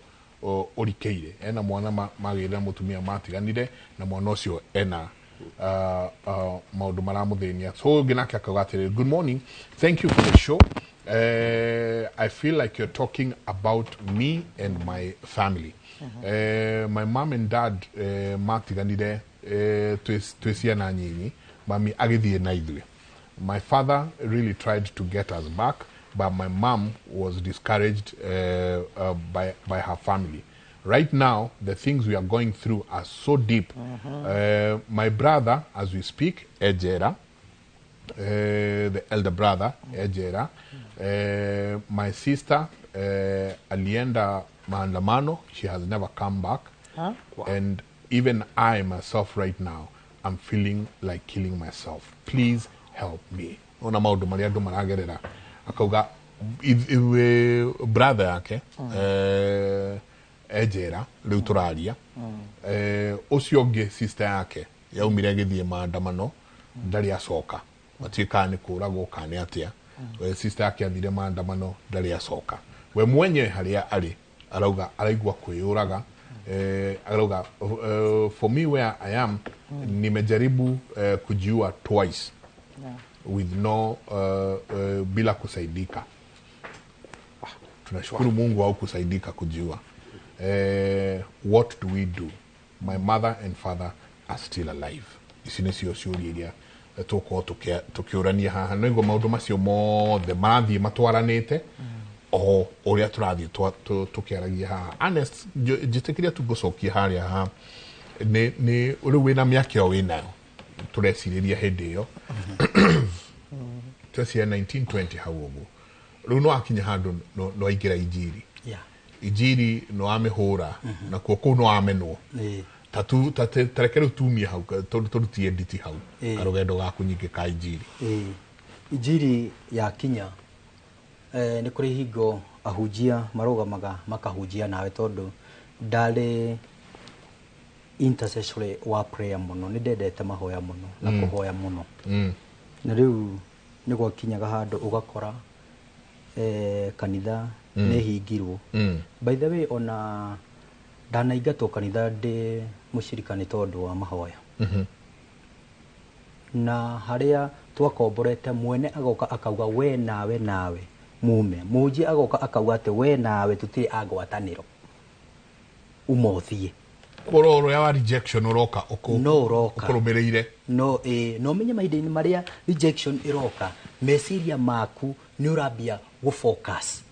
ũrikĩire. Ena mwana magĩire na mũtumia matiganire, na mwana ũcio ena maũndũ maramũthĩnia. So ũngĩ nake akauga atĩrĩrĩ, good morning, thank you for the show. I feel like you're talking about me and my family. My mom and dad matiganire twĩ ciana nyinyi, mami agĩthiĩ na ithuĩ. My father really tried to get us back, but my mom was discouraged by her family. Right now, the things we are going through are so deep. My brother, as we speak, Ejera, the elder brother, Ejera. My sister, alienda maandamano. She has never come back. Huh? Wow. And even I myself right now, I'm feeling like killing myself. Please help me. Ona maundu maria andu maragerera. Akauga brother yake ejera riu turaria, ucio ungi sister yake yaumire agithie maandamano, ndari acoka, matiĩ kana nĩ kũragwo kana nĩ atĩa. Sister yake athire maandamano, ndari acoka. We mwenyewe harĩa arĩ arauga araigua kwĩyũraga. Arauga for me where I am, nimejaribu kujiua twice with no bila kusaidika. Tunashukuru Mungu au kusaidika kujiua. What do we do? My mother and father are still alive. Ici nĩcio ciũria iria tũkorwo tũkĩũrania haha. No igua maũndũ macio mothe marathiĩ matwaranĩte o ũrĩa tũrathiĩ tũkĩaragia haha. Ernest, njĩtĩkĩria tu ngũcokie harĩa haha. Nĩ rĩu wĩna mĩaka ĩyo wĩnayo tũrecirĩria hĩndĩ ĩyo tweciria 1920 hau ũguo, rĩu no akinya handũ no aingĩra injiri. Injiri no amĩhũra nakuo kũu no amenwo. Tareke rĩu tumie hau tũrutie nditi hau karũgendo gaku nyingĩ ka injiri. Injiri yakinya nĩ kũrĩ hingo ahunjia marũgamaga makahunjia nawe, tondũ ndarĩ intercessory wa prayer mũno, nĩ ndendete mahoya mũno na kũhoya mũno. Na rĩu nĩ gwakinyaga handũ ũgakora kanitha nĩ hingirwo. By the way, ona ndanaingatwo kanitha ndĩ mũcirika nĩ tondũ wa mahoya. Na harĩa twakomborete mwene agoka akauga we nawe nawe mume, mũhunjia agoka akauga atĩ we nawe tũtirĩ a ngwatanĩro, uma ũthiĩ. Kũrwo ũrĩa wa rejection ũroka no ũroka ũkũrũmĩrĩire. No no menye mahinda-inĩ marĩa rejection ĩroka, meciria maku nĩ ũrambia gũ focus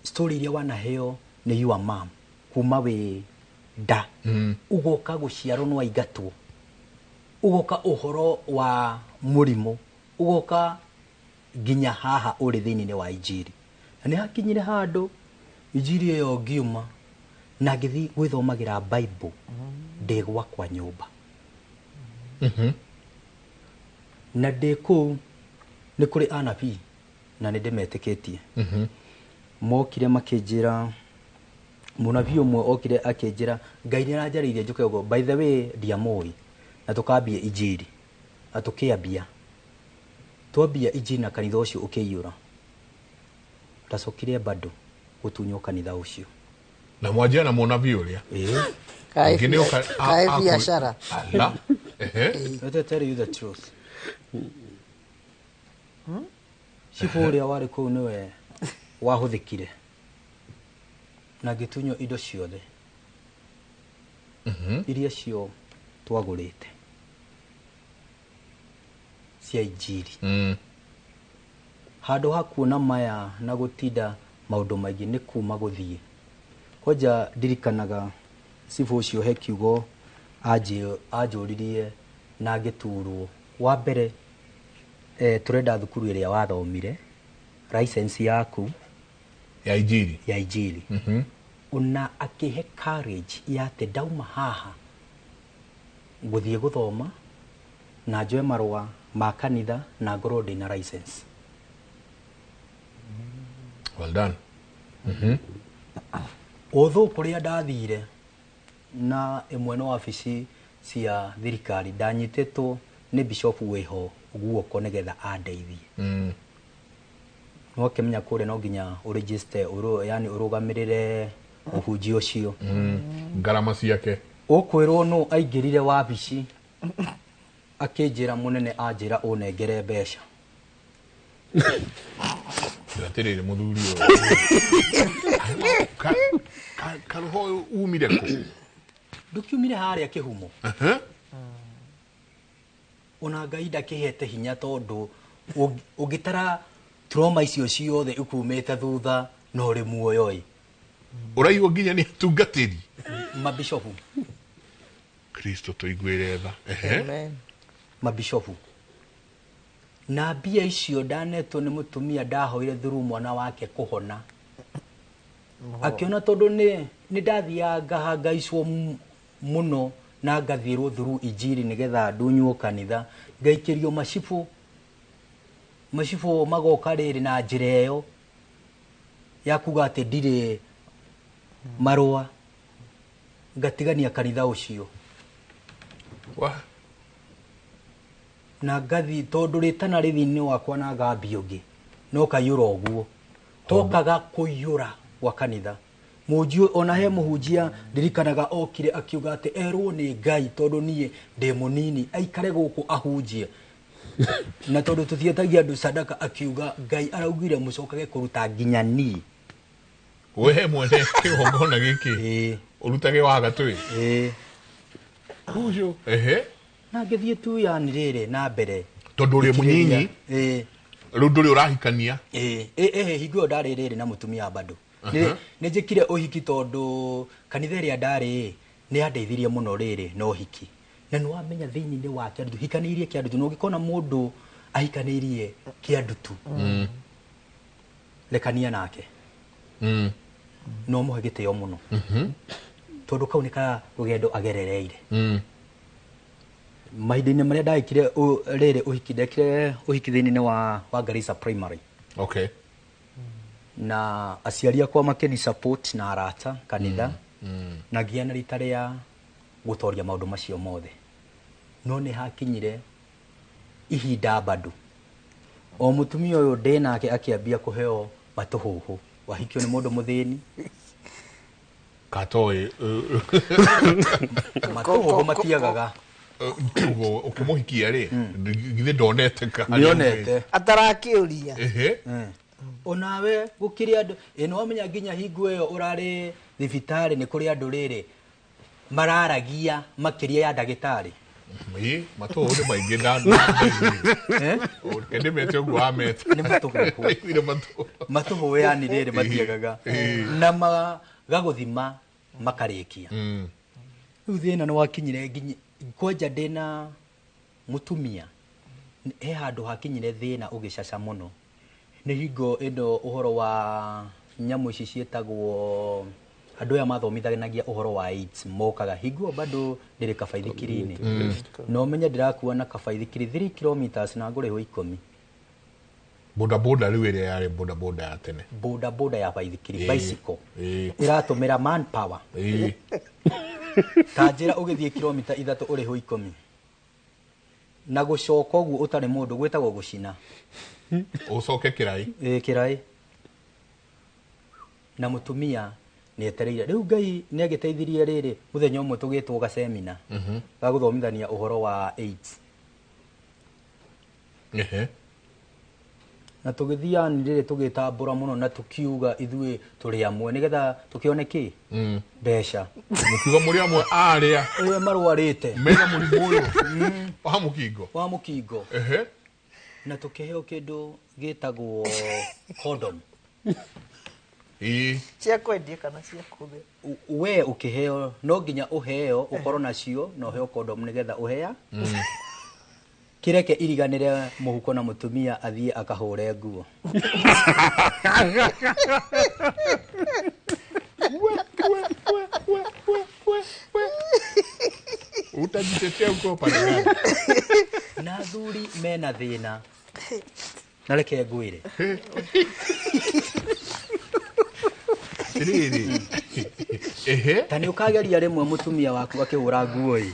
story iria wanaheo nĩ your mom kuma wĩ nda, ugoka gũciarwo no aingatwo, ugoka ũhoro wa mũrimũ, ugoka nginya haha ũrĩ thĩinĩ wa injiri. Na nĩ hakinyire handũ injiri ĩyo ngiuma na ngĩthiĩ gwĩthomagĩra Bible ndĩ gwakwa nyũmba. Na ndĩ kũu nĩ kũrĩ anabii na nĩ ndĩmetĩkĩtie. Mokire makĩnjĩra, mũnabii ũmwe okire akĩnjĩra Ngai nĩ aranjarĩirie njũke ũguo. By the way, ndiamũĩ, na tũkambia injiri na tũkĩambia, twambia injiri na kanitha ũcio ũkĩiyũra. Ndacokire bado gũtunywo kanitha ũcio. Na mwanjia na mũnabii ũrĩa Kaĩ biacara. Ala. Let me tell you the truth. Cibũ ũrĩa warĩ kũu nĩwe wahũthĩkire na ngĩtunywo indo ciothe iria cio twagũrĩte cia injiri. Handũ ha kuona maya na gũtinda maũndũ maingĩ nĩ kuma gũthiĩ kwanja. Ndirikanaga cibũ ũcio he kiugo anjũririe na ngĩturwo. Wa mbere, tũrenda thukuru ĩrĩa wathomire, license yaku ya injiri. Ya injiri. Ona akĩhe courage ya atĩ ndauma haha ngũthiĩ gũthoma na njoe marũa ma kanitha na ngorwo ndĩna license. Well done. Although kũrĩa ndathire na ĩmwe nĩ wabici cia thirikari, ndanyitĩtwo nĩ bishop wĩho guoko nĩgetha andeithie. No akĩmenya kũrĩa no nginya ũregister yani ũrũgamĩrĩre ũhunjia ũcio. Ngarama ciake. Ũkwĩrwo nũ aingĩrire wabici akĩnjĩra, "Mũnene anjĩra ũnengere mbeca." Atĩrĩrĩ, mũthuri ũyũ, karoho ũyũ umire kũ? Ndũkiumire harĩa kĩhumo. Ona Ngai ndakĩhete hinya tondũ ũngĩtara trauma icio ciothe ikumĩte thutha no ũrĩ muoyo ĩ. Ũraigua nginya nĩ atungatĩri. Mabishopu. Kristo tũiguĩre tha. Ehe. Mabishopu na mbia icio ndanetwo nĩ mũtumia ndahoire through mwana wake kũhona, akĩona tondũ nĩ ndathiaga ngahangaicwo mũno na ngathirwo through injiri nĩgetha ndunywo kanitha, ngaikĩrio macibũ, macibũ magoka rĩrĩ na njĩra ĩyo ya kuga atĩ ndirĩ marũa, ngatigania kanitha ũcio. Wa. Na ngathi tondũ rĩtana rĩ thĩinĩ wakwa na ngambia ũngĩ no kaiyũra ũguo tokaga kũiyũra gwa kanitha mũnji. Ona he mũhunjia ndirikanaga okire akiuga atĩ erwo nĩ Ngai tondũ niĩ ndĩ mũnini aikare gũkũ ahunjie, na tondũ tũtietagia andũ sadaka, akiuga Ngai araugire mũcokage kũruta nginya niĩ. We mwene kĩgongona gĩkĩ ũrutage wa gatũ. Ĩĩ. Ucio ehe. Na ngĩthiĩ tu yani rĩrĩ na mbere. Tondũ ũrĩ mũnyinyi. Ĩĩ. Rĩu ndũrĩ ũrahikania. Ĩĩ ĩĩ, hingo ĩyo ndarĩ rĩrĩ na mũtumia bado. Nĩ njĩkire ũhiki tondũ kanitha ĩrĩa ndarĩ nĩ yandeithirie mũno rĩrĩ na ũhiki, na nĩ wamenya thĩinĩ wa kĩandutu hikanĩirie kĩandutu, na ũngĩkona mũndũ ahikanĩirie kĩandutu, rekania nake. No mũhe gĩtĩo mũno tondũ kau nĩ ka rũgendo agerereire. Mahinda-inĩ marĩa ndagĩkire rĩrĩ ũhiki, ndekire ũhiki thĩinĩ wa Garissa Primary. Na aciari akwa makĩni support na arata kanitha, na ngĩgĩa na rita rĩa gũtoria maũndũ macio mothe. No nĩ hakinyire ihinda bado o mũtumia ũyũ ndĩ nake akĩambia kũheo matũhũhũ, wahikio nĩ mũndũ mũthĩni. Katoĩ. Matũhũhũ matiagaga. Kiugo ũkĩmũhikia rĩ, githĩ ndonete ka? Nĩonete. Atarakĩũria. Ehe. Onawe gũkĩrĩ andũ ĩ nĩ wamenya nginya hingo ĩyo ũrarĩ thibitarĩ nĩ kũrĩ andũ rĩrĩ mararagia makĩria ya ndagĩtarĩ. Ĩ, matũhũhũ nĩ maingĩ na reke ndĩmete ũguo wameta. Nĩ matũhũhũ. Ndaiguire matũhũhũ. Matũhũhũ yani rĩrĩ matiagaga na magagũthima makarĩkia. Rĩu thĩna nĩ wakinyire nginya kwanja ndĩna mũtumia he handũ hakinyire thĩna ũgĩcaca mũno. Nĩ hingo ĩno ũhoro wa nyamũ ici ciĩtagwo andũ aya mathomithanagia ũhoro wa AIDS mokaga, hingo ĩyo bado ndĩrĩ kabaithikiri-inĩ. Na ũmenye ndĩrakua na kabaithikiri 3 kilometers na ngũrĩhwo 10. Boda boda rĩu ĩrĩa yarĩ boda boda ya tene. Boda boda ya baithikiri. Bicycle ĩratũmĩra manpower. Ta njĩra ũgĩthiĩ kilomita 3 ũrĩhwo 10 na gũcoka ũguo ũtarĩ mũndũ gwĩtagwo gũcina. Ũcoke kĩrai. Ĩĩ, kĩrai na mũtumia nĩ etereire. Rĩu Ngai nĩ agĩteithirie rĩrĩ mũthenya ũmwe tũgĩtwo gacemina ga gũthomithania ũhoro wa AIDS. Na tũgĩthiĩ yani rĩrĩ tũgĩtambũra mũno na tũkiuga ithuĩ tũrĩ amwe nĩgetha tũkĩone kĩ mbeca. Mũkiuga mũrĩ amwe arĩa ĩrĩa marwarĩte mena mũrimũ ũyũ wa mũkingo. Wa mũkingo. Ehe. Na tũkĩheo kĩndũ gĩtagwo condom. Ĩĩ. Cia kwendia kana cia kũhũthĩra? We ũkĩheo no nginya ũheo ũkorwo nacio na ũheo condom nĩgetha ũhea. Kĩreke iriganĩre mũhuko na mũtumia athiĩ akahũre nguo. Utajitetea ukiwa pale gani? Na athuri mena thĩna. Na reke ngwĩre. Rĩrĩ. Ehe. Ta nĩ ũkageria rĩmwe mũtumia waku akĩhũra nguo ĩ.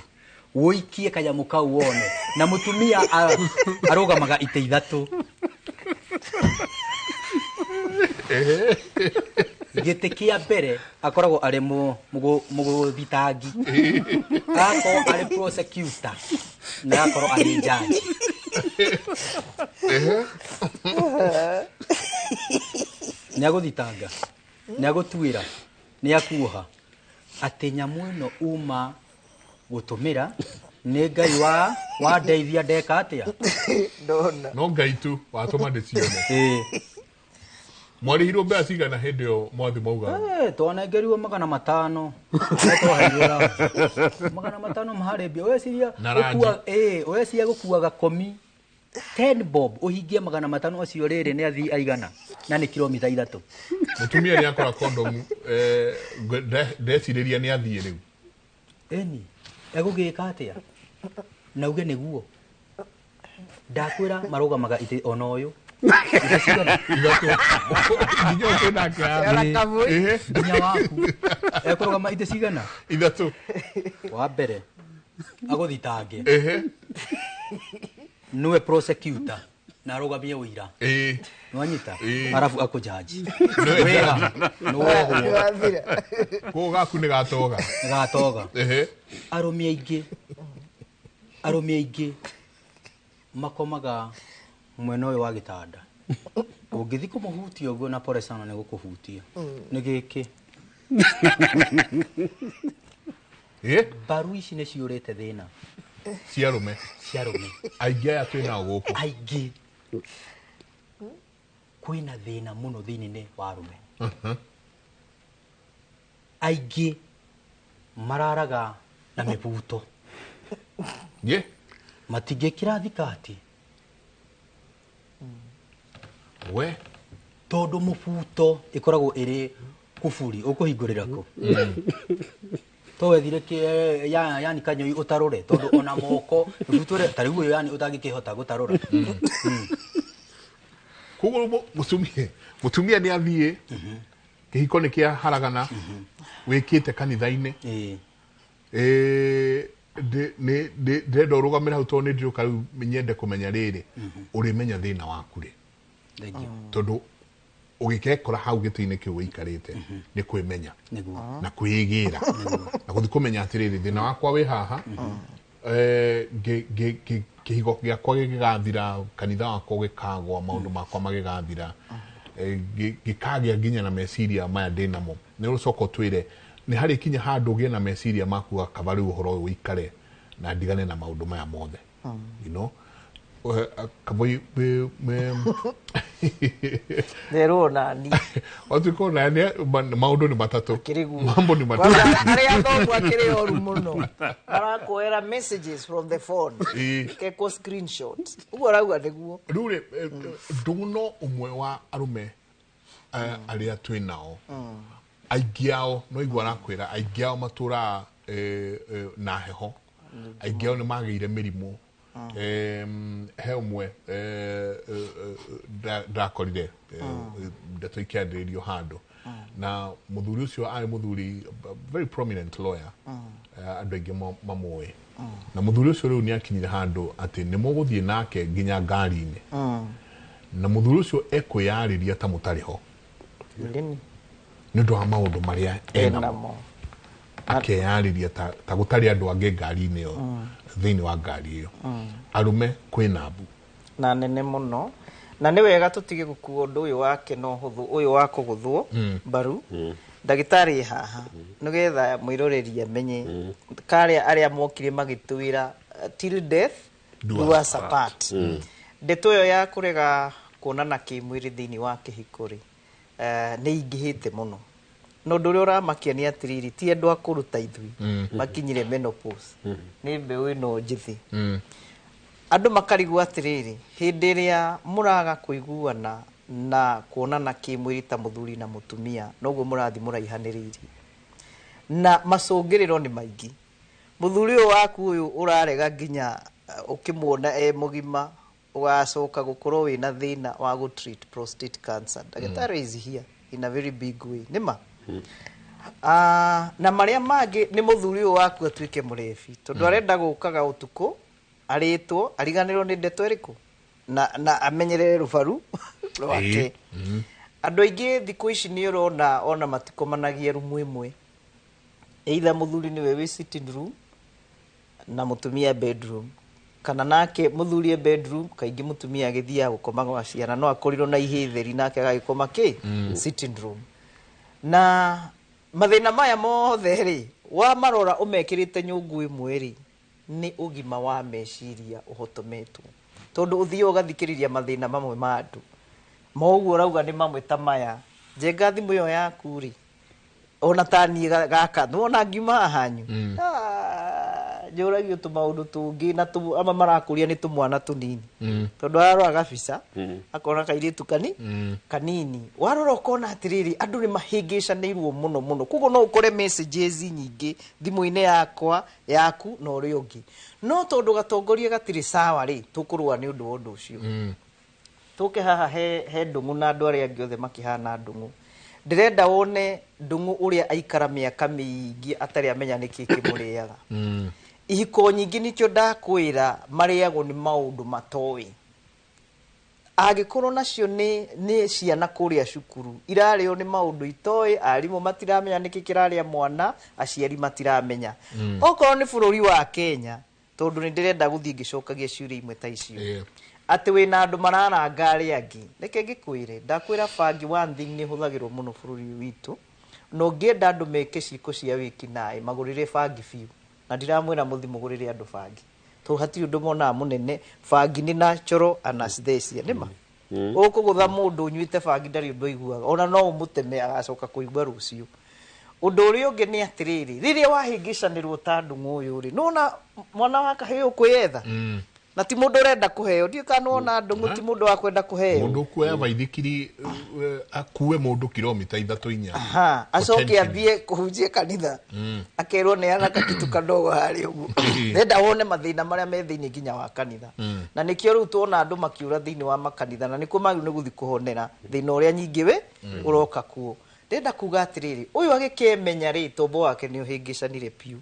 Wũikie kanyamũ kau wone. Na mũtumia arũgamaga itĩ ithatũ. Ehe. Gĩtĩ kĩa mbere akoragwo arĩ mũgũthitangi. Agakorwo arĩ prosecutor na agakorwo arĩ judge. Ehe. Nĩ agũthitanga, nĩ agũtuĩra, nĩ akuoha atĩ nyamũ ĩno uma gũtũmĩra nĩ Ngai wa wandeithia ndeka atĩa? Ndona. No Ngai tu watũma ndĩcione. Ĩĩ. Mwarĩhirwo mbeca cigana hĩndĩ ĩyo mwathi mauga? Twanengerirwo 500. No twaheirwo ranji. 500 maharĩ mbia. Ũreciria Na ranji. gũkua, ũreciria gũkuaga komi 10 bob ũhingie 500 acio rĩrĩ nĩ athii aigana na nĩ kilomita 3. Mũtumia nĩ akora kondomu, ndecirĩria nĩ athiĩ rĩu. Ĩni, egũgĩka atĩa? Na uge nĩguo. Ndakwĩra marũgamaga itĩ ona ũyũ. Itĩ cigana? Ithatũ. Nginya ũyũ twĩnake haha. Ĩĩ. Nginya waku. Ekũrũgama itĩ cigana? Ithatũ. Wa mbere agũthitange. Ehe. Nĩwe prosecutor na arũgamie ũira. Ĩĩ. Nĩwanyita? Ĩĩ. Arabu akũjaji. Nĩwe Wĩra. judge. Nĩwohwo. Koguo gaku nĩ gatoga. Nĩ gatoga. Ehe. Arũme aingĩ, arũme aingĩ makomaga mwena ũyũ wa gĩtanda. Ũngĩthiĩ kũmũhutia ũguo na pole sana nĩ gũkũhutia. Nĩ gĩkĩ. Mbaru ici nĩ ciũrĩte thĩna. Cia arũme. Cia arũme. Aingĩ aya twĩ nao gũkũ. Aingĩ. Kwĩna thĩna mũno thĩinĩ wa arũme. Aingĩ mararaga na mĩbuto. Ye? Matingĩkĩra thikati. We? Tondũ mũbuto ĩkoragwo ĩrĩ kuburi, ũkũhingũrĩra kũ? To wethire yani kanyoi ũtarũre, tondũ ona moko, mĩbuto ĩrĩa, ta rĩu ũyũ yani ũtangĩkĩhota gũtarũra. Koguo mũtumia nĩ athiĩ, kĩhiko nĩ kĩa haragana, wĩkĩte kanitha-inĩ. Ndĩrenda ũrũgamĩre hau tondũ nĩ ndĩroka rĩu nyende kũmenya rĩrĩ, ũrĩmenya thĩna waku rĩ. Thank you. Tondũ ũgĩkekora hau gĩtĩ-inĩ kĩu ũikarĩte nĩ kwĩmenya Nĩguo. na kwĩgĩra na gũthiĩ kũmenya atĩrĩrĩ thĩna wakwa wĩ haha, kĩhiko gĩakwa gĩgĩgathira, kanitha wakwa ũgĩkagwa, maũndũ makwa magĩgathira, gĩkagĩa nginya na meciria maya ndĩ namo. Nĩ ũcoka ũtwĩre nĩ harĩ kinya handũ ũgĩe na meciria maku kaba rĩu ũhoro ũyũ ũikare na ndigane na maũndũ maya mothe. You know? Kaboi Nderwo nani. Watuĩka ona nĩ maũndũ nĩ matatũ. Mambo nĩ matatũ. Kwanza arĩa athomu akĩrĩ oru mũno. Marakuoera messages from the phone. Ĩĩ. Kekwo screenshot. Ũguo arauga nĩguo. Rĩu rĩ, ndũno ũmwe wa arũme arĩa twĩ nao aingĩ ao no igua arakwĩra aingĩ ao matũraga na heho, aingĩ ao nĩ magĩire mĩrimũ. He ũmwe ndakorire ndeto ikĩarĩrĩrio handũ na mũthuri ũcio arĩ mũthuri very prominent lawyer, andũ aingĩ mamũĩ, na mũthuri ũcio rĩu nĩ akinyire handũ atĩ nĩ mũgũthiĩ nake nginya ngari-inĩ, na mũthuri ũcio ekwĩyarĩria ta mũtarĩ ho nĩ ũndũ wa maũndũ marĩa enamo, akeyarĩria ta gũtarĩ andũ angĩ ngari-inĩ ĩyo, thĩinĩ wa ngari ĩyo. Arũme kwĩna mbu na nene mũno, Na nĩ wega tũtige gũkua ũndũ ũyũ wake na ũhũthũ, ũyũ wa kũgũthwo mbaru. Ndagĩtarĩ haha nĩgetha mwĩroreri amenye karĩa arĩa mokire magĩtwĩra till death Do do us us apart. Ndeto ĩyo ya kũrega kuonana kĩmwĩrĩ thĩinĩ wa kĩhiko rĩ, nĩ ingĩhĩte mũno, na ũndũ ũrĩa ũramakia nĩ atĩrĩrĩ, ti andũ akũrũ ta ithuĩ makinyire menopause, nĩ mbeũ ĩno njĩthĩ. Andũ makarigwo atĩrĩrĩ, hĩndĩ ĩrĩa mũraga kũiguana na kuonana kĩmwĩrĩ ta mũthuri na mũtumia, noguo mũrathiĩ mũraihanĩrĩirie, na macũngĩrĩro nĩ maingĩ. Mũthuri ũyũ waku ũyũ ũrarega nginya ũkĩmuona e mũgima, ũgacoka gũkorwo wĩna thĩna wa gũ treat prostate cancer. Ndagĩtarĩ is here in a very big way, nĩma. Na marĩa mangĩ nĩ mũthuri ũyũ waku atuĩke mũrebi, tondũ arenda gũkaga ũtukũ arĩtwo ariganĩrwo nĩ ndeto ĩrĩkũ na amenyerere rũbaru rwake. Andũ aingĩ thikũ ici nĩ ũrona ona matikomanagia rumu ĩmwe, either mũthuri nĩwe wĩ sitting room na mũtumia bedroom, kana nake mũthuri e bedroom, kaingĩ mũtumia agĩthiaga gũkoma gwa ciana, no akorirwo na ihĩ theri nake agagĩkoma kĩ sitting room. Na mathĩna maya mothe rĩ, wamarora ũmekĩrĩte nyũngũ ĩmwe rĩ, nĩ ũgima wa meciria ũhotometwo, tondũ ũthiaga ũgathikĩrĩria mathĩna mamwe ma andũ ma ũguo ũrauga nĩ mamwe ta maya. Njenga thimũ ĩyo yaku rĩ, ona ta niĩ gaka nĩwona ngiuma haha hanyu. Njũragio tũmaũndũ tũngĩ na amwe marakũria nĩ tũmwana tũnini, tondũ arora gabica akona kairĩtu kanini, warora ũkona atĩrĩrĩ, andũ nĩ mahĩngĩcanĩirwo mũno mũno. Koguo no ũkore messages nyingĩ thimũ-inĩ yakwa, yaku na ũrĩa ũngĩ, no tondũ gatongoria gatirĩ sawa rĩ, tũkũrũa nĩ ũndũ wa ũndũ ũcio. Tũke haha he ndũng'ũ na andũ arĩa angĩ othe makĩhana ndũng'ũ. Ndĩrenda wone ndũng'ũ ũrĩa aikara mĩaka mĩingĩ atarĩ amenya nĩkĩ kĩmũrĩaga. Ihiko nyingĩ nĩkĩo ndakwĩra marĩagwo nĩ maũndũ matoĩ. Angĩkorwo nacio nĩ ciana kũrĩa cukuru irarĩo nĩ maũndũ itoĩ, arimũ matiramenya nĩkĩ kĩrarĩa mwana, aciari matiramenya. Okorwo nĩ bũrũri wa Kenya, tondũ nĩ ndĩrenda gũthiĩ ngĩcokagia ciũria imwe ta icio, atĩ wĩna andũ mararanga arĩa angĩ. Reke ngĩkwĩre, ndakwĩra bangi one thing nĩ ĩhũthagĩrwo mũno bũrũri ũyũ witũ, na ũngĩenda andũ meke ciĩko cia wĩkinaĩ, magũrĩre bangi biũ. Na ndiramwĩra mũthi mũgũrĩre andũ bangi, tondũ hatirĩ ũndũ monaga mũnene. Bangi nĩ natural anesthesia, nĩma. Ũkũgũtha mũndũ ũnyuĩte bangi ndarĩ ũndũ aiguaga, ona no ũmũteme agacoka kũigua rũciũ. Ũndũ ũrĩa ũngĩ nĩ atĩrĩrĩ, rĩrĩa wahĩngĩcanĩrwo ta ndũng'ũ ũyũ rĩ, nĩwona mwana wa kahĩĩ ũkwĩyetha, na ti mũndũ ũrenda kũheo. Ndiũĩ kana nĩwona ndũng'ũ ti mũndũ wa kwenda kũheo. Mũndũ ũkuoya baithikiri akue mũndũ kilomita 3 4. Aha, For acoke 10 ambie kũhunjia kanitha, akerwo neana kakitu kadogo harĩa ũguo. Ndenda wone mathĩna marĩa me thĩinĩ nginya wa kanitha, na nĩkĩo rĩu tuona andũ makiũra thĩinĩ wa makanitha, na nĩkuo magĩrĩirwo nĩ gũthiĩ kũhonera thĩna ũrĩa nyingĩ we ũroka kuo. Ndĩrenda kuga atĩrĩrĩ, ũyũ agĩkĩmenya rĩ, tombo wake nĩ ũhĩngĩcanire biũ.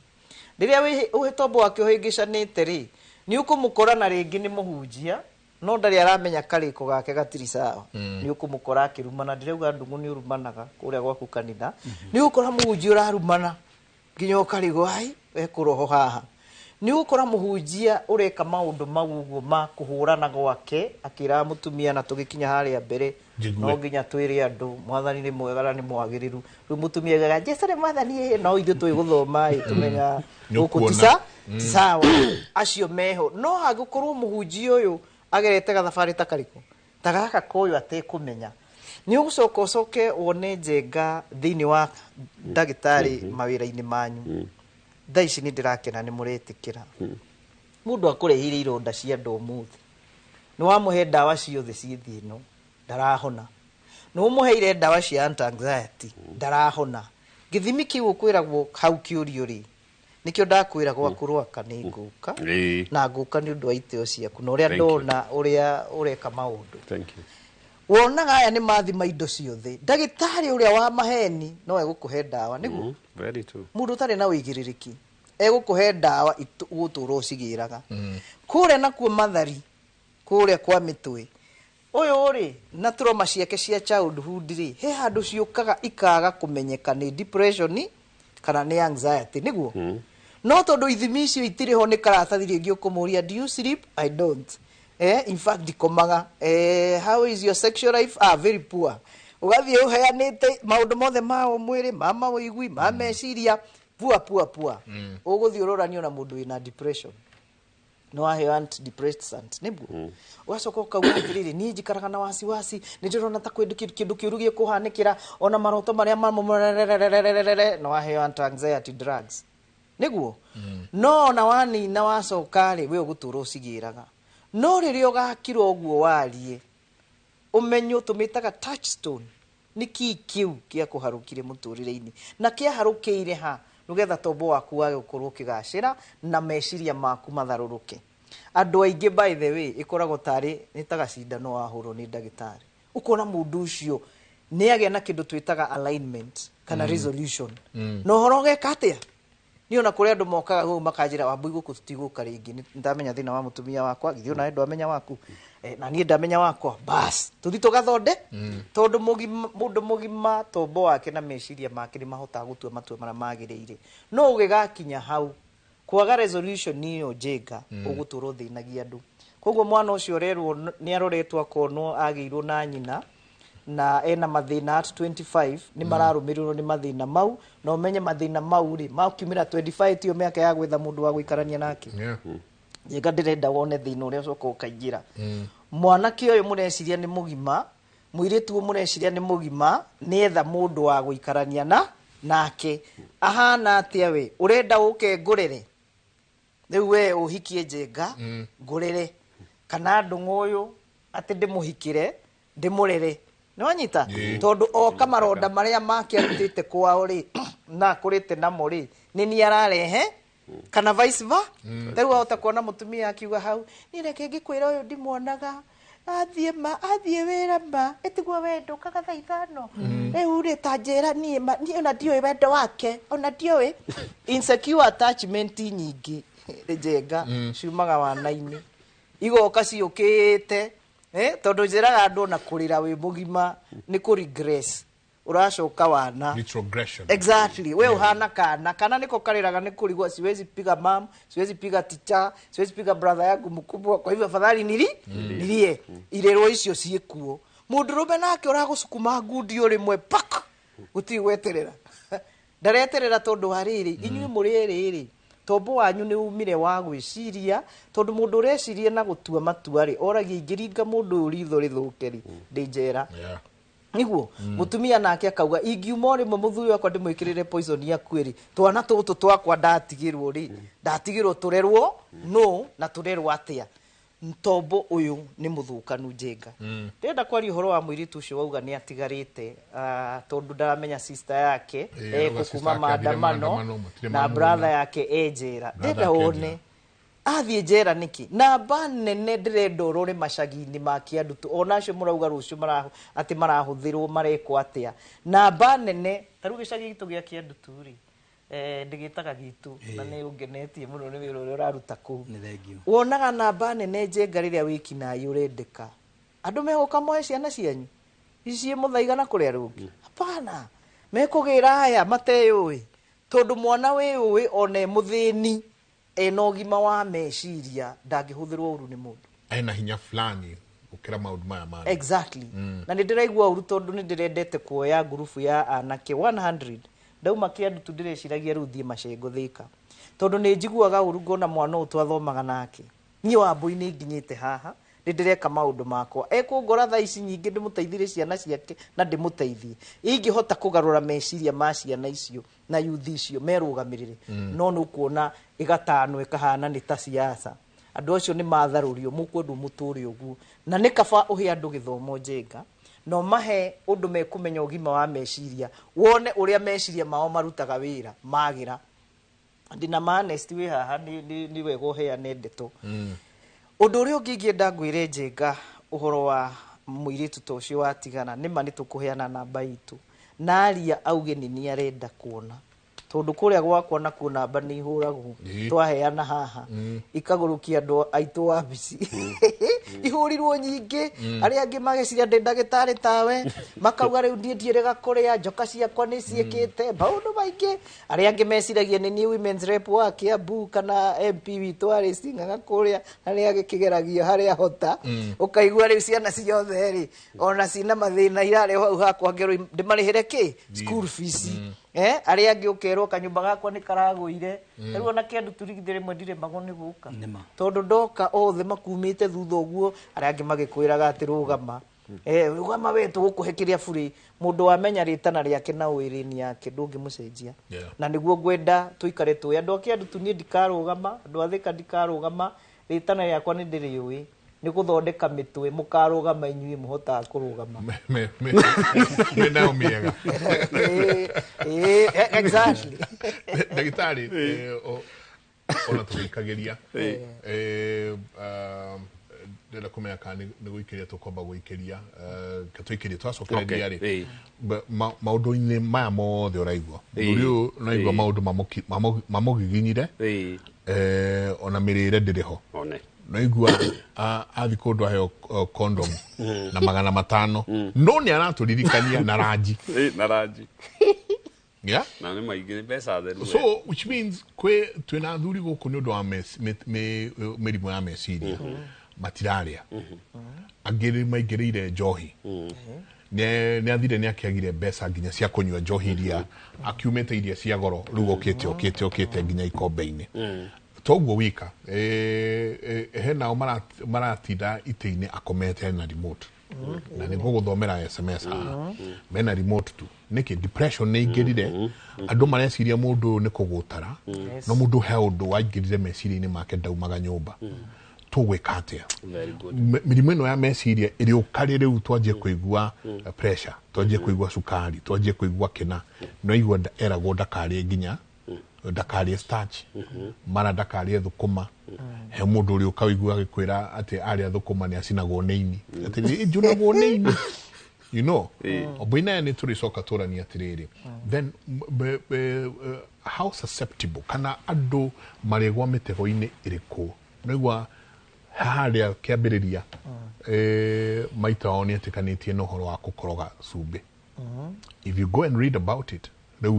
Rĩrĩa tombo wake ũhĩngĩcanĩte rĩ, nĩ ũkũmũkora na rĩngĩ nĩ mũhunjia, no ndarĩ aramenya karĩko gake gatirĩ sawa. Nĩ ũkũmũkora akĩrumana. Ndĩrauga ndũng'ũ nĩ ũrumanaga kũrĩa gwaku kanitha, nĩ ũgũkora mũhunjia ũrarumana nginya ũkarigwo ai ekũroho haha. Nĩ ũgũkora mũhunjia ũreka maũndũ mau ũguo ma kũhũrana gwake akĩraga mũtumia, na tũgĩkinya harĩa mbere Njigue. no nginya twĩre andũ mwathani nĩ mwega na nĩ mwagĩrĩru. Rĩu mũtumia augaga Jesũ nĩ mwathani ĩ, no ithuĩ twĩ gũthoma ĩ, tũmenya Nĩ gũkũ ũkuona. ti sawa. Acio meho no hangĩkorwo mũhunjia ũyũ agerete gathabarĩ ta karĩkũ ta gaka koyũ atekũmenya, nĩ ũgũcoka ũcoke wone njenga thĩinĩ wa ndagĩtarĩ mawĩra-inĩ manyu. Thaa ici nĩ ndĩrakena nĩ mũretĩkĩra mũndũ akũreheire ironda cia andũ ũmũthĩ, nĩ wamũhe ndawa ciothe ciĩ thĩ ĩno, ndarahona. Nĩ ũmũheire ndawa cia anti-anxiety, ndarahona. Gĩthimi kĩu ũkwĩragwo hau kĩũrio rĩ, nĩkĩo ndakwĩra gwaku rwaka nĩ ngũka, na ngũka nĩ ũndũ wa iteo ciaku na ũrĩa Thank you. ndona ũrĩa ũreka maũndũ. Thank you. Wonaga aya nĩ mathima indo ciothe. Ndagĩtarĩ ũrĩa wa maheni no egũkũhe ndawa nĩguo. Very true. Mũndũ ũtarĩ na ũigĩrĩrĩki egũkũhe ndawa ũgũtũra ũcigĩraga. Kũrĩa nakuo mathari, kũrĩa kwa mĩtwe ũyũ rĩ, na trauma ciake cia childhood rĩ, he handũ ciũkaga ikaga kũmenyeka nĩ depression kana nĩ anxiety, nĩguo. No tondũ ithimi icio itirĩ ho, nĩ karatathi rĩngĩ ũkũmũria, do you sleep? I don't. In fact ndikomaga. How is your sexual life? Very poor. Ũgathiĩ ũheanĩte maũndũ mothe ma mwĩrĩ, ma mawĩigui, ma meciria, poor, poor, poor. Ũgũthiĩ ũroranio na mũndũ wĩna depression, no waheo antidepressant nĩguo ũgacoka ũkauga atĩrĩrĩ, niĩ njikaraga na wasiwasi, nĩ ndĩrona ta kwĩ kĩndũ kĩũru gĩkũhanĩkĩra, ona maroto marĩa mamũrererererere, no waheo anti anxiety drugs nĩguo. No ona wanina wacoka rĩ, we ũgũtũra ũcigĩraga. No rĩrĩa ũgakira ũguo warie ũmenyo tũmĩtaga touchstone, nĩ kii kĩu kĩa kũharũkire mũtũrĩre-inĩ na kĩaharũkĩire ha, nĩgetha tombo waku wage gũkorwo ũkĩgacĩra na meciria maku matharũrũke. Andũ aingĩ, by the way, ĩkoragwo tarĩ nĩ ta gacindano wahũrwo nĩ ndagĩtarĩ, ũkona mũndũ ũcio nĩ agĩa na kĩndũ twĩtaga alignment kana resolution. Na ũhoro ũgeka atĩa? Niĩ ona kũrĩ andũ mokaga hau makanjĩra, "Wambui, gũkũ tũtigũka rĩngĩ, nĩ ndamenya thĩna wa mũtumia wakwa." Githĩ onawe ndwamenya waku? Na niĩ ndamenya wakwa, bas tũthi tũgathonde. Tondũ mũndũ mũgima tombo wake na meciria make nĩ mahotaga gũtua matua marĩa magĩrĩire. No ũgĩgakinya hau kwaga resolution ĩyo njĩnga, ũgũtũra ũthĩnagia andũ. Koguo mwana ũcio ũrerwo nĩ aroretwo akonwo agĩirwo na nyina na ena mathĩna at 25, nĩ mararũmĩrĩrwo nĩ mathĩna mau, na ũmenye mathĩna mau rĩ makiumĩra 25 tiyo mĩaka ya gwetha mũndũ wa gũikarania nake. Njĩka ndĩrenda wone thĩna ũrĩa ũcoka ũkaingĩra. Mwanake ũyũ mũreciria nĩ mũgima, mũirĩtu ũyũ mũreciria nĩ mũgima, nĩetha mũndũ wa gũikarania na nake ahana atĩa? We ũrenda ũke ngũrere? Rĩu we ũhikie Njenga ngũrere, kana ndũng'ũ ũyũ atĩ ndĩmũhikĩre ndĩmũrere, nĩwanyita? Tondũ oka maronda marĩa make arutĩte kwao rĩ na akũrĩte namo rĩ, nĩ niĩ ararehe, kana vice versa. Rĩu wahota kuona mũtumia akiuga hau, "Niĩ reke ngĩkwĩra, ũyũ ndimuonaga athiĩ ma athiĩ wĩra ma ĩtiguo wendo ũkaga thaa 5 rĩu rĩ, ta njĩra niĩ ma niĩ ona ndiũĩ wendo wake, ona ndiũĩ." Insecure attachment nyingĩ Njenga ciumaga wana-inĩ, igoka ciũkĩte, tondũ njĩraga andũ ona kũrĩra wĩ mũgima nĩ kũ regress, ũracoka wana. Retrogression. Exactly. We uhana kana kana niko karĩraga nĩ kũrigwo, "Siwezi piga mam, siwezi piga teacher, siwezi piga brother yangu mkubwa, kwa hivyo afadhali nili nilie." Irerwo icio ciĩkuo. Mũndũrũme nake ũragũcukuma ngundi o rĩmwe pak, gũtirĩ gweterera, ndareterera, tondũ wa rĩrĩ, inyuĩ mũrĩ erĩ rĩ, tombo wanyu nĩ umire wa gwĩciria, tondũ mũndũ ũreciria na gũtua matua rĩ, oragia, "Ingĩringa mũndũ ũyũ ritho rĩthũke rĩ, ndĩ njera?" Niguo mutumia nake akauga, "Ingiuma o rĩmwe mũthuri wakwa ndĩmwĩkĩrĩre poison yakue rĩ, twana tũtũ twakwa ndatigĩrwo rĩ, ndatigĩrwo tũrerwo no na tũrerwo atĩa?" Tombo ũyũ nĩ mũthũkanu. Njenga, ndĩrenda kwaria ũhoro wa mũirĩtu ũcio wauga nĩ atigarĩte, tondũ ndaramenya sister yake Arauga ekũ sister kuma yake athire maandamano maandamano, matirĩ na mamuona. Brother yake e njera. Brother Ndĩrenda yake e wone njera. Athiĩ njera nĩkĩ? Namba nene ndĩrenda ũrore macagi-inĩ ma Kĩandutu, ona acio mũrauga rũciũ atĩ marahũthĩrwo marekwo atĩa, namba nene ta rĩu gĩcagi gitũ gĩa Kĩandutu rĩ, ndĩgĩtaga gitũ na nĩ ũngenetie mũno nĩ wĩra ũrĩa ũraruta kũu. Nĩ thengiũ. Wonaga namba nene Njenga, rĩrĩa wĩkinaĩ ũrendeka, andũ megũka moe ciana cianyu ici mũthaiga na kũrĩa rũngĩ? Hapana, mekũgĩra aya mateyũĩ, tondũ mwana wĩyũĩ ona e mũthĩni ena ũgima wa meciria ndangĩhũthĩrwo ũru nĩ mũndũ. Ena hinya fulani gũkĩra maũndũ maya mangĩ. Exactly. Na nĩ ndĩraigua ũru tondũ nĩ ndĩrendete kuoya ngurubu ya anake 100 ndauma Kĩandutu, ndĩreciragia rĩu thiĩ Macengo Thĩka, tondũ nĩ njiguaga ũru ngona mwana ũyũ twathomaga nake. Niĩ Wambũi nĩ nginyĩte haha, nĩ ndĩreka maũndũ makwa, ekũngora thaa ici nyingĩ ndĩmũteithire ciana ciake na ndĩmũteithie ingĩhota kũgarũra meciria ma ciana icio na yuthi icio merũgamĩrĩre. No nĩ ũkuona ĩgatano ĩkahana nĩ ta siasa, andũ acio nĩ matharũrio, mũkwendwo mũtũre ũguo, na nĩ kaba ũhe andũ gĩthomo Njenga na ũmahe ũndũ mekũmenya ũgima wa meciria, wone ũrĩa meciria mao marutaga wĩra magĩra. Ndĩna ma honest wĩ haha, nĩ wega ũheane ndeto. Ũndũ ũrĩa ũngĩ ingĩenda ngwĩre Njenga ũhoro wa mũirĩtu ta ũcio watigana, nĩma nĩ tũkũheana namba itũ na aria auge nĩ niĩ arenda kuona, tondũ kũrĩa gwakwa nakuo namba nĩ ihũragwo. Twaheana haha ikagũrũkia andũ aitũ wabici. Ihũrirwo nyingĩ. Arĩa angĩ mageciria ndĩ ndagĩtarĩ tawe, makauga rĩu niĩ ndiĩrĩga kũrĩa, njoka ciakwa nĩ ciĩkĩte maũndũ maingĩ. Arĩa angĩ meciragia nĩ niĩ women's rep wa Kiambu kana MP witũ arĩ cing'ang'a kũrĩa, na nĩ agĩkĩgeragia harĩa hota. Ũkaigua rĩu ciana ciothe rĩ, ona cina mathĩna irarĩ hau hakwa ngerwo ndĩmarĩhĩre kĩ school fees. Arĩa angĩ ũkerwo kanyũmba gakwa nĩ karagũire. Rĩu ona kĩndũ turigithĩ rĩmwe ndirĩmagwo nĩ gũka, tondũ ndoka othe makumĩte thutha ũguo. Arĩa angĩ magĩkwĩraga atĩ rũgama, rũgama we, tũgũkũhe kĩrĩa burĩ. Mũndũ wamenya rĩtana rĩake na wĩrĩni yake ndũngĩmũcenjia. Na nĩguo ngwenda tũikare tũĩ andũ a Kĩandutu, niĩ ndikarũgama, andũ a Thĩka ndikarũgama, rĩtana rĩakwa nĩ ndĩrĩũĩ, nĩ gũthondeka mĩtwe. Mũkarũgama inyuĩ mũhotaga kũrũgama. Mĩnao mĩega. Exactly. Ndagĩtarĩ, ona tũgĩikagĩria, ndĩrenda kũmenya kana nĩ gũikĩria tũkwamba gũikĩria, ke tũikĩrie twacokereria rĩ maũndũ-inĩ maya mothe ũraigua mũthuri ũyũ, ũraigua maũndũ mamũgiginyire, ona mĩrĩre ndĩrĩ ho. One. Naigua athi kũndũ aheo condom na 500, no nĩ aratũririkania na ranji. Na ranji. Yeah? Na nĩ maingĩ, nĩ mbeca theru. So which means kwĩ twĩna athuri gũkũ nĩ ũndũ wa mĩrimũ ya meciria matirarĩa, angĩ nĩ maingĩrĩire njohi, nĩ athire nĩ akĩagire mbeca nginya cia kũnyua njohi iria akiumĩte, iria cia goro, rĩu okĩte okĩte okĩte nginya ikombe-inĩ. Toguo wika, he nao maratinda itĩ-inĩ akomete na remote, na nĩ ngũgũthomera SMS haha, mena remote tu. Nĩkĩ? Depression nĩ ingĩrire. Andũ mareciria mũndũ ũyũ nĩ kũgũtara, no mũndũ he ũndũ waingĩrire meciria-inĩ make, ndaumaga nyũmba. Tũgwĩka atĩa? Very good. Mĩrimũ ĩno ya meciria ĩrĩ ũkarĩ rĩu twanjie kũigua pressure, twanjie kũigua cukari, twanjie kũigua kĩna no igua eragwo ndakarĩe, nginya ndakarĩe starch, mara ndakarĩe thũkũma. He mũndũ ũrĩ ũkaigua agĩkwĩra atĩ arĩa thũkũma nĩ acinagwo nĩ ini, atĩ njunagwo nĩ ini. Obwina nĩ tũrĩcoka tũranie atĩrĩrĩ, then how susceptible kana andũ marĩgwa mĩtego-inĩ ĩrĩkũ? Naigua harĩa kĩambĩrĩria, maita wao nĩ etĩkanĩtie na ũhoro wa gũkoroga cumbĩ. If you go and read about it, rĩu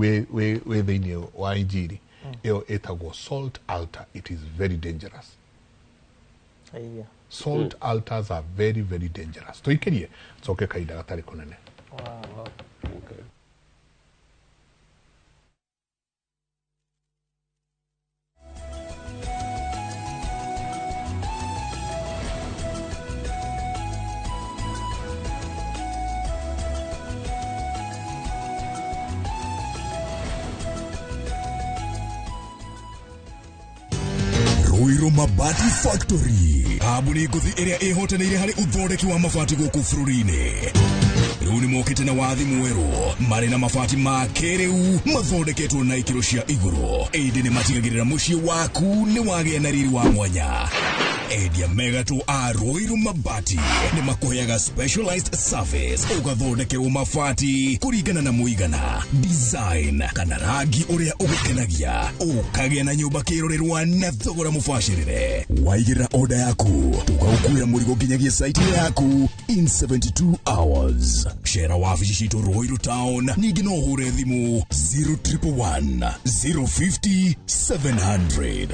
wĩ thĩinĩ wa injiri ĩyo ĩtagwo salt altar. It is very dangerous. Aiya. Salt altars are very very dangerous. Tũikĩrie coke kahinda gatarĩ kũnene. Wow. Okay. Ruiru Mabati Factory, kambuni ngũthi ĩrĩa ĩhotanĩire harĩ ũthondeki wa mabati gũkũ bũrũri-inĩ, rĩu nĩ mokĩte na wathi mwerũ marĩ na mabati ma kĩrĩu mathondeketwo na ikĩro cia igũrũ, ĩndĩ nĩ matigagĩrĩra mũciĩ waku nĩ wagĩa na riri wa mwanya. Endia megatũ a Ruiru Mabati nĩ makũheaga specialized service, ũgathondekerwo mabati kũringana na mũigana, design kana rangi ũrĩa ũgũkenagia, ũkagĩa na nyũmba kĩrorerwa na thogora mũbacĩrĩre. Waigĩrĩra oda yaku, tũgagũkuĩra mũrigo nginyagia site yaku in 72 hours. Cera wabici citũ Ruiru Town, ningĩ no ũhũre thimũ 0111 050 700.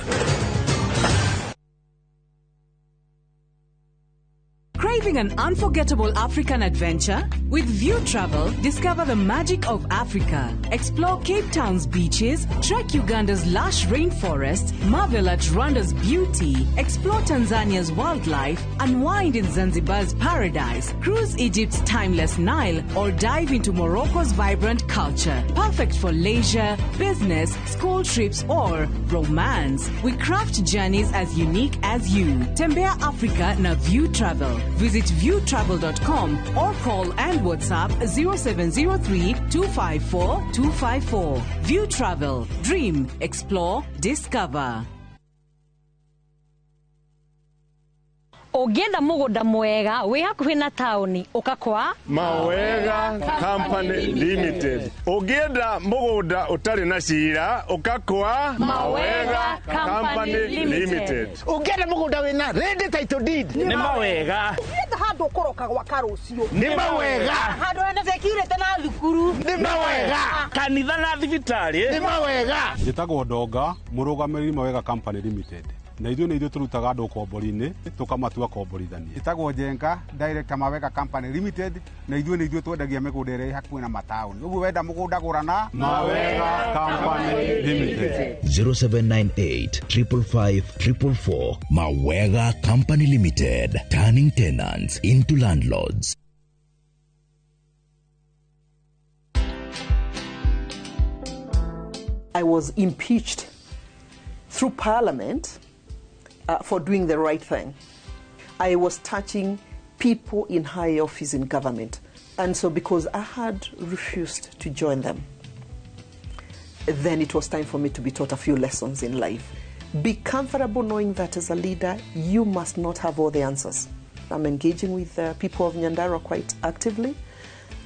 Craving an unforgettable African adventure? With View Travel, discover the magic of Africa. Explore Cape Town's beaches, trek Uganda's lush rainforests, marvel at Rwanda's beauty, explore Tanzania's wildlife, unwind in Zanzibar's paradise, cruise Egypt's timeless Nile, or dive into Morocco's vibrant culture. Perfect for leisure, business, school trips, or romance. We craft journeys as unique as you. Tembea Africa na View Travel. Visit viewtravel.com or call and WhatsApp 0703 254 254. View Travel. Dream, explore, discover. Ũngĩenda mũgũnda mwega wĩ hakuhĩ na taũni ũka kwa Mawega Company Limited. Ũngĩenda mũgũnda ũtarĩ na cira ũka kwa Mawega Company Limited. Ũngĩenda mũgũnda wĩna ready title deed Nĩ Mawega. Ũngĩenda handũ ũkũroka gwaka rũciũ Nĩ Mawega. Handũ hena security na thukuru nĩ Mawega. Kanitha na thibitarĩ nĩ Mawega. Njĩtagwo Ndonga, mũrũgamĩrĩri Mawega Company Limited. Na ithuĩ nĩ ithuĩ tũrutaga andũ ũkombori-inĩ tũkamatua komborithania. Ĩtagwo Njenga, director Mawega Company Limited, na ithuĩ nĩ ithuĩ twendagia mĩgũnda ĩrĩa ĩ hakuhĩ na mataũni. Ũguo wenda mũgũnda gũra na Mawega Company Limited. 0798 555 444. Mawega Company Limited, turning tenants into landlords. I was impeached through Parliament for doing the right thing. I was touching people in high office in government. And so because I had refused to join them, then it was time for me to be taught a few lessons in life. Be comfortable knowing that as a leader, you must not have all the answers. I'm engaging with the people of Nyandarua quite actively,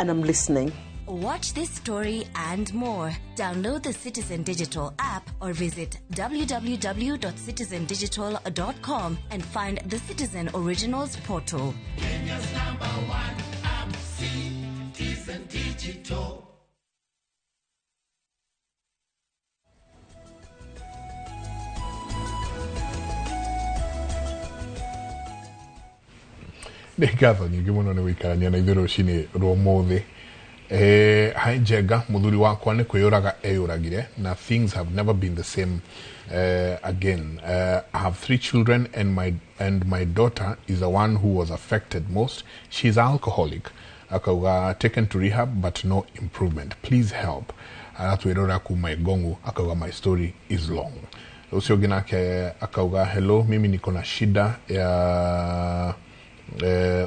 and I'm listening. Watch this story and more. Download the Citizen Digital app or visit www.citizendigital.com and find the Citizen Originals portal. Kenya's number one app, Citizen Digital. Nĩ ngatho nyingĩ mũno nĩ gũikarania na ithuĩ rũcinĩ rwa ũmũthĩ. Hai Njenga, mũthuri wakwa nĩ kwĩyũraga eyũragire na things have never been the same again. I have 3 children and my daughter is the one who was affected most. She is alcoholic. Akauga taken to rehab but no improvement. Please help. Aratwĩrora kuma Igongu, akauga my story is long. Ũcio ũngĩ nake akauga hello, mimi niko na shida ya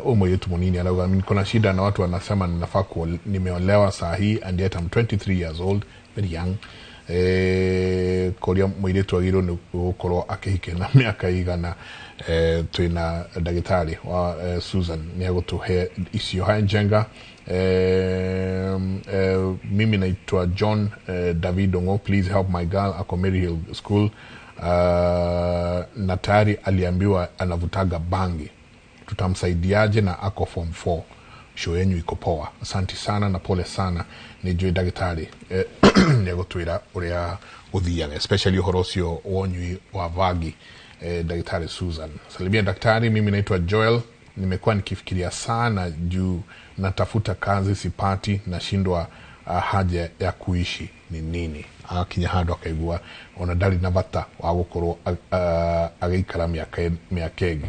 huyu mũirĩtu mũnini arauga niko na shida na watu wanasema ninafaa nimeolewa saa hii and yet I'm 23 years old, very young. Koria mũirĩtu agĩrĩirwo nĩ gũkorwo akĩhikio na mĩaka igana. Twĩna ndagĩtarĩ wa Susan nĩ egũtũhe icio. Hai Njenga, mimi naitwa John David Ongo, please help my girl ako Maryhill School. Na tayari aliambiwa anavutaga bangi, tutamsaidiaje na ako form 4? Show yenyu iko poa, asante sana na pole sana. Nĩ njũĩ ndagĩtarĩ nĩ egũtwĩra ũrĩa gũthiaga, especially ũhoro ũcio wa ũnyui wa vangi. Daktari Susan, salimia daktari, mimi naitwa Joel, nimekuwa nikifikiria sana juu natafuta kazi sipati, nashindwa haja ya kuishi ni nini. Akinya handũ akaigua ona ndarĩ na bata wa gũkorwo agĩikara mĩaka ĩngĩ.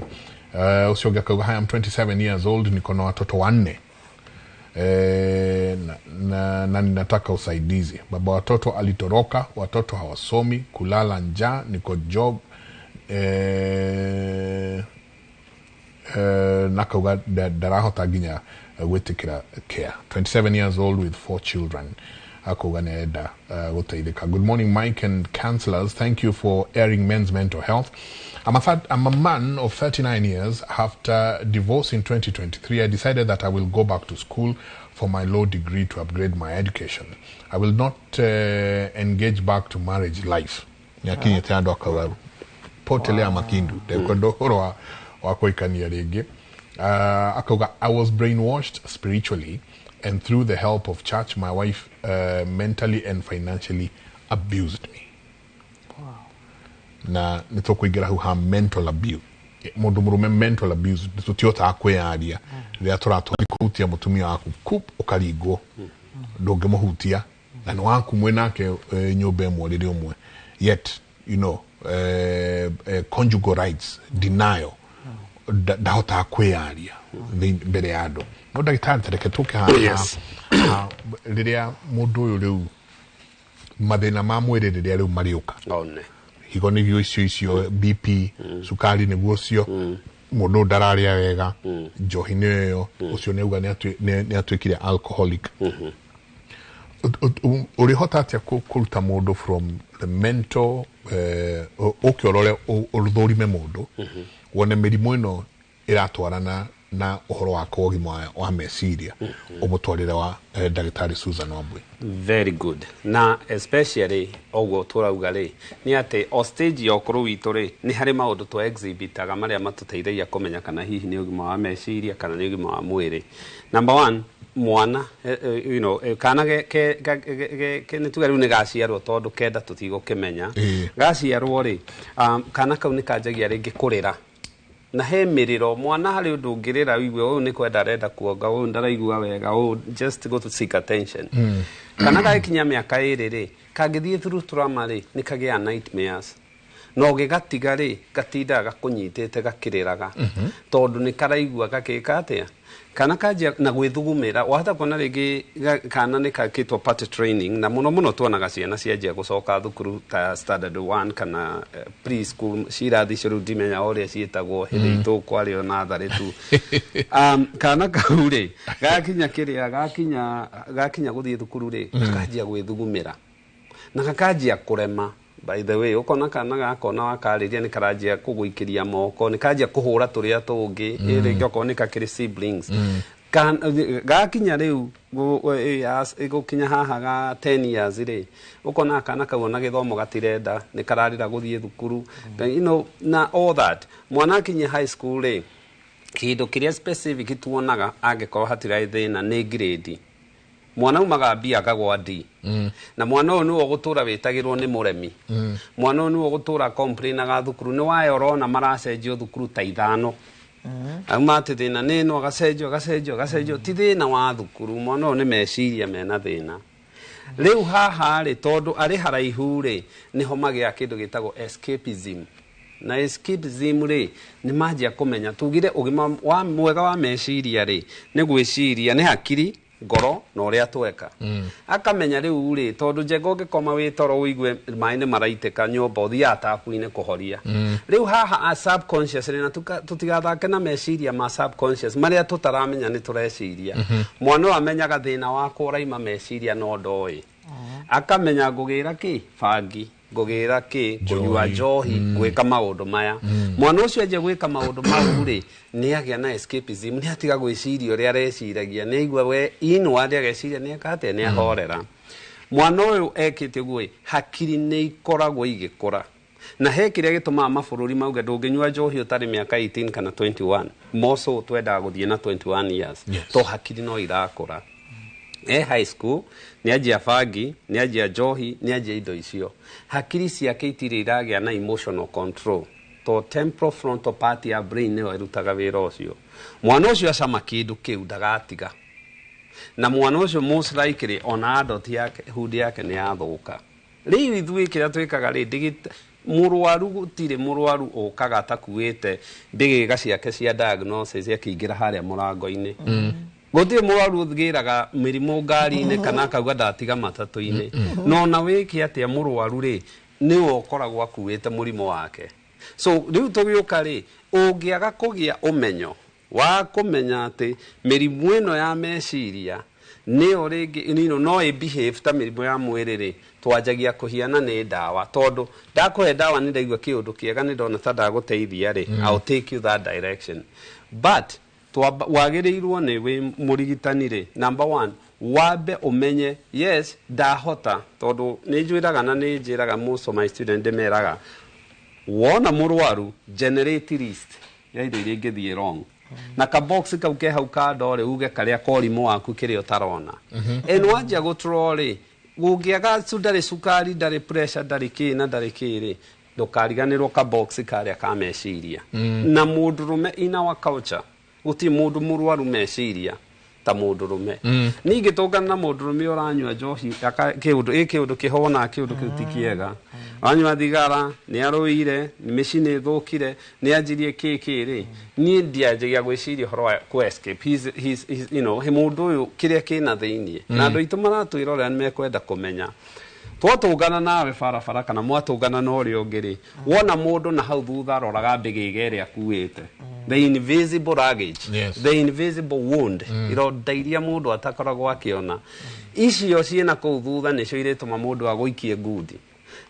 Ũcio ũngĩ akauga hi, I'm 27 years old, niko na watoto 4 na ninataka usaidizi. Baba watoto alitoroka, watoto hawasomi, kulala njaa, niko job nakauga ndarahota nginya gwĩtĩkĩra care. 27 years old with 4 children. Akauga nĩarenda gũteithĩka. Good morning Mike and counselors, thank you for airing men's mental health. I'm a man of 39 years. After divorce in 2023, I decided that I will go back to school for my law degree to upgrade my education. I will not engage back to marriage life. Nĩakinyĩte andũ akauga potelea makindu ndekwenda ũhoro wa kũikania rĩngĩ. Akauga I was brainwashed spiritually and through the help of church my wife mentally and financially abused me. Na nĩtũkũingĩra hau ha mental abuse. Mũndũ mũrũme mental abuse tũtihotaga kwĩyaria rĩrĩa tũratwa kũhutia mũtumia waku kup ũkaringwo, ndũngĩmũhutia na nĩ waku mwĩ nake nyũmba ĩmwe rĩrĩ ũmwe, yet you know conjugal rights denial, ndahotaga kwĩyaria mbere ya andũ. No ndagĩtarĩ tareke tũke haha rĩrĩa mũndũ ũyũ rĩu mathĩna ma mwĩrĩ rĩrĩa rĩu marĩũka higo nĩguo icio BP, cukari nĩguo ũcio, mũndũ ndararĩa wega, njohi nĩyo ĩyo, ũcio nĩauga nĩ atuĩkire alcoholic. Ũrĩhota atĩa kũruta mũndũ from the mental ũke ũrore ũthũrime mũndũ wone mĩrimũ ĩno Ĩratwarana na ũhoro wa ũgima wa meciria, ũmũtwarĩre wa ndagĩtarĩ Susan Wambui. Very good. Na especially ũguo tũrauga rĩ, nĩ atĩ o stage ya ũkũrũ witũ rĩ, nĩ harĩ maũndũ twa exhibitaga marĩa matũteithagia kũmenya kana hihi nĩ ũgima wa meciria kana nĩ ũgima wa mwĩrĩ. Number one, mwana kana nĩ tuge rĩu nĩ gaciarwo, tondũ kenda tũtigũkĩmenya. Gaciarwo rĩ, kana kau nĩ kanjagia rĩngĩ kũrĩra na he mĩrĩro. Mwana harĩ ũndũ ũngĩrĩra ũigue ũyũ nĩ kwenda arenda kuonga, ũyũ ndaraigua wega, ũyũ just go to seek attention. Kana gagĩkinya mĩaka 2 rĩ, kangĩthiĩ through trauma rĩ, nĩ kagĩaga nightmares, na ũgĩgatiga rĩ, gatindaga gakũnyitĩte gakĩrĩraga, tondũ nĩ karaigua gakĩka atĩa. Kana kanjia na gwĩthugumĩra, wahota kuona rĩngĩ kana nĩ kakĩtwo potty training, na mũno mũno tuonaga ciana cianjia gũcoka thukuru ta standard 1 kana preschool, cirathi icio rĩu ndimenya ũrĩa ciĩtagwo, hĩndĩ itũ kwarĩ o natharĩ tu. Kana kau rĩ, gakinya kĩrĩa gakinya gũthiĩ thukuru rĩ, gakanjia gwĩthugumĩra na gakanjia kũrema. By the way, ũkona kana gakona wakarĩria nĩ karanjia kũgũikĩria moko, nĩ kanjia kũhũra tũrĩa tũngĩ. Rĩngĩ okorwo nĩ kakĩrĩ siblings. Gakinya rĩu gũkinya haha ga 10 years rĩ, ũkona kana kau ona gĩthomo gatirenda, nĩ kararĩra gũthiĩ thukuru, na all that. Mwana akinya high school rĩ, kĩndũ kĩrĩa specific tuonaga angĩkorwo hatirarĩ thĩna nĩ grade. Mwana umaga B akagwa D. Na mwana ũyũ nĩwe ũgũtũra wĩtagĩrwo nĩ mũremi. Mwana ũyũ nĩwe ũgũtũra complainaga thukuru, nĩ wayo ũrona maracenjio thukuru ta 5. Auma atĩ thĩna nĩ ĩno, agacenjio, agacenjio, agacenjio. Ti thĩna wa thukuru, mwana ũyũ nĩ meciria mena thĩna. Rĩu haha rĩ, tondũ arĩ haraihu rĩ, nĩho magĩa kĩndũ gĩtagwo escapism. Na escapism rĩ, nĩ manjia kũmenya tugire ũgima wa mwega wa meciria rĩ, nĩ gwĩciria, nĩ hakiri, ngoro na ũrĩa tweka. Akamenya rĩu rĩ, tondũ njenga ũngĩkoma wĩ toro ũigue maĩ nĩ maraitĩka nyũmba, ũthiaga tabu-inĩ kũhoria. Rĩu haha a subconscious rĩ, na tũtigathake na meciria ma subconscious marĩa tũtaramenya nĩ tũreciria. Mwana ũyũ amenyaga thĩna wakwa ũraima meciria no ndoĩ. Akamenya ngũgĩra kĩ bangi, ngũgĩra kĩ kũnyua njohi, gwĩka maũndũ maya. Mwana ũcio anjia gwĩka maũndũ mau rĩ, nĩ agĩa na escapism, nĩ atiga gwĩciria ũrĩa areciragia, nĩ aigua we inward ageciria nĩ eka atĩa, nĩ ahorera. Mwana ũyũ ekĩte ũguo ĩ, hakiri nĩ ikoragwo igĩkũra. Na he kĩrĩa gĩtũmaga mabũrũri mauge ndũngĩnyua njohi ũtarĩ mĩaka 18 kana 21. More so twendaga gũthiĩ na 21 years. To hakiri no irakũra. High school, nĩ anjia bangi, nĩ anjia njohi, nĩ anjia indo icio. Hakiri ciake itirĩ iragĩa na emotional control. To temporal frontal part ya brain nĩyo ĩrutaga wĩra ũcio. Mwana ũcio acama kĩndũ kĩu ndagatiga. Na mwana ũcio most likely ona adult yake, hood yake nĩ yathũka. Rĩu ithuĩ kĩrĩa twĩkaga rĩ, mũrwaru gũtirĩ mũrwaru ũkaga atakuĩte mbĩgĩga ciake cia diagnosis akĩingĩra harĩa mũrango-inĩ. Gũtirĩ mũrwaru ũgĩraga mĩrimũ ngari-inĩ kana akauga ndatiga matatũ-inĩ. No ona wĩke atĩa mũrwaru rĩ, nĩwe ũkoragwo akuĩte mũrimũ wake. So rĩu tũgĩũka rĩ, ũngĩaga kũgĩa ũmenyo wa kũmenya atĩ mĩrimũ ĩno ya meciria nĩyo rĩngĩ, no ĩ behave ta mĩrimũ ya mwĩrĩ rĩ, twanjagia kũhiana nĩ ndawa, tondũ ndakũhe ndawa nĩ ndaigua kĩũndũ kĩega, nĩ ndona ta ndagũteithia rĩ, I'll take you that direction. But wagĩrĩirwo nĩ wĩ mũrigitani rĩ, number one, wambe ũmenye yes ndahota, tondũ nĩ njwĩraga na nĩ njĩraga most of my student, ndĩmeraga wona mũrwaru generate list ya indo iria ingĩthiĩ wrong, na ka box kau ke hau kando rĩ, uge karĩa korimũ waku kĩrĩa ũtarona. Ĩ nĩwanjia gũtũrwo rĩ, gũngĩaga ndarĩ cukari, ndarĩ pressure, ndarĩ kĩ na ndarĩ kĩ rĩ, ndũkariganĩrwo ka box karĩa ka meciria. Na mũndũrũme in our culture gũtirĩ mũndũ mũrwaru meciria ta mũndũrũme. Ningĩ tũngana na mũndũrũme ũranyua njohi, kĩũndũ, ĩ kĩũndũ kĩhona, kĩũndũ kĩu ti kĩega. Anyua thigara, nĩ arũire, mĩciĩ nĩ ĩthũkire, nĩ anjirie kĩ kĩ rĩ. Niĩ ndianjagia gwĩciria ũhoro wa kũ escape. He mũndũ ũyũ kĩrĩa kĩna thĩiniĩ. Na andũ aitũ maratwĩrorera nĩ mekwenda kũmenya. Twatũngana nawe barabara kana mwatũngana na ũrĩa ũngĩ rĩ, wona mũndũ na hau thutha aroraga mbĩgĩga ĩrĩa akuĩte. The invisible luggage, the invisible wound, ironda iria mũndũ atakoragwo akĩona. Icio ciĩna kũu thutha nĩcio irĩtũma mũndũ agũikie ngundi.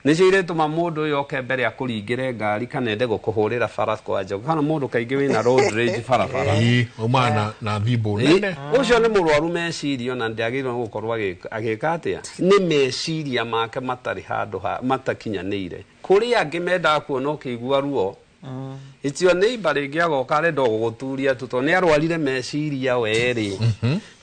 Nĩcio iretũma mũndũ ũyũ oke mbere akũringĩre ngari kana ende gũkũhũrĩra bara kwanja kana mũndũ kaingĩ wĩna road rage barabara. Ĩĩ, aumana na thimbo nene. Ũcio nĩ mũrwaru meciria ona ndagĩrĩirwo nĩ gũkorwo agĩka atĩa, nĩ meciria make matarĩ handũ matakinyanĩire. Kũrĩ angĩ mendaga kuona ũkĩigua ruo. Itio neighbor rĩngĩ agoka arenda gũgũturia tu tondũ nĩ arwarire meciria werĩ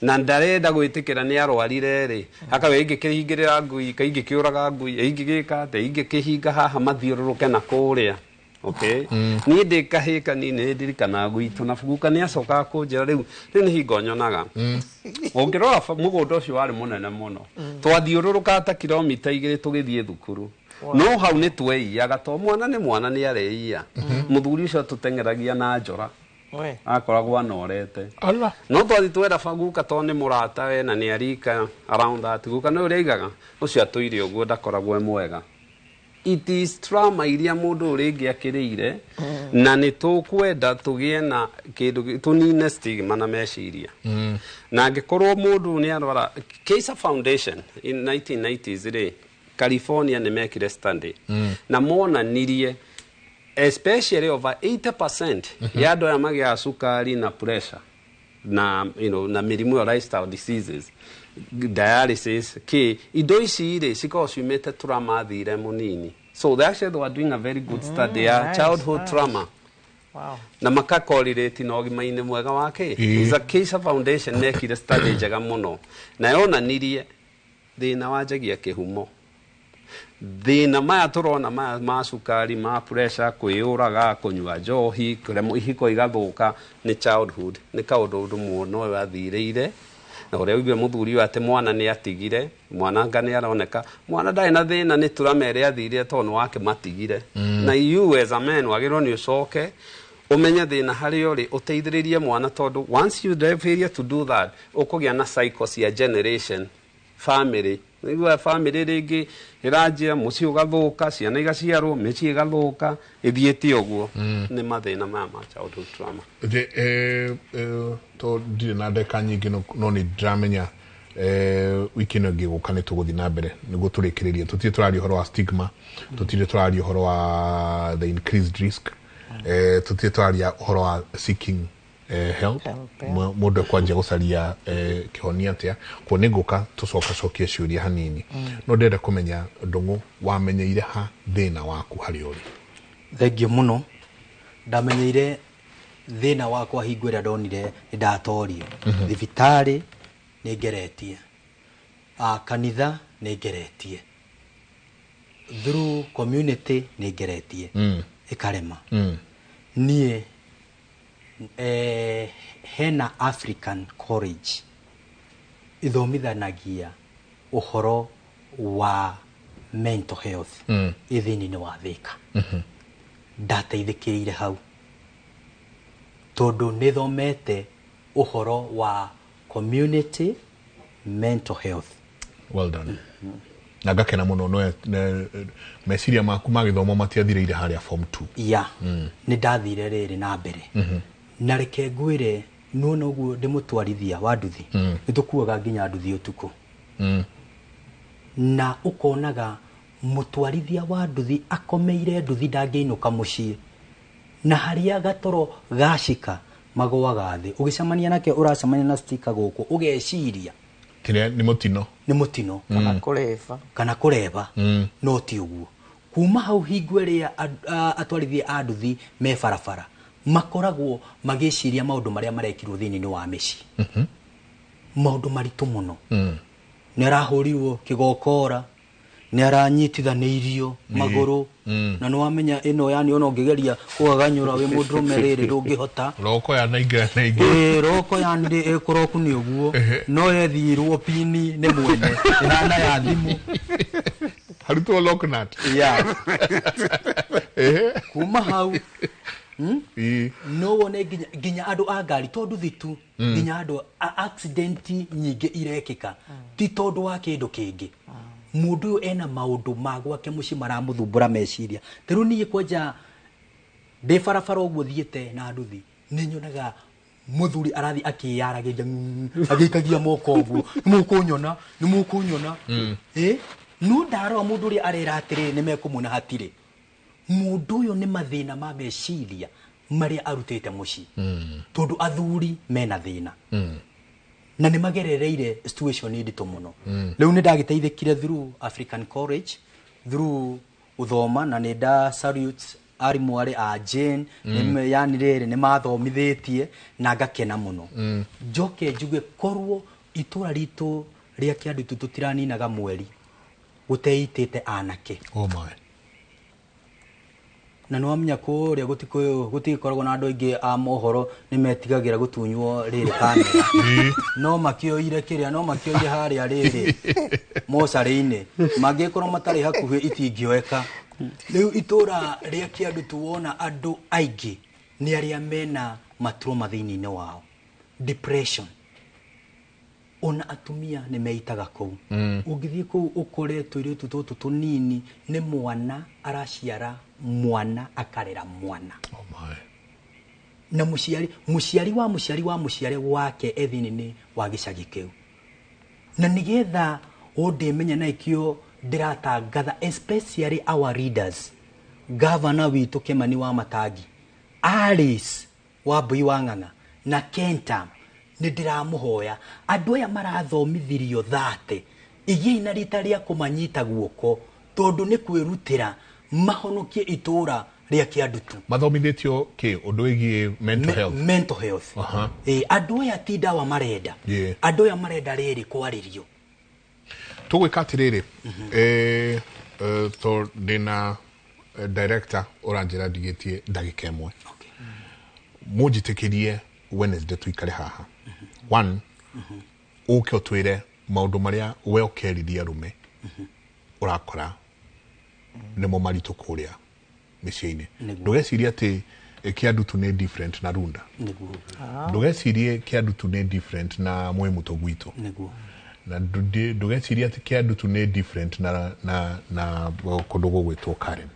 na ndarenda gwĩtĩkĩra nĩ arwarire rĩ, akauga ingĩkĩhingĩrĩra ngui, ingĩkĩũraga ngui, ingĩgĩka atĩa, ingĩkĩhinga haha mathiũrũrũke na kũrĩa. Okay. Niĩ ndĩ kahĩĩ kanini nĩ ndirikanaga gwitũ na guka nĩ acokaga kũnjĩra rĩu nĩ hingo nyonaga. Ũngĩrora mũgũnda ũcio warĩ mũnene mũno, twathiũrũrũkaga ta kilomita 2 tũgĩthiĩ thukuru. No hau nĩ tweiyaga to mwana nĩ mwana nĩ areiya. Mũthuri ũcio atũteng'eragia na njora, akoragwo anorete. No twathi twera guka to nĩ mũrata we na nĩ arika around that, guka nĩ ũrĩa aigaga ũcio atũire ũguo ndakoragwo e mwega. It is trauma iria mũndũ ũrĩngĩ akĩrĩire, na nĩ tũkwenda tũgĩe na kĩndũ tũnine stigma na meciria. Na angĩkorwo mũndũ nĩ arwara, Kaiser Foundation in 1990s rĩ, California nĩ mekire study na monanirie especially over 80% ya andũ aya magĩaga cukari na pressure na na mĩrimũ ya lifestyle diseases, dialysis, kĩ indo ici rĩ cikoragwo ciumĩte trauma thire mũnini. So they actually were doing a very good study ya childhood trauma. Wow. Na makakorerate na ũgima-inĩ mwega wa kĩ. It's a Kaiser Foundation mekire study njega mũno na yonanirie thĩna wanjagia kĩhumo. Thĩna maya tũrona maya ma cukari, ma pressure, kwĩyũraga, kũnyua njohi, kũremwo ihiko igathũka nĩ childhood, nĩ kaũndũ ũndũ mwana ũyũ athirĩire. Na ũrĩa ũiguire mũthuri ũyũ atĩ mwana nĩ atigire, mwana anga nĩ aroneka, mwana ndarĩ na thĩna nĩ trauma ĩrĩa athirire tondũ nĩ wakĩmatigire. Na you as a man wagĩrĩirwo nĩ ũcoke ũmenye thĩna harĩa ũrĩ, ũteithĩrĩrie mwana tondũ once you failure to do that, ũkũgĩa na cycle cia generation, family. Nĩguo family rĩngĩ ĩranjia, mũciĩ ũgathũka, ciana igaciarwo, mĩciĩ ĩgathũka, ĩthiĩte ũguo. Nĩ mathĩna maya ma childhood trauma. To ndirĩ na ndagĩka nyingĩ no nĩ ndĩramenya wiki ĩno ĩngĩ gũka nĩ tũgũthiĩ na mbere nĩguo tũrĩkĩrĩrie. Tũtirĩ tũraria ũhoro wa stigma, tũtirĩ tũraria ũhoro wa the increased risk, tũtirĩ tũraria ũhoro wa seeking help, mũndũ ekwanjia gũcaria kĩhonia atĩa. Kuo nĩ ngũka tũcokacokie ciũria hanini. No ndĩrenda kũmenya Ndũng'ũ, wamenyeire ha thĩna waku harĩa ũrĩ? Thengiũ mũno. Ndamenyeire thĩna wakwa hingo ĩrĩa ndonire nĩ ndatorio. Thibitarĩ nĩ ngeretie, kanitha nĩ ngeretie, through community nĩ ngeretie, ĩkarema. Niĩ hena African College ithomithanagia ũhoro wa mental health ĩ thĩinĩ wa Thika. Ndateithĩkĩire hau tondũ nĩ thomete ũhoro wa community mental health. Well done. Na ngakena mũno no meciria maku ma gĩthomo matiathirĩire harĩa form 2. Yeah. Nĩ ndathire rĩrĩ na mbere. Na reke ngwĩre nuona ũguo ndĩmũtwarithia wa nduthi, nĩ tũkuaga nginya nduthi ũtukũ. Na ũkonaga mũtwarithia wa nduthi akomeire nduthi ndangĩinũka mũciĩ, na harĩa gatoro gacika magũaga thĩ, ũgĩcemania nake ũracemania na stika gũkũ ũgeciria kĩrĩa nĩ mũtino, nĩ mũtino kana kũreba, kana kũreba. No ti ũguo. Kuma hau hingo ĩrĩa atwarithia a nduthi me barabara makoragwo magĩciria maũndũ marĩa marekirwo thĩinĩ wa mĩciĩ, maũndũ maritũ mũno. Nĩ arahũrirwo kĩgokora, nĩ aranyitithanĩirio magũrũ, na nĩ wamenya ĩno yani ona ũngĩgeria kũgaganyũra wĩ mũndũrũme rĩrĩ ndũngĩhota. Roko ya naingĩra na ingĩ. Roko yani ĩkũroku nĩ ũguo, no yethirwo pini nĩ mwene ĩhana ya thimũ. Harutwo lock nut. Yeah. Kuma hau no wone nginya andũ a ngari tondũ thitu, nginya andũ a accident nyingĩ irekĩka ti tondũ wa kĩndũ kĩngĩ. Mũndũ ũyũ ena maũndũ ma gwake mũciĩ maramũthumbũra meciria. Ta rĩu niĩ kwanja ndĩ barabara ũguo thiĩte na nduthi, nĩ nyonaga mũthuri arathi akĩyaragĩria, agĩikagia moko ũguo, nĩ mũkũnyona, nĩ mũkũnyona. No ndarora mũndũ ũrĩa arera atĩrĩrĩ nĩ mekũmuona hatirĩ. Mũndũ ũyũ nĩ mathĩna ma meciria marĩa arutĩte mũciĩ. Tondũ athuri mena thĩna. Na nĩ magerereire situation nditũ mũno. Rĩu nĩ ndagĩteithĩkire through African College, through gũthoma, na nĩ nda salute arimũ arĩ a Jane. Yani rĩrĩ nĩ mathomithĩtie na ngakena mũno. Njoke njuge korwo itũra ritũ rĩa Kĩandutu tũtiraninaga mweri gũteitĩte anake. Oh my. Na nĩ wamenya kũrĩa gũtigĩkoragwo na andũ aingĩ a mohoro, nĩ metigagĩra gũtunywo rĩrĩ kamera, no makĩoire kĩrĩa, no makĩoire harĩa rĩrĩ mocarĩ-inĩ, mangĩkorwo matarĩ hakuhĩ itingĩoeka. Rĩu itũra rĩa Kĩandutu wona andũ aingĩ nĩ arĩa mena matroma thĩinĩ-inĩ wao, depression, ona atumia nĩ meitaga kũu. Ũngĩthiĩ kũu ũkore tũirĩtu tũtũ tũnini, nĩ mwana araciara mwana akarera mwana. Oh my. Na mũciari, mũciari wa mũciari wa mũciari wake e thĩinĩ wa gĩcagi kĩu. Na nĩgetha ũndĩmenya na ikĩo ndĩratangatha, especially our leaders, governor witũ Kĩmani wa Matangi, Alice wa Mbui wa Ng'ang'a na Kenta, nĩ ndĩramũhoya andũ aya marathomithirio thate, igiai na rita rĩa kũmanyita guoko, tondũ nĩ kwĩrutĩra mahonokie itũra rĩa Kĩandutu. Mathomithĩtio kĩ ũndũ wĩgiĩ mental health? Mental health. Andũ aya ti ndawa marenda. Andũ aya marenda rĩrĩ kwarĩrio. Tũgwĩka atĩrĩrĩ, to ndĩna director ũranjĩra ndigĩtie ndagĩka ĩmwe. Mũnjĩtĩkĩrie Wednesday tuikare haha. One, ũke ũtwĩre maũndũ marĩa we ũkerithia arũme ũrakora nĩmo maritũ kũrĩa mĩciĩ-inĩ. Ndũgecirie atĩ Kĩandutu nĩ different na Runda. Ndũgecirie Kĩandutu nĩ different na Mwĩmũtũ gwitũ. Na ndũgecirie atĩ Kĩandutu nĩ different na kũndũ gũgwĩtwo Karen.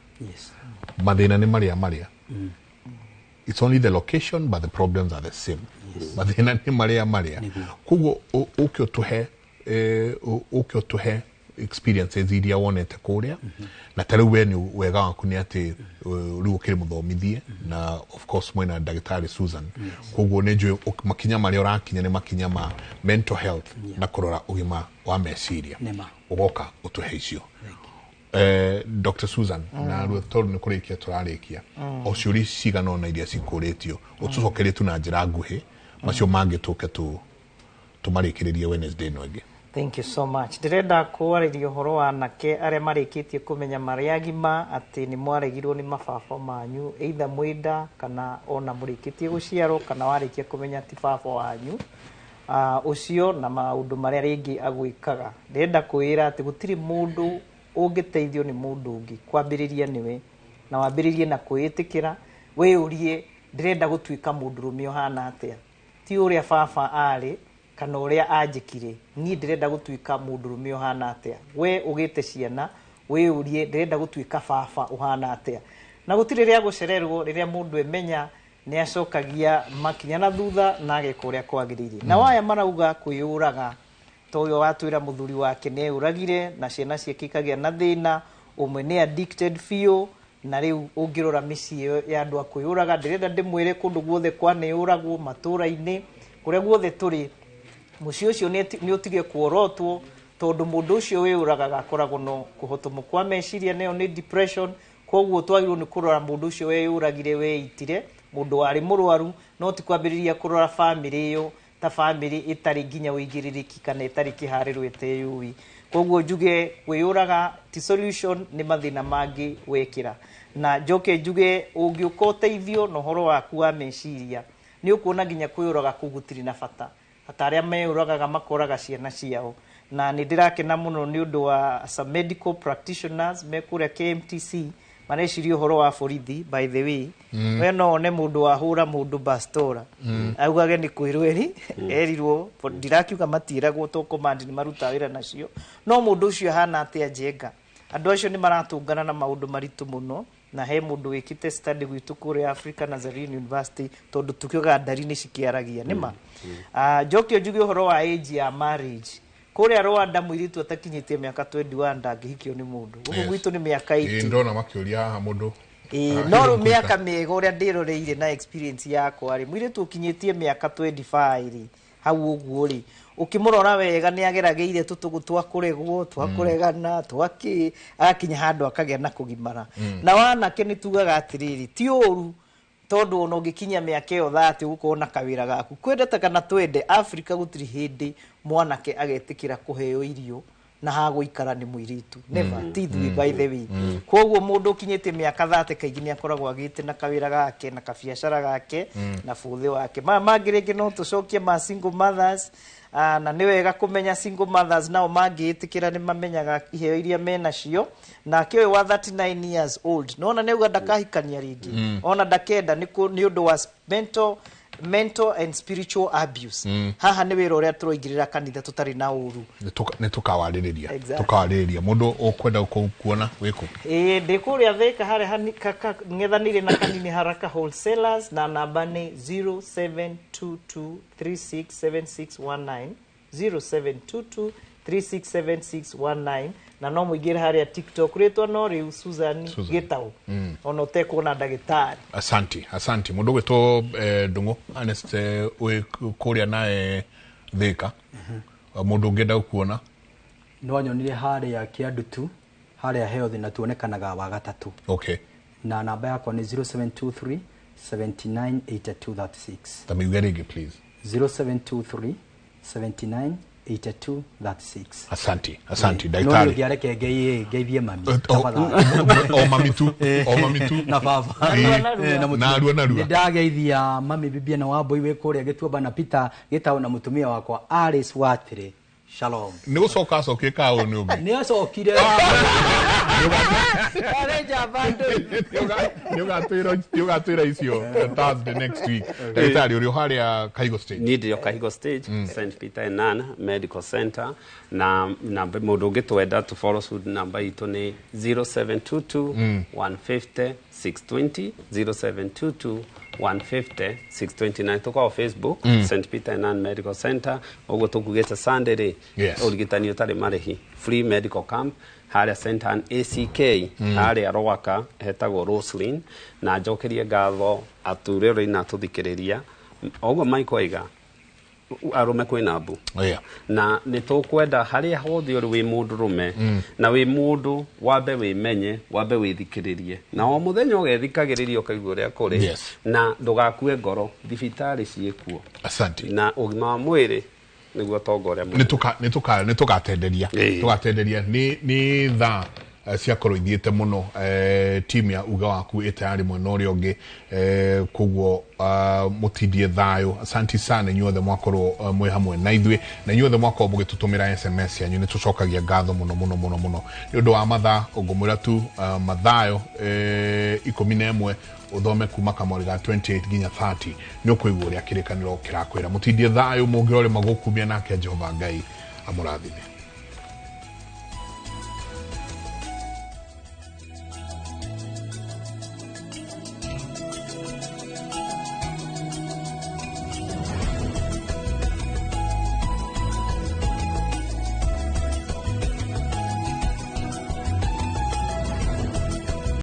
Mathĩna nĩ marĩa marĩa. It's only the location, but the problems are the same. Mathĩna nĩ marĩa marĩa. Koguo ũke ũtũhe, ũke ũtũhe experiences iria wonete kũrĩa. Na ta rĩu we nĩ wega waku nĩ atĩ rĩu ũkĩrĩ mũthomithie, na of course mwĩna ndagĩtarĩ Susan. Koguo nĩ njũĩ makinya marĩa ũrakinya nĩ makinya ma mental health na kũrora ũgima wa meciria. Ũgoka ũtũhe icio. Dr. Susan, na rĩu tondũ nĩ kũrĩkia tũrarĩkia, o ciũria cigana ũna iria cikũrĩtio ũtũcokerie tu na njĩra nguhĩ, macio mangĩ tũke tũmarĩkĩrĩrie Wednesday ĩno ĩngĩ. Thank you so much. Ndĩrenda kwarĩria ũhoro wa anake arĩa marĩkĩtie kũmenya marĩ agima atĩ nĩ mwaregirwo nĩ mababa manyu, either mwĩnda kana ona mũrĩkĩtie gũciarwo kana warĩkia kũmenya ti baba wanyu ũcio na maũndũ marĩa rĩngĩ agwĩkaga. Ndĩrenda kwĩra atĩ gũtirĩ mũndũ ũngĩteithio nĩ mũndũ ũngĩ, kwambĩrĩria nĩwe, na wambĩrĩrie na kwĩĩtĩkĩra, wĩyũrie ndĩrenda gũtuĩka mũndũrũme ũhana atĩa, ti ũrĩa baba arĩ kana ũrĩa anjĩkire, niĩ ndĩrenda gũtuĩka mũndũrũme ũhana atĩa. We ũgĩte ciana, wĩyũrie ndĩrenda gũtuĩka baba ũhana atĩa. Na gũtirĩ rĩa gũcererwo, rĩrĩa mũndũ emenya nĩ acokagia makinya na thutha na ageka ũrĩa kwagĩrĩire. Na waya marauga kwĩyũraga, ta ũyũ watwĩra mũthuri wake nĩ eyũragire na ciana ciake ikagĩa na thĩna, ũmwe nĩ addicted biũ, na rĩu ũngĩrora mĩciĩ ĩyo ya andũ a kwĩyũraga, ndĩrenda ndĩmwĩre kũndũ guothe kwanĩyũragwo matũũra-inĩ, kũrĩa guothe tũrĩ, mũciĩ ũcio nĩ ũtige kuorotwo, tondũ mũndũ ũcio wĩyũragaga akoragwo no kũhotomwo kwa meciria, nayo nĩ depression. Koguo twagĩrĩirwo nĩ kũrora mũndũ ũcio weyũragire, weitire, mũndũ warĩ mũrwaru, no ti kwambĩrĩria kũrora bamĩrĩ ĩyo ta bamĩrĩ ĩtarĩ nginya ũigĩrĩrĩki kana ĩtarĩ kĩharĩro ĩteyũĩ. Koguo njuge kwĩyũraga ti solution, nĩ mathĩna mangĩ wekĩra. Na njoke njuge ũngĩũka ũteithio na ũhoro waku wa meciria, nĩ ũkuona nginya kwĩyũraga kũu gũtirĩ na bata. Ata arĩa meyũragaga makoraga ciana ciao. Na nĩ ndĩrakena mũno nĩ ũndũ wa some medical practitioners me kũrĩa KMTC mareciria ũhoro wa borithi, by the way. We no one mũndũ wahũra mũndũ bastora. Augage nĩ kwĩrwo eri, erirwo, ndirakiuga matiĩragwo to command nĩ marutaga wĩra nacio. No mũndũ ũcio ahana atĩa njenga? Andũ acio nĩ maratũngana na maũndũ maritũ mũno, na he mũndũ wĩkĩte study gwitũ kũrĩa Africa Nazarene University, tondũ tukiuga ndari nĩ cikĩaragia, nĩ ma. Njoke njuge ũhoro wa age ya marriage. Kũrĩa Rwanda mũirĩtu atakinyĩtie mĩaka 21 ndangĩhikio nĩ mũndũ. Gũkũ gwitũ nĩ mĩaka 80. Ndona makĩũria haha mũndũ. Ĩĩ, no rĩu mĩaka mĩega ũrĩa ndĩroreire na experience yakwa rĩ, mũirĩtu ũkinyĩtie mĩaka 25 rĩ, hau ũguo rĩ, ũkĩmũrora wega nĩ ageragĩire tũtũgũ twa kũregwo, twa kũregana, twa kĩ, agakinya handũ akagĩa na kũgimara. Na wanake nĩ tugaga atĩrĩrĩ, ti ũru tondũ ona ũngĩkinyia mĩaka ĩyo 30 ũgũkorwo na kawĩra gaku. Kwendete kana twende, Africa gũtirĩ hĩndĩ mwanake agetĩkĩra kũheo irio na hagũikara nĩ mũirĩtu. Never, ti ithuĩ by the way. Koguo mũndũ ũkinyĩtie mĩaka 30 kaingĩ nĩ akoragwo agĩte na kawĩra gake na kabiacara gake na bũthĩ wake. Maya mangĩ rĩngĩ no tũcokie ma single mothers, na nĩ wega kũmenya single mothers nao mangĩĩtĩkĩra nĩ mamenyaga iheo iria menacio. Nake ũyũ wa 39 years old nona nĩ auga ndakahikania rĩngĩ, ona ndakenda nĩ ũndũ wa mental and spiritual abuse. Haha nĩ wĩra ũrĩa tũroingĩrĩra kanitha tũtarĩ na ũru. Nĩ tũkawarĩrĩria. Tũkawarĩrĩria. Mũndũ ũkwenda kuona wĩkũ? Ĩĩ, ndĩ kũrĩa Thika harĩa ng'ethanĩire na Kanini Haraka Wholesalers, na namba nĩ 0722367619, 0722367619, na no mũingĩre harĩa TikTok rĩtwa no rĩu Susan Gitau, ona ũtekuona ndagĩtarĩ. Asanti, asanti. Mũndũ ũgwĩtwo Ndung'u Ernest wĩ kũrĩa nae Thika, mũndũ ũngĩenda gũkuona? No anyonire harĩa Kĩandutu, harĩa Health, na tuonekanaga wa gatatũ. Okay. Na namba yakwa nĩ 0723 79 82 36. Ta miuge rĩngĩ please. 0723 79 82 36. Asanti, asanti. No Daktari. nĩ ũngĩareke ngeithie mami. O mami tu, o mami tu. Na baba. Narua narua. Nĩ ndageithia mami Bibia na Wambui wĩ kũrĩa Gĩtuamba na Peter Gĩtaũ na mũtumia wakwa Alice Watire. Shalom. Nĩ gũcoka acokie kaũ nĩ ũngĩ. Nĩ acokire. Nĩ ũgatwĩra icio Thursday next week. Ndagĩtarĩ ũrĩ o harĩa Kahigo Stage. Niĩ ndĩ o Kahigo Stage, St Peter and Ann Medical Center, na namba mũndũ ũngĩtwenda to follow suit, namba itũ nĩ 0722 150 620, 0722 150 629. Tũkoragwo Facebook, St Peter and Ann Medical Center. Ũguo tũkugĩte Sunday rĩ, ũrigitani ũtarĩ marĩhi, free medical camp harĩa St Ann ACK, harĩa Rwaka hetagwo Roslyn. Na njokerie ngatho ature ũrĩa inatũthikĩrĩria. Ũguo Mike oiga, arũme kwĩna mbu. Na nĩ tũkwenda harĩa hothe ũrĩ wĩ mũndũrũme, na wĩ mũndũ wambe wĩmenye, wambe wĩthikĩrĩrie, na o mũthenya ũgethikagĩrĩria ũkaigua ũrĩa kũrĩ, na ndũgakue ngoro, thibitarĩ ciĩkuo. Asante. Na ũgima wa mwĩrĩ nĩguo tonga ũrĩa mũnene. Nĩ tũgatenderia. Tũgatenderia nĩ thaa ciakorwo ithiĩte mũno. Timu ya uga waku ĩ tayari mwena ũrĩa ũngĩ, koguo mũtindie thayũ. Asanti sana inyuothe mwakorwo mwĩ hamwe na ithuĩ, na inyuothe mwakorwo mũgĩtũtũmĩra SMS yanyu, nĩ tũcokagia ngatho mũno mũno mũno mũno nĩ ũndũ wa mathaa. Ũngũmwĩra tu Mathayo 11 ũthome kuma kamweri ga 28 nginya 30, nĩ ũkũigua ũrĩa kĩrĩkanĩro kĩrakwĩra. Mũtindie thayũ, mũngĩrore magũkumia, nake Jehova Ngai amũrathime.